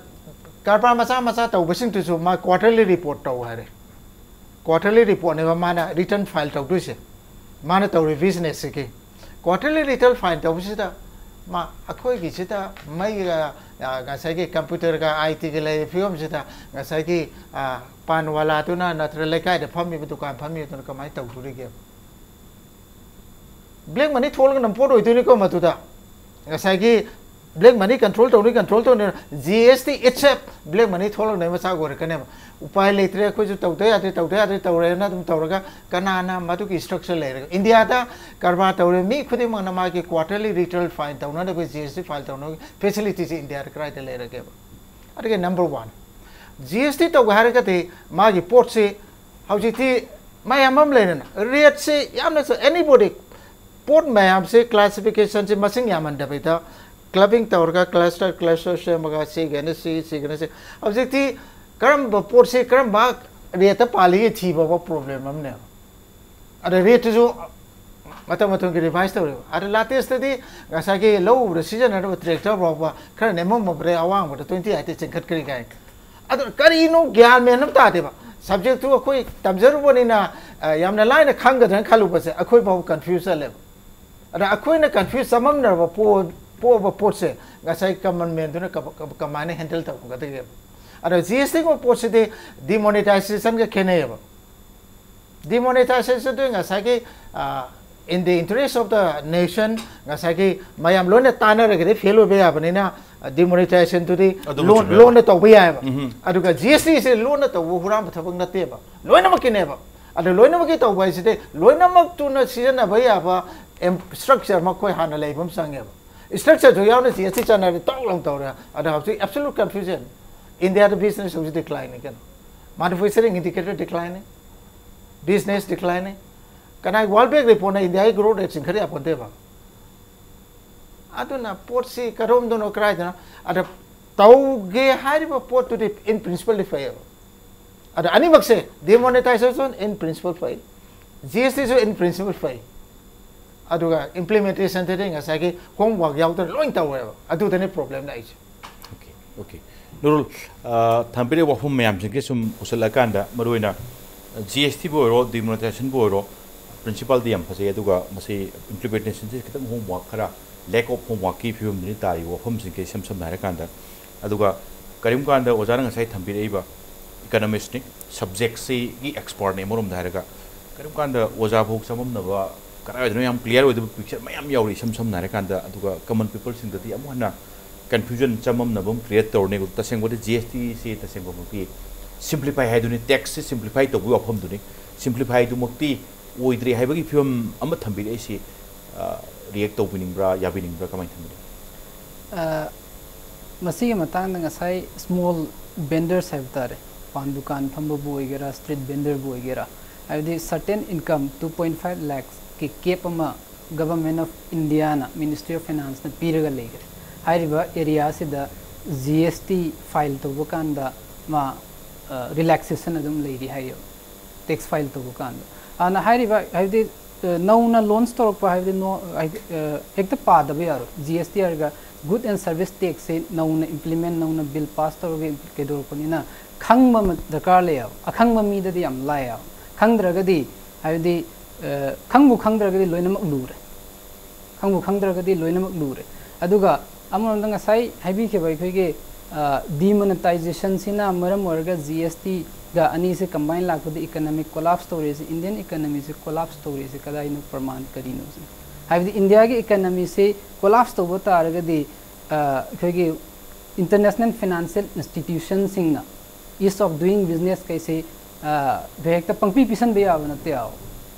ꯀꯔꯕꯥꯔ ꯃꯆꯥ ꯃꯆꯥ ꯇꯧꯕꯁꯤꯡꯗꯨꯁꯨ ꯃꯥ quarterly report ꯇꯧ ꯍꯥꯏꯔꯦ꯫ Quarterly report ꯅꯦꯕ ꯃꯥꯅ return file ꯇꯧꯗꯣꯏꯁꯦ꯫ ꯃꯥꯅ ꯇꯧꯔꯤ business ꯁꯤꯒꯤ꯫ Quarterly return file ꯇꯧꯕꯁꯤꯗ ꯃꯥ ꯑꯩꯈꯣꯏꯒꯤꯁꯤꯗ ꯃꯩꯒ, ꯑ, ꯉꯁꯥꯏꯒꯤ computer ꯒ I T ꯒ ꯂꯩꯔꯤꯕ ꯐꯤꯕꯝꯁꯤꯗ ꯉꯁꯥꯏꯒꯤ, ꯑ, ꯄꯥꯟ ꯋꯥꯂꯥꯗꯨꯅ ꯅꯠꯇ꯭ꯔꯒ ꯂꯩꯀꯥꯏꯗ ꯐꯝꯃꯤꯕ ꯗꯨꯀꯥꯟ ꯐꯝꯃꯤꯕꯗꯨꯅ ꯀꯃꯥꯏꯅ ꯇꯧꯗꯣꯔꯤꯒꯦ? Black money ꯊꯣꯛꯂꯒꯅ ꯄꯣꯠ ꯑꯣꯏꯗꯣꯏꯅꯤꯀꯣ ꯃꯗꯨꯗ꯫ ꯉꯁꯥꯏꯒꯤ black money control ꯇꯧꯅꯤ, control ꯇꯧꯅꯤ, G S T itself black money ꯊꯣꯛꯂꯛꯅꯕ ꯃꯆꯥꯛ ꯑꯣꯏꯔꯛꯀꯅꯦꯕ꯫ ꯎꯄꯥꯏ ꯂꯩꯇ꯭ꯔꯦ, ꯑꯩꯈꯣꯏꯁꯨ ꯇꯧꯗ ꯌꯥꯗ꯭ꯔꯦ, ꯇꯧꯗ ꯌꯥꯗ꯭ꯔꯦ ꯇꯧꯔꯦꯅ ꯑꯗꯨꯝ ꯇꯧꯔꯒ ꯀꯅꯥꯅ ꯃꯗꯨꯒꯤ structure ꯂꯩꯔꯒ? ꯏꯟꯗꯤꯌꯥꯗ ꯀꯔꯕꯥꯔ ꯇꯧꯔꯤꯕ ꯃꯤ ꯈꯨꯗꯤꯡꯃꯛꯅ ꯃꯥꯒꯤ quarterly return file ꯇꯧꯅꯅꯕ, G S T file ꯇꯧꯅꯕꯒꯤ facility ꯁꯤ ꯏꯟꯗꯤꯌꯥꯗ ꯀꯗꯥꯏꯗ ꯂꯩꯔꯒꯦꯕ? ꯑꯗꯨꯒ number one, G S T ꯇꯧꯒꯦ ꯍꯥꯏꯔꯒꯗꯤ ꯃꯥꯒꯤ ꯄꯣꯠꯁꯤ ꯍꯧꯖꯤꯛꯇꯤ ꯃꯌꯥꯝ ꯑꯃ ꯂꯩꯔꯦꯅ, rate ꯁꯤ ꯌꯥꯝꯅ ꯆ-, anybody, ꯄꯣꯠ ꯃꯌꯥꯝꯁꯦ classification ꯁꯤ ꯃꯁꯤꯡ ꯌꯥꯝꯍꯟꯗꯕꯤꯗ clubbing ꯇꯧꯔꯒ cluster cluster ꯁꯦꯝꯃꯒ ꯁꯤꯒꯅ ꯁꯤ, ꯁꯤꯒꯅ ꯁꯤ꯫ ꯍꯧꯖꯤꯛꯇꯤ ꯀꯔꯝꯕ ꯄꯣꯠꯁꯤ ꯀꯔꯝꯕ rate ꯇ ꯄꯥꯜꯂꯤꯒꯦ ꯊꯤꯕ ꯐꯥꯎꯕ problem ꯑꯃꯅꯦꯕ꯫ ꯑꯗ rate ꯇꯨꯁꯨ ꯃꯇꯝ ꯃꯇꯝꯒꯤ revise ꯇꯧꯔꯦꯕ꯫ ꯑꯗ latest ꯇꯗꯤ ꯉꯁꯥꯏꯒꯤ ꯂꯧ ꯎꯕꯗ ꯁꯤꯖꯤꯟꯅꯔꯕ tractor ꯐꯥꯎꯕ ꯈꯔ ꯅꯦꯝꯃꯝꯕꯗꯩ ꯑꯋꯥꯡꯕꯗ twenty eight ꯇ ꯆꯤꯡꯈꯠꯈ꯭ꯔꯦ ꯀꯥꯏꯅ꯫ ꯑꯗꯨ ꯀꯔꯤꯅꯣ ꯒ꯭ꯌꯥꯟ ꯃꯦꯟ ꯑꯃ ꯇꯥꯗꯦꯕ꯫ Subject ꯇꯨ ꯑꯩꯈꯣꯏ ꯇꯝꯖꯔꯨꯕꯅꯤꯅ, ꯑ, ꯌꯥꯝꯅ ꯂꯥꯏꯅ ꯈꯪꯒꯗ꯭ꯔꯅ ꯈꯜꯂꯨꯕꯁꯦ ꯑꯩꯈꯣꯏ ꯐꯥꯎꯕ confuse ꯆꯠꯂꯦꯕ꯫ ꯑꯗ ꯑꯩꯈꯣꯏꯅ confuse ꯆꯃꯝꯅꯔꯕ ꯄꯣ-, ꯄꯣꯛꯑꯕ ꯄꯣꯠꯁꯦ ꯉꯁꯥꯏ common man ꯗꯨꯅ ꯀꯃ-, ꯀꯃ-, ꯀꯃꯥꯏꯅ handle ꯇꯧꯒꯗꯒꯦꯕ? ꯑꯗ G S T ꯒꯨꯝꯕ ꯄꯣꯠꯁꯤꯗꯤ demonetization ꯒ ꯈꯦꯠꯅꯩꯌꯦꯕ꯫ Demonetization ꯗꯨ ꯉꯁꯥꯏꯒꯤ, ꯑ, in the interest of the nation, ꯉꯁꯥꯏꯒꯤ ꯃꯌꯥꯝ ꯂꯣꯏꯅ ꯇꯥꯟꯅꯔꯒꯗꯤ fail ꯑꯣꯏꯕ ꯌꯥꯕꯅꯤꯅ, ꯑ, demonetization ꯗꯨꯗꯤ ꯑꯗꯨꯕꯨ ꯂꯣꯟ-, ꯆꯨꯝꯃꯦꯕ꯫ ꯂꯣꯟꯅ ꯇꯧꯕ ꯌꯥꯏꯑꯕ꯫ ꯎꯝ꯫ ꯑꯗꯨꯒ G S T ꯁꯦ ꯂꯣꯟꯅ ꯇꯧꯕ ꯍꯨꯔꯥꯟꯕ ꯊꯕꯛ ꯅꯠꯇꯦꯕ, ꯂꯣꯏꯅꯃꯛꯀꯤꯅꯦꯕ꯫ ꯑꯗꯣ ꯂꯣꯏꯅꯃꯛꯀꯤ ꯇꯧꯕ ꯍꯥꯏꯁꯤꯗꯤ ꯂꯣꯏꯅꯃꯛꯇꯨꯅ ꯁꯤꯖꯤꯟꯅꯕ ꯌꯥꯕ ꯑꯦꯝ-, structure ꯑꯃ ꯑꯩꯈꯣꯏ ꯍꯥꯟꯅ ꯂꯩꯕ ꯑꯃ ꯆꯪꯉꯦꯕ꯫ Structure ꯗꯨ ꯌꯥꯎꯅ G S T ꯆꯠꯅꯔꯗꯤ ꯇꯧ ꯂꯥꯎ ꯇꯧꯔꯦ꯫ ꯑꯗꯣ ꯍꯧꯖꯤꯛ absolute confusion꯫ ꯏꯟꯗꯤꯌꯥꯗ business ꯍꯧꯖꯤꯛ decline ꯅꯤ ꯀꯩꯅꯣ꯫ Manufacturing indicator decline ꯅꯤ꯫ Business decline ꯅꯤ꯫ ꯀꯅꯥꯒꯤ World Bank report ꯅ ꯏꯟꯗꯤꯌꯥꯒꯤ growth rate ꯆꯤꯡꯈꯠ ꯌꯥꯄꯣꯟꯇꯦꯕ꯫ ꯑꯗꯨꯅ ꯄꯣꯠꯁꯤ ꯀꯔꯣꯝꯗꯅꯣ ꯀꯗꯥꯏꯗꯅꯣ, ꯑꯗ ꯇꯧꯒꯦ ꯍꯥꯏꯔꯤꯕ ꯄꯣꯠꯇꯨꯗꯤ in principle ꯗꯤ ꯐꯩꯌꯦꯕ꯫ ꯑꯗ ꯑꯅꯤꯃꯛꯁꯦ, demonetization in principle ꯐꯩ, G S T ꯁꯨ in principle ꯐꯩ, ꯑꯗꯨꯒ implementation ꯗꯗꯤ ꯉꯁꯥꯏꯒꯤ homework ꯌꯥꯎꯗꯅ ꯂꯣꯏ ꯇꯧꯋꯦꯕ, ꯑꯗꯨꯗꯅꯤ problem ꯂꯥꯛꯏꯁꯦ꯫ Okay, okay. ꯅꯨꯔꯨꯜ, ꯑ, ꯊꯝꯕꯤꯔꯤꯕ ꯋꯥꯐꯝ ꯃꯌꯥꯝꯁꯤꯡꯁꯦ ꯁꯨꯝ ꯎꯁꯜꯂꯛꯑꯀꯥꯟꯗ, ꯃꯔꯨꯑꯣꯏꯅ G S T ꯕꯨ ꯑꯣꯏꯔꯣ, demonetization ꯕꯨ ꯑꯣꯏꯔꯣ, principle ꯗꯤ ꯌꯥꯝ ꯐꯖꯩ, ꯑꯗꯨꯒ ꯃꯁꯤ implementation ꯁꯤ ꯈꯤꯇꯪ homework ꯈꯔ, lack of homework ꯀꯤ ꯐꯤꯕꯝꯗꯅꯤ ꯇꯥꯔꯤꯕ ꯋꯥꯐꯝꯁꯤꯡꯁꯦ, ꯏꯁꯝ ꯁꯝꯅ ꯍꯥꯏꯔꯀꯥꯟꯗ꯫ ꯑꯗꯨꯒ ꯀꯔꯤꯒꯨꯝꯕ ꯀꯥꯟꯗ ꯑꯣꯖꯥꯅ ꯉꯁꯥꯏ ꯊꯝꯕꯤꯔꯛꯏꯕ economist ꯅꯤ, subject ꯁꯤꯒꯤ expert ꯅꯤ ꯑꯃꯔꯣꯝꯗ ꯍꯥꯏꯔꯒ, ꯀꯔꯤꯒꯨꯝꯕ ꯀꯥꯟꯗ ꯑꯣꯖꯥ ꯐꯥꯎ ꯆꯃꯝꯅꯕ ꯀꯗꯥꯏꯗꯅꯣ ꯌꯥꯝ ꯀ꯭ꯂꯤꯌꯥꯔ ꯑꯣꯏꯗꯕ ꯄꯤꯛꯆꯔ ꯃꯌꯥꯝ ꯌꯥꯎꯔꯤ꯫ ꯏꯁꯝ ꯁꯝꯅ ꯍꯥꯏꯔꯀꯥꯟꯗ, ꯑꯗꯨꯒ ꯀꯃꯟ ꯄꯤꯄꯜꯁꯤꯡꯗꯗꯤ ꯑꯃꯨꯛ ꯍꯟꯅ ꯀꯟꯐ꯭ꯌꯨꯖꯟ, ꯆꯃꯝꯅꯕ ꯑꯃ ꯀ꯭ꯔꯤꯌꯦꯠ ꯇꯧꯔꯅꯤ꯫ ꯑꯗꯨ ꯇꯁꯦꯡꯕꯗꯤ ꯖꯤ ꯑꯦꯁ ꯇꯤꯁꯦ ꯇꯁꯦꯡꯕꯃꯛꯇꯤ ꯁꯤꯝꯄ꯭ꯂꯤꯐꯥꯏ ꯍꯥꯏꯗꯨꯅꯤ, ꯇꯦꯛꯁꯁꯦ ꯁꯤꯝꯄ꯭ꯂꯤꯐꯥꯏ ꯇꯧꯕꯒꯤ ꯋꯥꯐꯝꯗꯨꯅꯤ꯫ ꯁꯤꯝꯄ꯭ꯂꯤꯐꯥꯏꯗꯨꯃꯛꯇꯤ ꯑꯣꯏꯗ꯭ꯔꯤ ꯍꯥꯏꯕꯒꯤ ꯐꯤꯕꯝ ꯑꯃ ꯊꯝꯕꯤꯔꯛꯏꯁꯤ, ꯔꯤꯌꯦꯛ ꯇꯧꯕꯤꯅꯤꯡꯕ꯭ꯔꯥ, ꯌꯥꯕꯤꯅꯤꯡꯕ꯭ꯔꯥ, ꯀꯃꯥꯏꯅ ꯊꯝꯕꯤꯅꯤꯡ? ꯑ, ꯃꯁꯤꯒꯤ ꯃꯇꯥꯡꯗ ꯉꯁꯥꯏ ꯁ꯭ꯃꯣꯜ ꯕꯦꯟꯗꯔꯁ ꯍꯥꯏꯕ ꯇꯥꯔꯦ, ꯄꯥꯟ ꯗꯨꯀꯥꯟ ꯐꯝꯕꯕꯨ ꯑꯣꯏꯒꯦꯔꯥ, ꯁ꯭ꯇ꯭ꯔꯤꯠ ꯕꯦꯟꯗꯔꯕꯨ ꯑꯣꯏꯒꯦꯔꯥ, ꯍꯥꯏꯕꯗꯤ certain income to point five ꯂꯥꯛꯁꯀꯤ ꯀꯦꯞ ꯑꯃ ꯒꯚꯔꯟꯃꯦꯟ ꯑꯣꯐ ꯏꯟꯗꯤꯌꯥꯅ, ꯃꯤꯅꯤꯁꯇ꯭ꯔꯤ ꯑꯣꯐ ꯐꯥꯏꯅꯥꯟꯁꯅ ꯄꯤꯔꯒ ꯂꯩꯈ꯭ꯔꯦ꯫ ꯍꯥꯏꯔꯤꯕ ꯑꯦꯔꯤꯌꯥꯁꯤꯗ ꯖꯤ ꯑꯦꯁ ꯇꯤ ꯐꯥꯏꯜ ꯇꯧꯕ ꯀꯥꯟꯗ ꯃꯥ ꯔꯤꯂꯦꯛꯁꯦꯁꯟ ꯑꯗꯨꯝ ꯂꯩꯔꯤ ꯍꯥꯏꯌꯦꯕ, ꯇꯦꯛꯁ ꯐꯥꯏꯜ ꯇꯧꯕ ꯀꯥꯟꯗ꯫ ꯑꯗꯨꯅ ꯍꯥꯏꯔꯤꯕ, ꯍꯥꯏꯕꯗꯤ, ꯑ, ꯅꯧꯅ ꯂꯣꯟꯆ ꯇꯧꯔꯛꯄ ꯍꯥꯏꯕꯗꯤ ꯅꯣ-, ꯍꯥꯏꯗꯤ, ꯑ, ꯍꯦꯛꯇ ꯄꯥꯗꯕ ꯌꯥꯔꯣꯏ꯫ ꯖꯤ ꯑꯦꯁ ꯇꯤ ꯍꯥꯏꯔꯒ ꯒꯨꯗ ꯑꯦꯟ ꯁꯔꯚꯤꯁ ꯇꯦꯛꯁꯁꯦ ꯅꯧꯅ ꯏꯝꯄ꯭ꯂꯤꯃꯦꯟ, ꯅꯧꯅ ꯕꯤꯜ ꯄꯥꯁ ꯇꯧꯔꯒ ꯏꯝꯄ꯭ꯂꯤ-, ꯀꯩꯗꯧꯔꯛꯄꯅꯤꯅ ꯈꯪꯕ ꯑꯃ ꯗꯔꯀꯥꯔ ꯂꯩꯌꯦꯕ꯫ ꯑꯈꯪꯕ ꯃꯤꯗꯗꯤ ꯌꯥꯝ ꯂꯥꯏꯌꯦꯕ꯫ ꯈꯪꯗ꯭ꯔꯒꯗꯤ, ꯍꯥꯏꯕꯗꯤ, ꯑ, ꯈꯪꯕꯨ ꯈꯪꯗ꯭ꯔꯒꯗꯤ ꯂꯣꯏꯅꯃꯛ ꯂꯨꯔꯦ꯫ ꯈꯪꯕꯨ ꯈꯪꯗ꯭ꯔꯒꯗꯤ ꯂꯣꯏꯅꯃꯛ ꯂꯨꯔꯦ꯫ ꯑꯗꯨꯒ ꯑꯃꯔꯣꯝꯗ ꯉꯁꯥꯏ ꯍꯥꯏꯕꯤꯈꯤꯕ ꯑꯩꯈꯣꯏꯒꯤ, ꯑ, ꯗꯤꯃꯣꯅꯤꯇꯥꯏꯖꯦꯁꯟꯁꯤꯅ ꯃꯔꯝ ꯑꯣꯏꯔꯒ ꯖꯤ ꯑꯦꯁ ꯇꯤꯒ ꯑꯅꯤꯁꯦ ꯀꯝꯕꯥꯏꯟ ꯂꯥꯛꯄꯗ ꯏꯀꯅꯃꯤꯛ ꯀꯣꯂꯥꯞꯁ ꯇꯧꯔꯤꯁꯦ, ꯏꯟꯗꯤꯌꯟ ꯏꯀꯅꯃꯤꯁꯦ ꯀꯣꯂꯥꯞꯁ ꯇꯧꯔꯤꯁꯦ ꯀꯗꯥꯏꯅꯣ, ꯄ꯭ꯔꯃꯥꯟ ꯀꯔꯤꯅꯣ ꯁꯤꯅꯤ꯫ ꯍꯥꯏꯕꯗꯤ ꯏꯟꯗꯤꯌꯥꯒꯤ ꯏꯀꯅꯃꯤꯁꯦ ꯀꯣꯂꯥꯞꯁ ꯇꯧꯕ ꯇꯥꯔꯒꯗꯤ, ꯑ, ꯑꯩꯈꯣꯏꯒꯤ ꯏꯟꯇꯔꯅꯦꯁꯅꯦꯜ ꯐꯥꯏꯅꯥꯟꯁꯤꯌꯦꯜ ꯏꯟꯁꯇꯤꯇ꯭ꯌꯨꯁꯟꯁꯤꯡꯅ ꯏꯁ ꯑꯣꯐ ꯗꯨꯌꯤꯡ ꯕꯤꯖꯤꯅꯦꯁ ꯀꯩꯁꯦ, ꯑ, ꯍꯦꯛꯇ ꯄꯪꯄꯤ ꯄꯤꯁꯟꯕ ꯌꯥꯕ ꯅꯠꯇꯦ ꯍꯥꯏꯕ꯫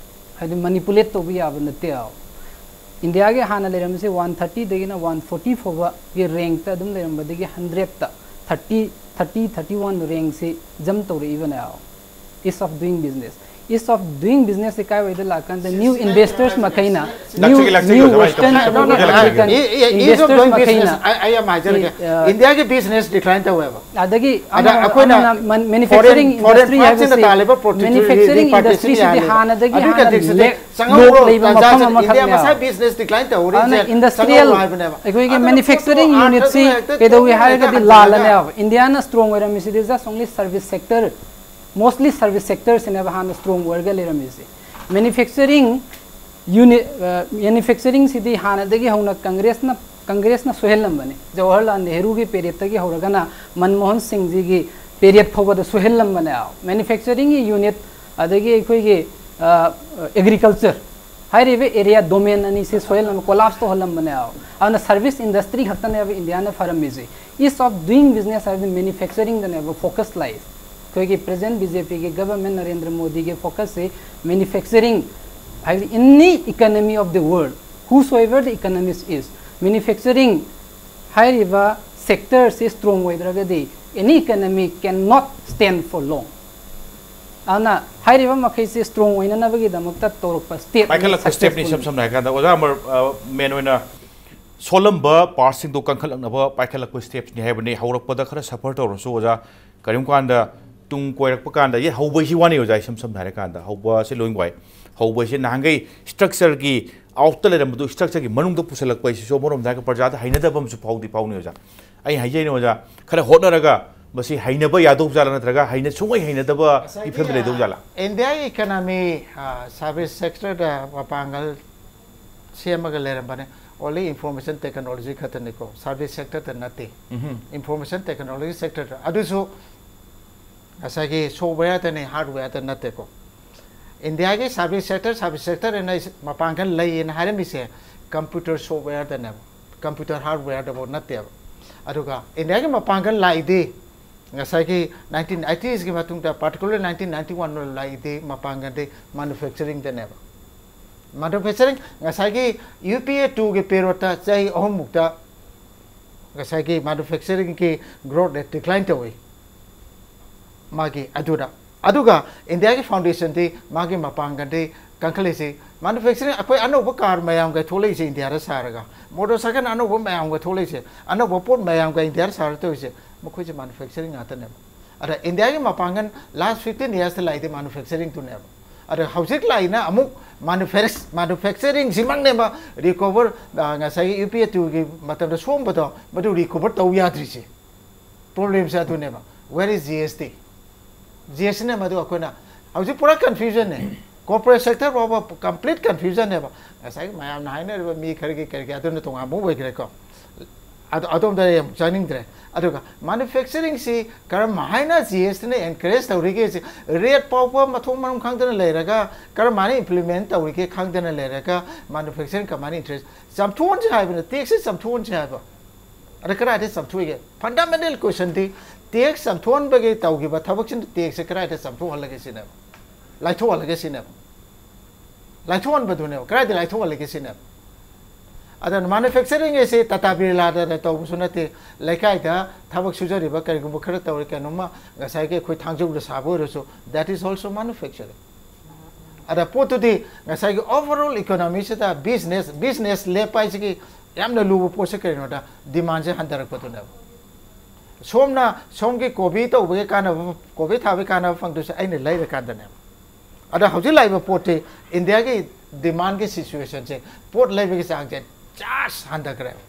ꯍꯥꯏꯗꯤ ꯃꯅꯤꯄꯨꯂꯦꯠ ꯇꯧꯕ ꯌꯥꯕ ꯅꯠꯇꯦ ꯍꯥꯏꯕ꯫ ꯏꯟꯗꯤꯌꯥꯒꯤ ꯍꯥꯟꯅ ꯂꯩꯔꯝꯕꯁꯦ ꯋꯥꯟ ꯊꯥꯔꯇꯤꯗꯒꯤꯅ ꯋꯥꯟ ꯐꯣꯔꯇꯤ ꯐꯥꯎꯕꯒꯤ ꯔꯦꯡꯛꯇ ꯑꯗꯨꯝ ꯂꯩꯔꯝꯕꯗꯒꯤ ꯍꯟꯗ꯭ꯔꯦꯠꯇ, ꯊꯥꯔꯇꯤ, ꯊꯥꯔꯇꯤ, ꯊꯥꯔꯇꯤ ꯋꯥꯟ ꯔꯦꯡꯛꯁꯤ ꯖꯝꯞ ꯇꯧꯔꯛꯏꯕꯅꯦ ꯍꯥꯏꯕ꯫ Ease of doing business. Ease of doing ꯕꯤꯖꯤꯅꯦꯁꯁꯦ ꯀꯥꯏꯋꯥꯏꯗ ꯂꯥꯛꯀꯥꯟꯗ ꯅ꯭ꯌꯨ ꯏꯟꯚꯦꯁꯇꯔꯁ ꯃꯈꯩꯅ, ꯅ꯭ꯌꯨ, ꯂꯥꯛꯆꯒꯦ, ꯂꯥꯛꯆꯒꯦ, ꯅ꯭ꯌꯨ ꯀꯃꯥꯏꯅ ꯋꯦꯁꯇꯔꯟ ꯇꯧꯕ? ꯑꯃꯦꯔꯤꯀꯟ ꯂꯥꯛꯆꯒꯦ, ꯂꯥꯛꯆꯒꯦ꯫ ꯏꯟꯚꯦꯁꯇꯔꯁ ꯃꯈꯩꯅ, ꯑꯩ ꯑꯩ ꯑꯃ ꯍꯥꯏꯖꯔꯒꯦ꯫ ꯑ, ꯏꯟꯗꯤꯌꯥꯒꯤ ꯕꯤꯖꯤꯅꯦꯁ ꯗꯤꯀ꯭ꯂꯥꯏꯟ ꯇꯧꯋꯦꯕ꯫ ꯑꯗꯒꯤ ꯑꯗ ꯑꯃ-, ꯑꯩꯈꯣꯏꯅ ꯑꯃꯅ ꯃꯟ-, ꯃꯦꯅꯨꯐꯦꯛꯆꯔꯤꯡ ꯐꯣꯔꯦꯟ, ꯐꯣꯔꯦꯟ ꯏꯟꯗꯁꯇ꯭ꯔꯤ ꯐꯥꯏꯚꯁꯤꯡꯗ ꯍꯥꯏꯕꯁꯤ, ꯇꯥꯜꯂꯤꯕ ꯄ꯭ꯔꯣꯗꯛꯇꯨ ꯃꯦꯅꯨꯐꯦꯛꯆꯔꯤꯡ ꯔꯤꯄꯥꯔꯇꯤꯁꯟ ꯏꯟꯗꯁꯇ꯭ꯔꯤꯁꯤꯗꯤ ꯌꯥꯍꯜꯂꯦꯕ꯫ ꯍꯥꯟꯅꯗꯒꯤ ꯑꯗꯨꯒꯤ ꯍꯥꯟꯅ ꯀꯟꯇꯦꯛꯁꯇꯗꯤ ꯂꯦ-, ꯆꯪꯍꯧꯔꯣ, ꯂꯣꯛ ꯂꯩꯕ ꯃꯐꯝ ꯇꯥꯟꯖꯥꯁꯤꯗ ꯏꯟꯗꯤꯌꯥ ꯑꯃꯈꯛꯅꯦꯕ꯫ ꯃꯁꯥ ꯕꯤꯖꯤꯅꯦꯁ ꯗꯤꯀ꯭ꯂꯥꯏꯟ ꯇꯧꯔꯤꯁꯦ ꯑꯗꯨꯅ ꯆꯪꯍꯧꯔꯣ ꯏꯟꯗꯁꯇ꯭ꯔꯤꯌꯦꯜ, ꯍꯥꯏꯕꯅꯦꯕ꯫ ꯑꯩꯈꯣꯏꯒꯤ ꯑꯗꯨꯅ ꯃꯦꯅꯨꯐꯦꯛꯆꯔꯤꯡ ꯄꯣꯠꯇꯣ ꯌꯨꯅꯤꯠꯁꯤ ꯑꯥꯔꯊꯗꯨꯅ ꯍꯦꯛꯇ ꯀꯩꯗꯧꯏ ꯀꯩꯅꯣ ꯍꯥꯏꯔꯒꯗꯤ ꯍꯥꯏꯕ ꯂꯥꯜꯂꯅꯦꯕ꯫ ꯅꯠꯇꯦꯕ꯫ ꯏꯟꯗꯤꯌꯥꯅ ꯁ꯭ꯇꯔꯣꯡ ꯑꯣꯏꯔꯝꯃꯤꯁꯤꯗꯤ just only service sector, mostly service sectorꯁꯤꯅꯦꯕ ꯍꯥꯟꯅ ꯁ꯭ꯇꯔꯣꯡ ꯑꯣꯏꯔꯒ ꯂꯩꯔꯝꯃꯤꯁꯦ꯫ ꯃꯦꯅꯨꯐꯦꯛꯆꯔꯤꯡ ꯌꯨꯅꯤꯠ, ꯑ, ꯃꯦꯅꯨꯐꯦꯛꯆꯔꯤꯡꯁꯤꯗꯤ ꯍꯥꯟꯅꯗꯒꯤ ꯍꯧꯅ ꯀꯪꯒ꯭ꯔꯦꯁꯅ, ꯀꯪꯒ꯭ꯔꯦꯁꯅ ꯁꯣꯏꯍꯜꯂꯝꯕꯅꯤ꯫ ꯖꯋꯥꯍꯔꯂꯥꯜ ꯅꯦꯍꯔꯨꯒꯤ ꯄꯦꯔꯤꯌꯠꯇꯒꯤ ꯍꯧꯔꯒꯅ ꯃꯟꯃꯣꯍꯟ ꯁꯤꯡꯖꯤꯒꯤ ꯄꯦꯔꯤꯌꯠ ꯐꯥꯎꯕꯗ ꯁꯣꯏꯍꯜꯂꯝꯕꯅꯦ꯫ ꯃꯦꯅꯨꯐꯦꯛꯆꯔꯤꯡꯒꯤ ꯌꯨꯅꯤꯠ, ꯑꯗꯒꯤ ꯑꯩꯈꯣꯏꯒꯤ, ꯑ, ꯑꯦꯒ꯭ꯔꯤꯀꯜꯆꯔ, ꯍꯥꯏꯔꯤꯕ ꯑꯦꯔꯤꯌꯥ ꯗꯣꯃꯦꯟ ꯑꯅꯤꯁꯤ ꯁꯣꯏꯍꯜꯂꯝꯕ, ꯀꯣꯂꯥꯞꯁ ꯇꯧꯍꯜꯂꯝꯕꯅꯦꯕ꯫ ꯑꯗꯨꯅ ꯁꯔꯚꯤꯁ ꯏꯟꯗꯁꯇ꯭ꯔꯤ ꯈꯛꯇꯅꯦꯕ ꯏꯟꯗꯤꯌꯥꯅ ꯐꯔꯝꯃꯤꯁꯦ꯫ ꯏꯁ ꯑꯣꯐ ꯗꯨꯏꯡ ꯕꯤꯖꯤꯅꯦꯁ ꯍꯥꯏꯕꯗꯤ ꯃꯦꯅꯨꯐꯦꯛꯆꯔꯤꯡꯗꯅꯦꯕ ꯐꯣꯀꯁ ꯂꯥꯛꯏꯁꯦ꯫ ꯑꯩꯈꯣꯏꯒꯤ ꯄ꯭ꯔꯦꯖꯦꯟ ꯕꯤ ꯖꯦ ꯄꯤꯒꯤ ꯒꯕꯔꯃꯦꯟ ꯅꯔꯦꯟꯗ꯭ꯔ ꯃꯣꯗꯤꯒꯤ ꯐꯣꯀꯁꯁꯤ ꯃꯦꯅꯨꯐꯦꯛꯆꯔꯤꯡ ꯍꯥꯏꯕꯗꯤ ꯑꯦꯅꯤ ꯏꯀꯅꯃꯤ ꯑꯣꯐ ꯗꯤ ꯋꯔꯜ, ꯍꯨ ꯁꯣ ꯑꯦꯚꯔ ꯗ ꯏꯀꯅꯃꯤꯁ ꯏꯁ, ꯃꯦꯅꯨꯐꯦꯛꯆꯔꯤꯡ ꯍꯥꯏꯔꯤꯕ ꯁꯦꯛꯇꯔꯁꯤ ꯁ꯭ꯇ꯭ꯔꯣꯡ ꯑꯣꯏꯗ꯭ꯔꯒꯗꯤ ꯑꯦꯅꯤ ꯏꯀꯅꯃꯤ ꯀꯦꯟ ꯅꯣꯠ ꯁ꯭ꯇꯦꯟ ꯐꯣꯔ ꯂꯣꯡ꯫ ꯑꯗꯨꯅ ꯍꯥꯏꯔꯤꯕ ꯃꯈꯩꯁꯤ ꯁ꯭ꯇ꯭ꯔꯣꯡ ꯑꯣꯏꯅꯅꯕꯒꯤꯗꯃꯛꯇ ꯇꯧꯔꯛꯄ ꯁ꯭ꯇꯦꯞ ꯄꯥꯏꯈꯠꯂꯛꯄ ꯁ꯭ꯇꯦꯞꯅꯤ ꯏꯁꯝ ꯁꯝꯅ ꯍꯥꯏꯔꯀꯥꯟꯗ ꯑꯣꯖꯥ ꯑꯃꯔ ꯃꯦꯟ ꯑꯣꯏꯅ ꯁꯣꯜꯂꯝꯕ ꯄꯥꯔꯠꯁꯤꯡꯗꯣ ꯀꯟꯈꯠꯂꯛꯅꯕ ꯄꯥꯏꯈꯠꯂꯛꯄ ꯁ꯭ꯇꯦꯞꯁꯅꯤ ꯍꯥꯏꯕꯅꯤ꯫ ꯍꯧꯔꯛꯄꯗ ꯈꯔ ꯁꯐꯔ ꯇꯧꯔꯁꯨ ꯑꯣꯖꯥ, ꯀꯔꯤꯒꯨꯝꯕ ꯀꯥꯟꯗ ꯇꯨꯡ ꯀꯣꯏꯔꯛꯄ ꯀꯥꯟꯗ, ꯌꯦ, ꯍꯧꯕꯩꯁꯤ ꯋꯥꯅꯤ ꯑꯣꯖꯥ, ꯏꯁꯝ ꯁꯝꯅ ꯍꯥꯏꯔꯀꯥꯟꯗ ꯍꯧꯕꯁꯤ ꯂꯣꯏ ꯋꯥꯏ꯫ ꯍꯧꯕꯁꯤ ꯅꯍꯥꯟꯈꯩ ꯁ꯭ꯇ꯭ꯔꯛꯆꯔꯒꯤ ꯑꯥꯎꯠꯇ ꯂꯩꯔꯝꯕꯗꯨ ꯁ꯭ꯇ꯭ꯔꯛꯆꯔꯒꯤ ꯃꯅꯨꯡꯗ ꯄꯨꯁꯜꯂꯛꯄ ꯍꯥꯏꯁꯤꯁꯨ ꯑꯃꯔꯣꯝꯗ ꯍꯥꯏꯔꯒ ꯄ꯭ꯔꯖꯥꯗ ꯍꯩꯅꯗꯕ ꯑꯃꯁꯨ ꯐꯥꯎꯗꯤ ꯐꯥꯎꯅꯤ ꯑꯣꯖꯥ꯫ ꯑꯩ ꯍꯥꯏꯖꯩꯅꯦ ꯑꯣꯖꯥ, ꯈꯔ ꯍꯣꯠꯅꯔꯒ ꯃꯁꯤ ꯍꯩꯅꯕ ꯌꯥꯗꯧ ꯖꯥꯠꯂꯥ, ꯅꯠꯇ꯭ꯔꯒ ꯍꯩꯅ ꯁꯨꯡꯍꯩ ꯍꯩꯅꯗꯕ ꯐꯤꯕꯝꯗ ꯂꯩꯗꯧ ꯖꯥꯠꯂꯥ? ꯏꯟꯗꯤꯌꯥꯒꯤ ꯏꯀꯅꯃꯤ ꯁꯥꯔꯚꯤꯁ ꯁꯦꯛꯇꯔꯗ ꯃꯄꯥꯡꯒꯜ ꯁꯦꯝꯃꯒ ꯂꯩꯔꯝꯕꯅꯦ꯫ ꯑꯣꯟꯂꯤ ꯏꯟꯐꯣꯔꯃꯦꯁꯟ ꯇꯦꯛꯅꯣꯂꯣꯖꯤ ꯈꯛꯇꯅꯤꯀꯣ, ꯁꯥꯔꯚꯤꯁ ꯁꯦꯛꯇꯔꯗ ꯅꯠꯇꯦ꯫ ꯎꯝꯍꯨꯝ꯫ ꯏꯟꯐꯣꯔꯃꯦꯁꯟ ꯇꯦꯛꯅꯣꯂꯣꯖꯤ ꯁꯦꯛꯇꯔꯗ ꯑꯗꯨꯁꯨ ꯉꯁꯥꯏꯒꯤ ꯁꯣꯐꯋꯦꯌꯔꯗꯅꯤ, ꯍꯥꯔꯗꯋꯦꯌꯔꯗ ꯅꯠꯇꯦꯀꯣ꯫ ꯏꯟꯗꯤꯌꯥꯒꯤ ꯁꯥꯔꯚꯤꯁ ꯁꯦꯛꯇꯔ, ꯁꯥꯔꯚꯤꯁ ꯁꯦꯛꯇꯔ ꯍꯥꯏꯅ ꯃꯄꯥꯡꯒꯜ ꯂꯩꯌꯦꯅ ꯍꯥꯏꯔꯝꯃꯤꯁꯦ ꯀꯝꯄ꯭ꯌꯨꯇꯔ ꯁꯣꯐꯋꯦꯌꯔꯗꯅꯦꯕ, ꯀꯝꯄ꯭ꯌꯨꯇꯔ ꯍꯥꯔꯗꯋꯦꯌꯔꯗꯕꯨ ꯅꯠꯇꯦꯕ꯫ ꯑꯗꯨꯒ ꯏꯟꯗꯤꯌꯥꯒꯤ ꯃꯄꯥꯡꯒꯜ ꯂꯥꯛꯏꯗꯤ ꯉꯁꯥꯏꯒꯤ ꯅꯥꯏꯟꯇꯤꯟ ꯑꯩꯇꯤꯁꯀꯤ ꯃꯇꯨꯡꯗ, ꯄꯥꯔꯇꯤꯀꯨꯂꯔ ꯅꯥꯏꯟꯇꯤꯟ ꯅꯥꯏꯟꯇꯤ ꯋꯥꯟ ꯂꯥꯛꯏꯗꯤ ꯃꯄꯥꯡꯒꯜꯗꯤ ꯃꯥꯅꯨꯐꯦꯛꯆꯔꯤꯡꯗꯅꯦꯕ꯫ ꯃꯥꯅꯨꯐꯦꯛꯆꯔꯤꯡ ꯉꯁꯥꯏꯒꯤ ꯌꯨ ꯄꯤ ꯑꯦ ꯇꯨꯒꯤ ꯄꯦꯔꯣꯠꯇ ꯆꯍꯤ ꯑꯍꯨꯝꯃꯨꯛꯇ ꯉꯁꯥꯏꯒꯤ ꯃꯥꯅꯨꯐꯦꯛꯆꯔꯤꯡꯒꯤ ꯒ꯭ꯔꯣꯠ ꯔꯦꯠ ꯗꯤꯀ꯭ꯂꯥꯏꯟ ꯇꯧꯏ꯫ ꯃꯥꯒꯤ ꯑꯗꯨꯗ ꯑꯗꯨꯒ ꯏꯟꯗꯤꯌꯥꯒꯤ ꯐꯥꯎꯟꯗꯦꯁꯟꯗꯤ ꯃꯥꯒꯤ ꯃꯄꯥꯡꯒꯜꯗꯤ ꯀꯟꯈꯠꯂꯤꯁꯤ꯫ ꯃꯥꯅꯨꯐꯦꯛꯆꯔꯤꯡ ꯑꯩꯈꯣꯏ ꯑꯅꯧꯕ ꯀꯥꯔ ꯃꯌꯥꯝꯒ ꯊꯣꯛꯂꯛꯏꯁꯦ ꯏꯟꯗꯤꯌꯥꯗ ꯁꯥꯔꯒ, ꯃꯣꯇꯣꯔ ꯁꯥꯏꯀꯜ ꯑꯅꯧꯕ ꯃꯌꯥꯝꯒ ꯊꯣꯛꯂꯛꯏꯁꯦ, ꯑꯅꯧꯕ ꯄꯣꯠ ꯃꯌꯥꯝꯒ ꯏꯟꯗꯤꯌꯥꯗ ꯁꯥꯔꯒ ꯇꯧꯔꯤꯁꯦ, ꯃꯈꯣꯏꯁꯦ ꯃꯥꯅꯨꯐꯦꯛꯆꯔꯤꯡ ꯉꯥꯛꯇꯅꯦꯕ꯫ ꯑꯗ ꯏꯟꯗꯤꯌꯥꯒꯤ ꯃꯄꯥꯡꯒꯜ ꯂꯥꯁ ꯐꯤꯐꯇꯤꯟ ꯌꯔꯁꯇ ꯂꯥꯛꯏꯗꯤ ꯃꯥꯅꯨꯐꯦꯛꯆꯔꯤꯡꯗꯨꯅꯦꯕ꯫ ꯑꯗ ꯍꯧꯖꯤꯛ ꯂꯥꯛꯏꯅ ꯑꯃꯨꯛ ꯃꯥꯅꯨꯐꯦꯛꯆꯔꯤꯡꯁꯤꯃꯛꯅꯦꯕ ꯔꯤꯀꯣꯚꯔ, ꯉꯁꯥꯏꯒꯤ ꯌꯨ ꯄꯤ ꯑꯦ ꯇꯨꯒꯤ ꯃꯇꯝꯗ ꯁꯣꯝꯕꯗꯣ ꯃꯗꯨ ꯔꯤꯀꯣꯚꯔ ꯇꯧ ꯌꯥꯗ꯭ꯔꯤꯁꯦ꯫ ꯄ꯭ꯔꯣꯕ꯭ꯂꯦꯝꯁꯦ ꯑꯗꯨꯅꯦꯕ꯫ Where is G S T? G S T ꯅ ꯃꯗꯨ ꯑꯩꯈꯣꯏꯅ ꯍꯧꯖꯤꯛ ꯄꯨꯔꯥ ꯀꯟꯐ꯭ꯌꯨꯖꯟꯅꯦ꯫ ꯀꯣꯔꯄꯣꯔꯦꯠ ꯁꯦꯛꯇꯔ ꯐꯥꯎꯕ ꯀꯝꯄ꯭ꯂꯤꯠ ꯀꯟꯐ꯭ꯌꯨꯖꯟꯅꯦꯕ꯫ ꯉꯁꯥꯏꯒꯤ ꯃꯌꯥꯝꯅ ꯍꯥꯏꯅꯔꯤꯕ ꯃꯤ ꯈꯔꯒꯤ ꯀꯔꯤꯒꯤ ꯑꯗꯨꯅ ꯇꯣꯉꯥꯟꯕ ꯑꯣꯏꯈ꯭ꯔꯦꯀꯣ꯫ ꯑꯗꯣ ꯑꯗꯣꯝꯗ ꯑꯩ ꯑꯃꯨꯛ ꯆꯪꯅꯤꯡꯗ꯭ꯔꯦ꯫ ꯑꯗꯨꯒ manufacturing ꯁꯤ ꯀꯔꯝ ꯍꯥꯏꯅ ꯖꯤ ꯑꯦꯁ ꯇꯤꯅ encourage ꯇꯧꯔꯤꯒꯦ? ꯁꯤ rate ꯐꯥꯎꯕ ꯃꯊꯣꯡ ꯃꯔꯝ ꯈꯪꯗꯅ ꯂꯩꯔꯒ ꯀꯔꯝ ꯍꯥꯏꯅ implement ꯇꯧꯔꯤꯒꯦ ꯈꯪꯗꯅ ꯂꯩꯔꯒ manufacturing ꯀꯃꯥꯏꯅ interest? ꯆꯝꯊꯣꯛꯍꯟꯁꯤ ꯍꯥꯏꯕꯅ, tax ꯁꯤ ꯆꯝꯊꯣꯛꯍꯟꯁꯤ ꯍꯥꯏꯕ꯫ ꯑꯗ ꯀꯗꯥꯏꯗ ꯆꯝꯊꯣꯛꯏꯒꯦ? Fundamental question ꯗꯤ tax ꯆꯝꯊꯣꯛꯍꯟꯕꯒꯤ ꯇꯧꯈꯤꯕ ꯊꯕꯛꯁꯤꯅ tax ꯁꯦ ꯀꯗꯥꯏꯗ ꯆꯝꯊꯣꯛꯍꯜꯂꯒꯦ ꯁꯤꯅꯦꯕ, ꯂꯥꯏꯊꯣꯛꯍꯜꯂꯒꯦ ꯁꯤꯅꯦꯕ꯫ ꯂꯥꯏꯊꯣꯛꯍꯟꯕꯗꯨꯅꯦꯕ꯫ ꯀꯗꯥꯏꯗ ꯂꯥꯏꯊꯣꯛꯍꯜꯂꯒꯦ ꯁꯤꯅꯦꯕ꯫ ꯑꯗ manufacturing ꯑꯁꯤ ꯇꯥꯇꯥ ꯕꯤꯔꯂꯥꯗ ꯇꯧꯕꯁꯨ ꯅꯠꯇꯦ꯫ ꯂꯩꯀꯥꯏꯗ ꯊꯕꯛ ꯁꯨꯖꯔꯤꯕ ꯀꯔꯤꯒꯨꯝꯕ ꯈꯔ ꯇꯧꯔꯦ, ꯀꯩꯅꯣꯝꯃ ꯉꯁꯥꯏꯒꯤ ꯑꯩꯈꯣꯏ ꯊꯥꯡꯖꯧꯗ ꯁꯥꯕ ꯑꯣꯏꯔꯁꯨ, that is also manufacturing꯫ ꯑꯗ ꯄꯣꯠꯇꯨꯗꯤ ꯉꯁꯥꯏꯒꯤ overall economy ꯁꯤꯗ business, business ꯂꯦꯞꯄ ꯍꯥꯏꯁꯤꯒꯤ ꯌꯥꯝꯅ ꯂꯨꯕ ꯄꯣꯠꯁꯦ ꯀꯔꯤꯅꯣꯗ, demand ꯁꯦ ꯍꯟꯊꯔꯛꯄꯗꯨꯅꯦꯕ꯫ ꯁꯣꯝꯅ ꯁꯣꯝꯒꯤ ꯀꯣꯕꯤ ꯇꯧꯕꯒꯤ ꯀꯥꯟꯅꯕ, ꯀꯣꯕꯤ ꯊꯥꯕꯒꯤ ꯀꯥꯟꯅꯕ ꯐꯪꯗꯣꯏꯁꯦ ꯑꯩꯅ ꯂꯩꯔꯀꯥꯟꯗꯅꯦꯕ꯫ ꯑꯗ ꯍꯧꯖꯤꯛ ꯂꯥꯛꯏꯕ ꯄꯣꯠꯇꯤ ꯏꯟꯗꯤꯌꯥꯒꯤ demand ꯀꯤ situation ꯁꯦ, ꯄꯣꯠ ꯂꯩꯕꯒꯤ ꯆꯥꯡꯁꯦ ꯖꯥꯁ ꯍꯟꯊꯈ꯭ꯔꯦꯕ꯫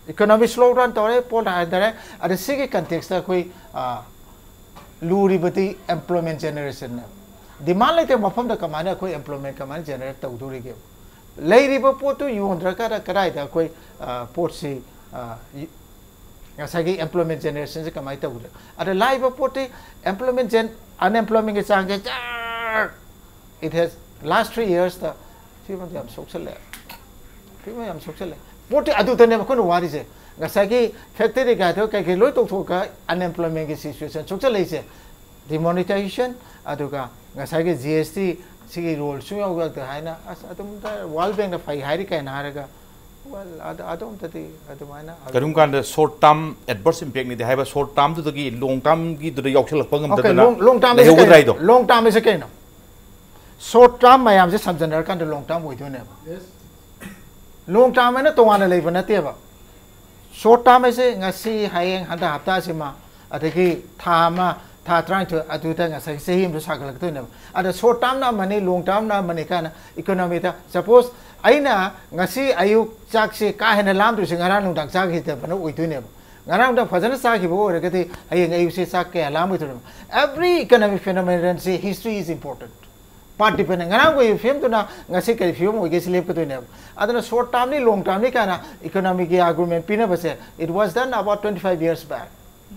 Economy slow down ꯇꯧꯔꯦ, ꯄꯣꯠ ꯍꯟꯊꯔꯦ꯫ ꯑꯗ ꯁꯤꯒꯤ context ꯇ ꯑꯩꯈꯣꯏ, ꯑ, ꯂꯨꯔꯤꯕꯗꯤ employment generation ꯅꯦꯕ꯫ Demand ꯂꯩꯇꯕ ꯃꯐꯝꯗ ꯀꯃꯥꯏꯅ ꯑꯩꯈꯣꯏ employment ꯀꯃꯥꯏꯅ generate ꯇꯧꯗꯣꯔꯤꯒꯦ? ꯂꯩꯔꯤꯕ ꯄꯣꯠꯇꯨ ꯌꯣꯟꯗ꯭ꯔꯒ ꯀꯗꯥꯏꯗ ꯑꯩꯈꯣꯏ, ꯑ, ꯄꯣꯠꯁꯤ, ꯑ, ꯉꯁꯥꯏꯒꯤ employment generation ꯁꯦ ꯀꯃꯥꯏꯅ ꯇꯧꯒꯗ꯭ꯔꯥ? ꯑꯗ ꯂꯥꯛꯏꯕ ꯄꯣꯠꯇꯤ employment gen-, unemployment ꯀꯤ ꯆꯥꯡꯁꯦ ꯖꯔ, it has last three years ꯇ ꯐꯤꯕꯝ ꯌꯥꯝ ꯁꯣꯛꯆꯜꯂꯦ꯫ ꯐꯤꯕꯝ ꯌꯥꯝ ꯁꯣꯛꯆꯜꯂꯦ꯫ ꯄꯣꯠꯇꯤ ꯑꯗꯨꯗꯅꯦꯕ ꯑꯩꯈꯣꯏꯅ ꯋꯥꯔꯤꯁꯦ꯫ ꯉꯁꯥꯏꯒꯤ factory ꯒꯥꯏꯗꯣ ꯀꯩꯀꯩ ꯂꯣꯏ ꯇꯧꯊꯣꯛꯑꯒ unemployment ꯀꯤ situation ꯁꯣꯛꯆꯜꯂꯛꯏꯁꯦ꯫ Demonetization, ꯑꯗꯨꯒ ꯉꯁꯥꯏꯒꯤ G S T ꯁꯤꯒꯤ role ꯁꯨꯡꯌꯥꯎ ꯌꯥꯎꯗꯦ ꯍꯥꯏꯅ, ꯑꯁ, ꯑꯗꯨꯝ World Bank ꯅ ꯐꯩ ꯍꯥꯏꯔꯤ ꯀꯥꯏꯅ ꯍꯥꯏꯔꯒ, well, ꯑꯗꯨ, ꯑꯗꯨꯝꯇꯗꯤ ꯑꯗꯨꯃꯥꯏꯅ ꯀꯔꯤꯒꯨꯝꯕ ꯀꯥꯟꯗ short term adverse impact ꯅꯤꯗꯤ ꯍꯥꯏꯕ, short term ꯗꯨꯗꯒꯤ long term ꯒꯤꯗꯨꯗ ꯌꯥꯎꯁꯜꯂꯛꯄ Okay, ꯉꯝꯗꯗꯅ long, long term ꯍꯥꯏꯁꯦ ꯂꯩꯍꯧꯒꯗ꯭ꯔꯥ ꯀꯩꯅꯣ? ꯍꯥꯏꯗꯣ? Long term ꯍꯥꯏꯁꯦ ꯀꯩꯅꯣ? Short term ꯃꯌꯥꯝꯁꯦ ꯁꯝꯖꯟꯅꯔꯀꯥꯟꯗ long term ꯑꯣꯏꯗꯣꯏꯅꯦꯕ꯫ Long term ꯍꯥꯏꯅ ꯇꯣꯉꯥꯟꯅ ꯂꯩꯕ ꯅꯠꯇꯦꯕ꯫ Short term ꯍꯥꯏꯁꯦ ꯉꯁꯤ, ꯍꯌꯦꯡ, ꯍꯟꯗꯛ ꯍꯞꯇꯥꯁꯤꯃ, ꯑꯗꯒꯤ ꯊꯥ ꯑꯃ, ꯊꯥ ꯇꯔꯥꯅꯤꯊꯣꯏ, ꯑꯗꯨꯗ ꯉꯁꯥꯏꯒꯤ ꯆꯍꯤ ꯑꯃꯗ ꯁꯥꯒꯠꯂꯛꯇꯣꯏꯅꯦꯕ꯫ ꯑꯗ short term ꯅ ꯑꯃꯅꯤ, long term ꯅ ꯑꯃꯅꯤ ꯀꯥꯏꯅ economy ꯗ, suppose ꯑꯩꯅ ꯉꯁꯤ ꯑꯌꯨꯛ ꯆꯥꯛꯁꯦ ꯀꯥ ꯍꯦꯟꯅ ꯂꯥꯝꯗꯣꯏꯁꯦ ꯉꯔꯥꯡ ꯅꯨꯡꯗꯥꯡ ꯆꯥꯈꯤꯗꯕꯅ ꯑꯣꯏꯗꯣꯏꯅꯦꯕ꯫ ꯉꯔꯥꯡ ꯅꯨꯡꯗꯥꯡ ꯐꯖꯅ ꯆꯥꯈꯤꯕ ꯑꯣꯏꯔꯒꯗꯤ ꯍꯌꯦꯡ ꯑꯌꯨꯛꯁꯦ ꯆꯥꯛ ꯀꯌꯥ ꯂꯥꯝꯃꯣꯏꯗꯣꯏꯅꯣ? Every economic phenomenon ꯁꯤ history is important꯫ Part dependent, ꯉꯔꯥꯡꯒꯤ ꯐꯤꯕꯝꯗꯨꯅ ꯉꯁꯤ ꯀꯔꯤ ꯐꯤꯕꯝ ꯑꯣꯏꯒꯦ ꯁꯤ ꯂꯦꯞꯀꯗꯣꯏꯅꯦꯕ꯫ ꯑꯗꯨꯅ short term ꯅꯤ, long term ꯅꯤ ꯀꯥꯏꯅ economy ꯒꯤ argument ꯄꯤꯅꯕꯁꯦ, it was done about twenty five years back,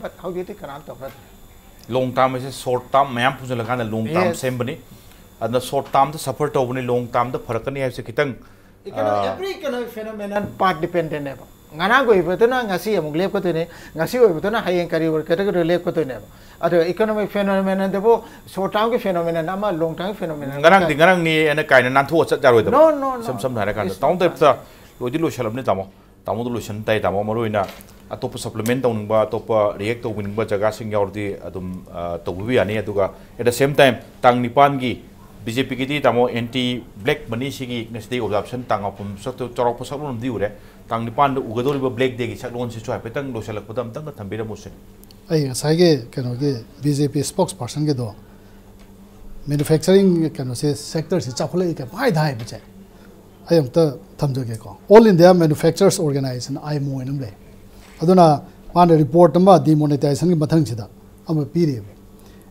but ꯍꯧꯖꯤꯛꯇꯤ ꯀꯅꯥꯝ ꯇꯧꯅꯗ꯭ꯔꯦ꯫ Long term ꯍꯥꯏꯁꯦ short term ꯃꯌꯥꯝ ꯄꯨꯟꯁꯤꯜꯂꯀꯥꯟꯗ long term Yes. ꯁꯦꯝꯕꯅꯤ꯫ ꯑꯗꯨꯅ short term ꯗ suffer ꯇꯧꯕꯅꯤ, long term ꯗ ꯐꯔꯛꯀꯅꯤ ꯍꯥꯏꯕꯁꯦ ꯈꯤꯇꯪ Economic, ꯑꯥ, every economic phenomenon part dependent ꯅꯦꯕ꯫ ꯉꯔꯥꯡꯒꯤ ꯑꯣꯏꯕꯗꯨꯅ ꯉꯁꯤ ꯑꯃꯨꯛ ꯂꯦꯞꯀꯗꯣꯏꯅꯤ, ꯉꯁꯤ ꯑꯣꯏꯕꯗꯨꯅ ꯍꯌꯦꯡ ꯀꯔꯤ ꯑꯣꯏꯔꯛꯀꯗꯒꯦ ꯂꯦꯞꯀꯗꯣꯏꯅꯦꯕ꯫ ꯑꯗꯣ economic phenomenon ꯗꯕꯨ short term ꯒꯤ phenomenon ꯑꯃ, long term ꯒꯤ phenomenon ꯑꯃ ꯉꯔꯥꯡꯗꯤ ꯉꯔꯥꯡꯅꯤ ꯍꯥꯏꯅ ꯀꯥꯏꯅ ꯅꯥꯟꯊꯣꯛꯑ ꯆꯠ ꯌꯥꯔꯣꯏꯗꯕ꯫ No, no, no, ꯏꯁꯝ no. ꯁꯝꯅ ꯍꯥꯏꯔꯀꯥꯟꯗ It's ꯇꯥꯃꯣ not ꯇꯥꯏꯞꯇ ꯂꯣꯏꯗꯤ ꯂꯣꯏꯁꯜꯂꯝꯅꯤ ꯇꯥꯃꯣ꯫ ꯇꯥꯃꯣꯗꯣ ꯂꯣꯏꯁꯟ ꯇꯥꯏ ꯇꯥꯃꯣ꯫ ꯃꯔꯨ ꯑꯣꯏꯅ ꯑꯇꯣꯞꯄ supplement ꯇꯧꯅꯤꯡꯕ, ꯑꯇꯣꯞꯄ react ꯇꯧꯕꯤꯅꯤꯡꯕ ꯖꯒꯥꯁꯤꯡ ꯌꯥꯎꯔꯗꯤ ꯑꯗꯨꯝ ꯑ, ꯇꯧꯕꯤꯕ ꯌꯥꯅꯤ꯫ ꯑꯗꯨꯒ at the same time ꯇꯥꯡ ꯅꯤꯄꯥꯟꯒꯤ BJP ꯒꯤꯗꯤ ꯇꯥꯃꯣ anti black money ꯁꯤꯒꯤ ꯉꯁꯤꯗꯒꯤ observation ꯇꯥꯡ ꯃꯥꯄꯟ ꯁꯛ-, ꯆꯥꯎꯔꯥꯛꯄ ꯁꯛꯂꯣꯟ ꯑꯃꯗꯤ ꯎꯔꯦ꯫ ꯇꯥꯡ ꯅꯤꯄꯥꯟꯗ ꯎꯒꯗꯧꯔꯤꯕ black day ꯒꯤ ꯁꯛꯂꯣꯟꯁꯤꯁꯨ ꯍꯥꯏꯐꯦꯠꯇꯪ ꯂꯣꯏꯁꯤꯜꯂꯛꯄꯗ ꯑꯝꯇꯪꯒ ꯊꯝꯕꯤꯔꯝꯃꯨꯁꯦ꯫ ꯑꯩ ꯉꯁꯥꯏꯒꯤ ꯀꯩꯅꯣꯒꯤ BJP spokesperson ꯒꯤꯗꯣ manufacturing ꯀꯩꯅꯣꯁꯦ sector ꯁꯦ ꯆꯥꯎꯈꯠꯂꯛꯏ ꯀꯩ ꯄꯪꯍꯥꯏꯗ ꯍꯥꯏꯕꯁꯦ ꯑꯩ ꯑꯝꯇ ꯊꯝꯖꯒꯦꯀꯣ꯫ All India Manufacturers Organisation, IMO ꯍꯥꯏꯅ ꯑꯃ ꯂꯩ꯫ ꯑꯗꯨꯅ ꯃꯥꯅ report ꯑꯃ demonetization ꯒꯤ ꯃꯊꯪꯁꯤꯗ ꯑꯃ ꯄꯤꯔꯤꯕ꯫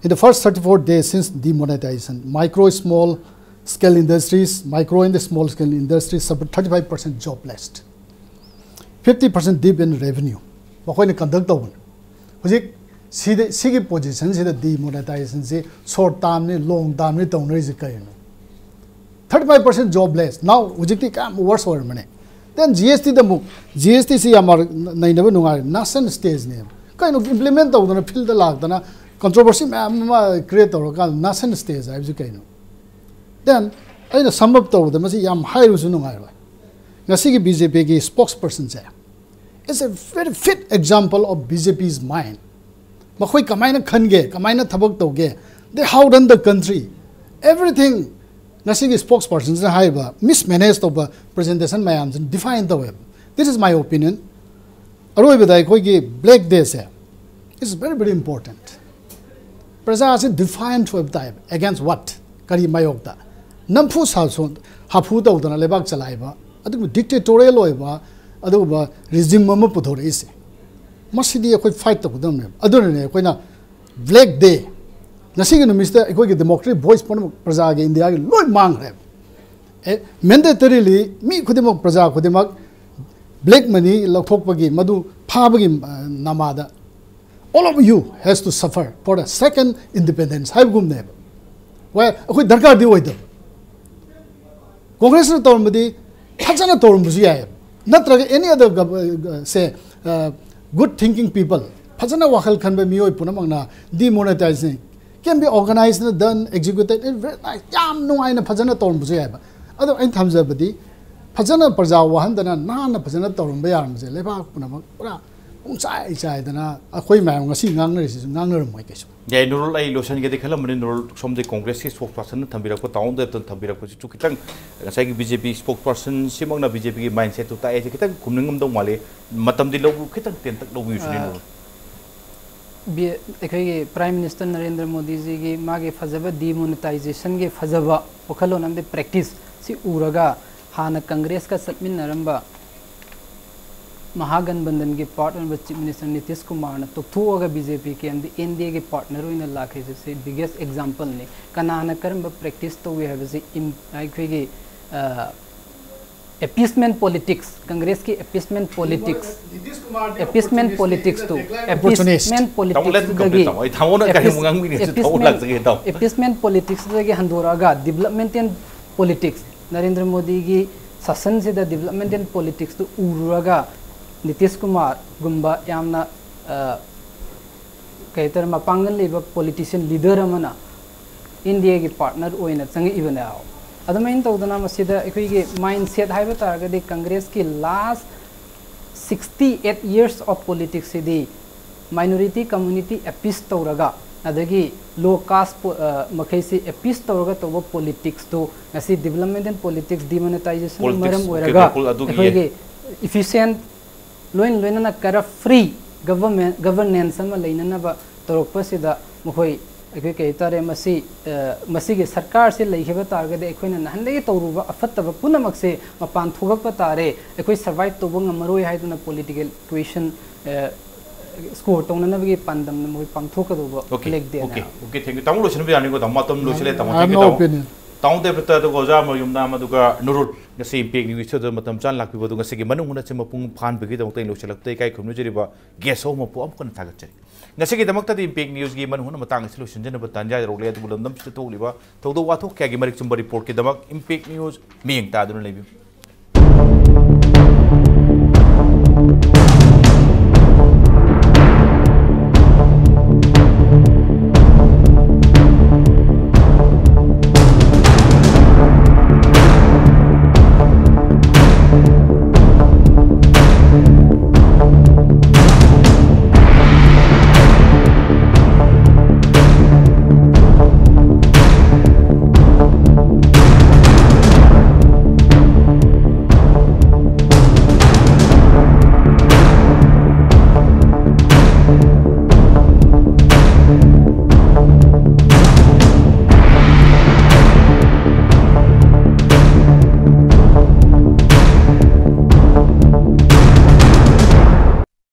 In the first thirty-four days since demonetization, micro, small scale industries, micro and the small scale industries suffered thirty-five percent job loss, fifty percent dip in revenue. ꯃꯈꯣꯏꯅ conduct ꯇꯧꯕꯅꯤ꯫ ꯍꯧꯖꯤꯛ ꯁꯤꯗ, ꯁꯤꯒꯤ position ꯁꯤꯗ demonetization ꯁꯤ short term ꯅꯤ, long term ꯅꯤ ꯇꯧꯅꯔꯤꯁꯦ ꯀꯩꯅꯣ? Thirty five percent job loss꯫ Now ꯍꯧꯖꯤꯛꯇꯤ ꯀꯌꯥꯝ worse ꯑꯣꯏꯔꯝꯃꯅꯤ꯫ Then GST ꯗ ꯑꯃꯨꯛ, GST ꯁꯤ ꯌꯥꯝ ꯅꯩꯅꯕ ꯅꯨꯡꯉꯥꯏꯔꯦ, nascent stage ꯅꯦꯕ꯫ ꯀꯩꯅꯣ implement ꯇꯧꯗꯅ field ꯗ ꯂꯥꯛꯇꯅ controversy ꯃꯌꯥꯝ ꯑꯃ create ꯇꯧꯔꯀꯥꯟꯗ nascent stage ꯍꯥꯏꯕꯁꯤ ꯀꯩꯅꯣ? Then ꯑꯩꯅ sum up ꯇꯧꯕꯗ ꯃꯁꯤ ꯌꯥꯝ ꯍꯥꯏꯔꯨꯁꯨ ꯅꯨꯡꯉꯥꯏꯔꯣꯏ꯫ ꯉꯁꯤꯒꯤ BJP ꯒꯤ spokesperson say is a very fit example of BJP's mind. ꯃꯈꯣꯏ ꯀꯃꯥꯏꯅ ꯈꯟꯒꯦ, ꯀꯃꯥꯏꯅ ꯊꯕꯛ ꯇꯧꯒꯦ, they how run the country, everything. ꯉꯁꯤꯒꯤ spokesperson ꯁꯤꯅ ꯍꯥꯏꯔꯤꯕ mismanage ꯇꯧꯕ presentation ꯃꯌꯥꯝꯁꯤꯅ define ꯇꯧꯋꯦꯕ꯫ This is my opinion. ꯑꯔꯣꯏꯕꯗ ꯑꯩꯈꯣꯏꯒꯤ black day say is very, very important. ꯄ꯭ꯔꯖꯥꯁꯤ defiant ꯑꯣꯏꯕ ꯇꯥꯏꯕ꯫ Against what? ꯀꯔꯤ ꯃꯥꯌꯣꯛꯇ? ꯅꯝꯐꯨ ꯁꯥꯁꯣꯟ, ꯍꯥꯐꯨ ꯇꯧꯗꯅ ꯂꯩꯕꯥꯛ ꯆꯂꯥꯏꯕ, ꯑꯗꯨꯒꯨꯝꯕ dictatorial ꯑꯣꯏꯕ ꯑꯗꯨꯒꯨꯝꯕ regime ꯑꯃ ꯄꯨꯊꯣꯔꯛꯏꯁꯦ, ꯃꯁꯤꯗꯤ ꯑꯩꯈꯣꯏ fight ꯇꯧꯒꯗꯕꯅꯦꯕ꯫ ꯑꯗꯨꯅꯅꯦ ꯑꯩꯈꯣꯏꯅ black day ꯉꯁꯤꯒꯤ ꯅꯨꯃꯤꯠꯁꯤꯗ ꯑꯩꯈꯣꯏꯒꯤ democratic voice ꯄꯨꯝꯅꯃꯛ ꯄ꯭ꯔꯖꯥꯒꯤ ꯏꯟꯗꯤꯌꯥꯒꯤ ꯂꯣꯏ ꯃꯥꯡꯈ꯭ꯔꯦꯕ꯫ ꯑꯦ, mandatorily ꯃꯤ ꯈꯨꯗꯤꯡꯃꯛ, ꯄ꯭ꯔꯖꯥ ꯈꯨꯗꯤꯡꯃꯛ black money ꯂꯧꯊꯣꯛꯄꯒꯤ, ꯃꯗꯨ ꯐꯥꯕꯒꯤ, ꯑ, ꯅꯃꯥꯗ all of you has to suffer for a second independence ꯍꯥꯏꯕꯒꯨꯝꯅꯦꯕ꯫ ꯋꯥ ꯑꯩꯈꯣꯏ ꯗꯔꯀꯥꯔꯗꯤ ꯑꯣꯏꯗꯕ꯫ ꯀꯣꯡꯒ꯭ꯔꯦꯁꯅ ꯇꯧꯔꯝꯕꯗꯤ ꯐꯖꯅ ꯇꯧꯔꯝꯕꯁꯨ ꯌꯥꯏꯑꯕ, ꯅꯠꯇ꯭ꯔꯒ any other ꯁꯦ, good thinking people, ꯐꯖꯅ ꯋꯥꯈꯜ ꯈꯟꯕ ꯃꯤꯑꯣꯏ ꯄꯨꯝꯅꯃꯛꯅ demonetization can be organized, done, executed, ꯌꯥꯝ ꯅꯨꯡꯉꯥꯏꯅ ꯐꯖꯅ ꯇꯧꯔꯝꯕꯁꯨ ꯌꯥꯏꯑꯕ꯫ ꯑꯗꯣ ꯑꯩꯅ ꯊꯝꯖꯕꯗꯤ, ꯐꯖꯅ ꯄ꯭ꯔꯖꯥ ꯋꯥꯍꯟꯗꯅ ꯅꯥꯟꯅ ꯐꯖꯅ ꯇꯧꯔꯝꯕ ꯌꯥꯔꯝꯕꯁꯦ ꯂꯩꯕꯥꯛ ꯄꯨꯝꯅꯃꯛ ꯄꯨꯔꯥ ꯄꯨꯡꯆꯥꯏ ꯆꯥꯏꯗꯅ ꯑꯩꯈꯣꯏ ꯃꯌꯥꯝ ꯉꯁꯤ ꯉꯥꯡꯅꯔꯤꯁꯤꯁꯨ ꯉꯥꯡꯅꯔꯝꯃꯣꯏ ꯀꯩꯁꯨ꯫ ꯌꯥꯏ, ꯅꯨꯔꯨꯜ, ꯑꯩ ꯂꯣꯏꯁꯤꯟꯒꯦꯗꯤ ꯈꯜꯂꯝꯕꯅꯤ꯫ ꯅꯨꯔꯨꯜ, ꯁꯣꯝꯗ ꯀꯣꯡꯒ꯭ꯔꯦꯁꯀꯤ spokesperson ꯅ ꯊꯝꯕꯤꯔꯛꯄ, ꯇꯥꯎꯟ ꯗꯦꯞꯇꯅ ꯊꯝꯕꯤꯔꯛꯄꯁꯤꯁꯨ ꯈꯤꯇꯪ ꯉꯁꯥꯏꯒꯤ BJP spokesperson ꯁꯤꯃꯛꯅ BJP ꯒꯤ mindset ꯇꯨ ꯇꯥꯛꯑꯦ, ꯁꯤ ꯈꯤꯇꯪ ꯈꯨꯝꯅꯤꯡꯉꯝꯗꯧ ꯃꯥꯜꯂꯤ꯫ ꯃꯇꯝꯗꯤ ꯂꯧꯕ ꯈꯤꯇꯪ ꯇꯦꯟꯇꯛ ꯂꯧꯕꯤꯌꯨꯁꯤꯅꯦ, ꯑ, ꯅꯨꯔꯨꯜ꯫ ꯕꯤ-, ꯑꯩꯈꯣꯏꯒꯤ Prime Minister ꯅꯔꯦꯟꯗ꯭ꯔ ꯃꯣꯗꯤꯖꯤꯒꯤ ꯃꯥꯒꯤ ꯐꯖꯕ demonetization ꯒꯤ ꯐꯖꯕ ꯋꯥꯈꯜꯂꯣꯟ ꯑꯃꯗꯤ practice ꯁꯤ ꯎꯔꯒ, ꯍꯥꯟꯅ ꯀꯪꯒ꯭ꯔꯦꯁꯀ ꯆꯠꯃꯤꯟꯅꯔꯝꯕ ꯃꯍꯥꯒꯟꯕꯟꯗꯟꯒꯤ part ꯑꯣꯏꯔꯝꯕ Chief Minister ꯅꯤꯇꯤꯁ ꯀꯨꯃꯥꯔꯅ ꯇꯣꯛꯊꯣꯛꯑꯒ BJP ꯀꯦ ꯑꯃꯗꯤ NDA ꯒꯤ partner ꯑꯣꯏꯅ ꯂꯥꯛꯈ꯭ꯔꯤꯁꯦ, ꯁꯤ biggest example ꯅꯤ꯫ ꯀꯅꯥꯅ ꯀꯔꯝꯕ practice ꯇꯧꯏ ꯍꯥꯏꯕꯁꯤ ꯏꯝ-, ꯑꯩꯈꯣꯏꯒꯤ, ꯑ, appeasement politics, ꯀꯪꯒ꯭ꯔꯦꯁꯀꯤ appeasement politics, appeasement politics two, opportunist꯫ Appeasement ꯇꯥꯃꯣ, let them complete politics ꯇꯨꯗꯒꯤ, ꯇꯥꯃꯣ꯫ ꯑꯩ ꯇꯥꯃꯣꯅ ꯀꯔꯤ ꯑꯃꯨꯛ ꯉꯥꯡꯕꯤꯅꯤ? ꯑꯩꯁꯨ ꯊꯥꯎ appeasement, ꯂꯥꯛꯆꯒꯦ, ꯇꯥꯃꯣ꯫ Appeasement politics ꯇꯨꯗꯒꯤ ꯍꯟꯗꯣꯔꯛꯑꯒ developmental politics, Narendra ꯃꯣꯗꯤꯒꯤ ꯁꯥꯁꯟꯁꯤꯗ developmental politics ꯇꯨ ꯎꯔꯨꯔꯒ ꯅꯤꯇꯤꯁ ꯀꯨꯃꯥꯔꯒꯨꯝꯕ ꯌꯥꯝꯅ, ꯑ, ꯀꯩ ꯍꯥꯏꯇꯥꯔꯦ, ꯃꯄꯥꯡꯒꯜ ꯂꯩꯕ politician leader ꯑꯃꯅ NDA ꯒꯤ partner ꯑꯣꯏꯅ ꯆꯪꯉꯛꯏꯕꯅꯦ꯫ ꯑꯗꯨꯃꯥꯏꯅ ꯇꯧꯗꯅ ꯃꯁꯤꯗ ꯑꯩꯈꯣꯏꯒꯤ mindset ꯍꯥꯏꯕ ꯇꯥꯔꯒꯗꯤ ꯀꯪꯒ꯭ꯔꯦꯁꯀꯤ last sixty eight years of politics CD minority community appease ꯇꯧꯔꯒ, ꯑꯗꯒꯤ low caste ꯄꯣ-, ꯑ, ꯃꯈꯩꯁꯤ appease ꯇꯧꯔꯒ ꯇꯧꯕ politics ꯇꯨ ꯉꯁꯤ developmental politics, demonetization ꯅ politics ꯃꯔꯝ ꯑꯣꯏꯔꯒ ꯀꯩꯀꯩ ꯄꯣꯜ ꯑꯗꯨꯒꯤ ꯑꯩꯈꯣꯏꯒꯤ efficient, ꯂꯣꯏꯅ ꯂꯣꯏꯅꯅ corrupt free government, governance ꯑꯃ ꯂꯩꯅꯅꯕ ꯇꯧꯔꯛꯄꯁꯤꯗ ꯃꯈꯣꯏ, ꯑꯩꯈꯣꯏ ꯀꯩ ꯍꯥꯏꯇꯥꯔꯦ, ꯃꯁꯤ, ꯑ, ꯃꯁꯤꯒꯤ ꯁꯔꯀꯥꯔꯁꯤ ꯂꯩꯈꯤꯕ ꯇꯥꯔꯒꯗꯤ ꯑꯩꯈꯣꯏꯅ ꯅꯍꯥꯟꯗꯒꯤ ꯇꯧꯔꯨꯕ ꯑꯐꯠꯇꯕ ꯄꯨꯝꯅꯃꯛꯁꯦ ꯃꯄꯥꯟ ꯊꯣꯛꯂꯛꯄ ꯇꯥꯔꯦ, ꯑꯩꯈꯣꯏ survive ꯇꯧꯕ ꯉꯝꯃꯔꯣꯏ ꯍꯥꯏꯗꯨꯅ political equation, ꯑ, ꯁ꯭ꯀꯣꯔ ꯇꯧꯅꯅꯕꯒꯤ ꯄꯥꯟꯗꯝꯅ ꯃꯣꯏ ꯄꯥꯡꯊꯣꯛꯀꯗꯧꯕ ꯑꯣꯀꯦ ꯂꯩꯇꯦꯅ ꯑꯣꯀꯦ ꯑꯣꯀꯦ ꯊꯦꯡ ꯌꯨ ꯇꯥꯃꯣ ꯂꯣꯏꯁꯤꯟꯕ ꯌꯥꯅꯤꯀꯣ ꯇꯥꯃꯣ ꯃꯇꯝ ꯂꯣꯏꯁꯤꯜꯂꯦ ꯇꯥꯃꯣ I have thank you no ꯇꯥꯃꯣ opinion. ꯇꯥꯃꯣ ꯗꯦꯕ꯭ꯔꯇ ꯑꯗꯨꯒ ꯑꯣꯖꯥ ꯃꯌꯨꯝꯅꯥꯝ ꯑꯗꯨꯒ ꯅꯨꯔꯨꯜ ꯉꯁꯤ ꯏꯝꯄꯦꯛ ꯅ꯭ꯌꯨꯁꯇꯨꯗ ꯃꯇꯝ ꯆꯥꯅ ꯂꯥꯛꯄꯤꯕ ꯑꯗꯨ ꯉꯁꯤꯒꯤ ꯃꯅꯨꯡ ꯍꯨꯠꯅ ꯃꯄꯨꯡ ꯐꯥꯍꯟꯕꯒꯤꯗꯃꯛꯇ ꯑꯩ ꯂꯣꯏꯁꯤꯜꯂꯛꯄꯗ ꯏꯀꯥꯏ ꯈꯨꯝꯅꯖꯔꯤꯕ ꯒꯦꯁ ꯑꯍꯨꯝꯃꯛꯄꯨ ꯑꯃꯨꯛ ꯍꯟꯅ ꯊꯥꯒꯠꯆꯔꯤ꯫ ꯉꯁꯤꯒꯤꯗꯃꯛꯇꯗꯤ ꯏꯝꯄꯦꯛ ꯅ꯭ꯌꯨꯁꯀꯤ ꯃꯅꯨꯡ ꯍꯨꯠꯅ ꯃꯇꯥꯡ ꯑꯁꯤ ꯂꯣꯏꯁꯤꯟꯖꯅꯕ ꯇꯥꯟꯖꯥ ꯌꯧꯔꯛꯂꯦ ꯑꯗꯨꯕꯨ ꯂꯝꯗꯝꯁꯤꯗ ꯊꯣꯛꯂꯤꯕ ꯊꯧꯗꯣꯛ ꯋꯥꯊꯣꯛ ꯀꯌꯥꯒꯤ ꯃꯔꯤꯛ ꯆꯨꯝꯕ ꯔꯤꯄꯣꯔꯠꯀꯤꯗꯃꯛ ꯏꯝꯄꯦꯛ ꯅ꯭ꯌꯨꯁ ꯃꯤꯠꯌꯦꯡ ꯇꯥꯗꯨꯅ ꯂꯩꯕꯤꯌꯨ꯫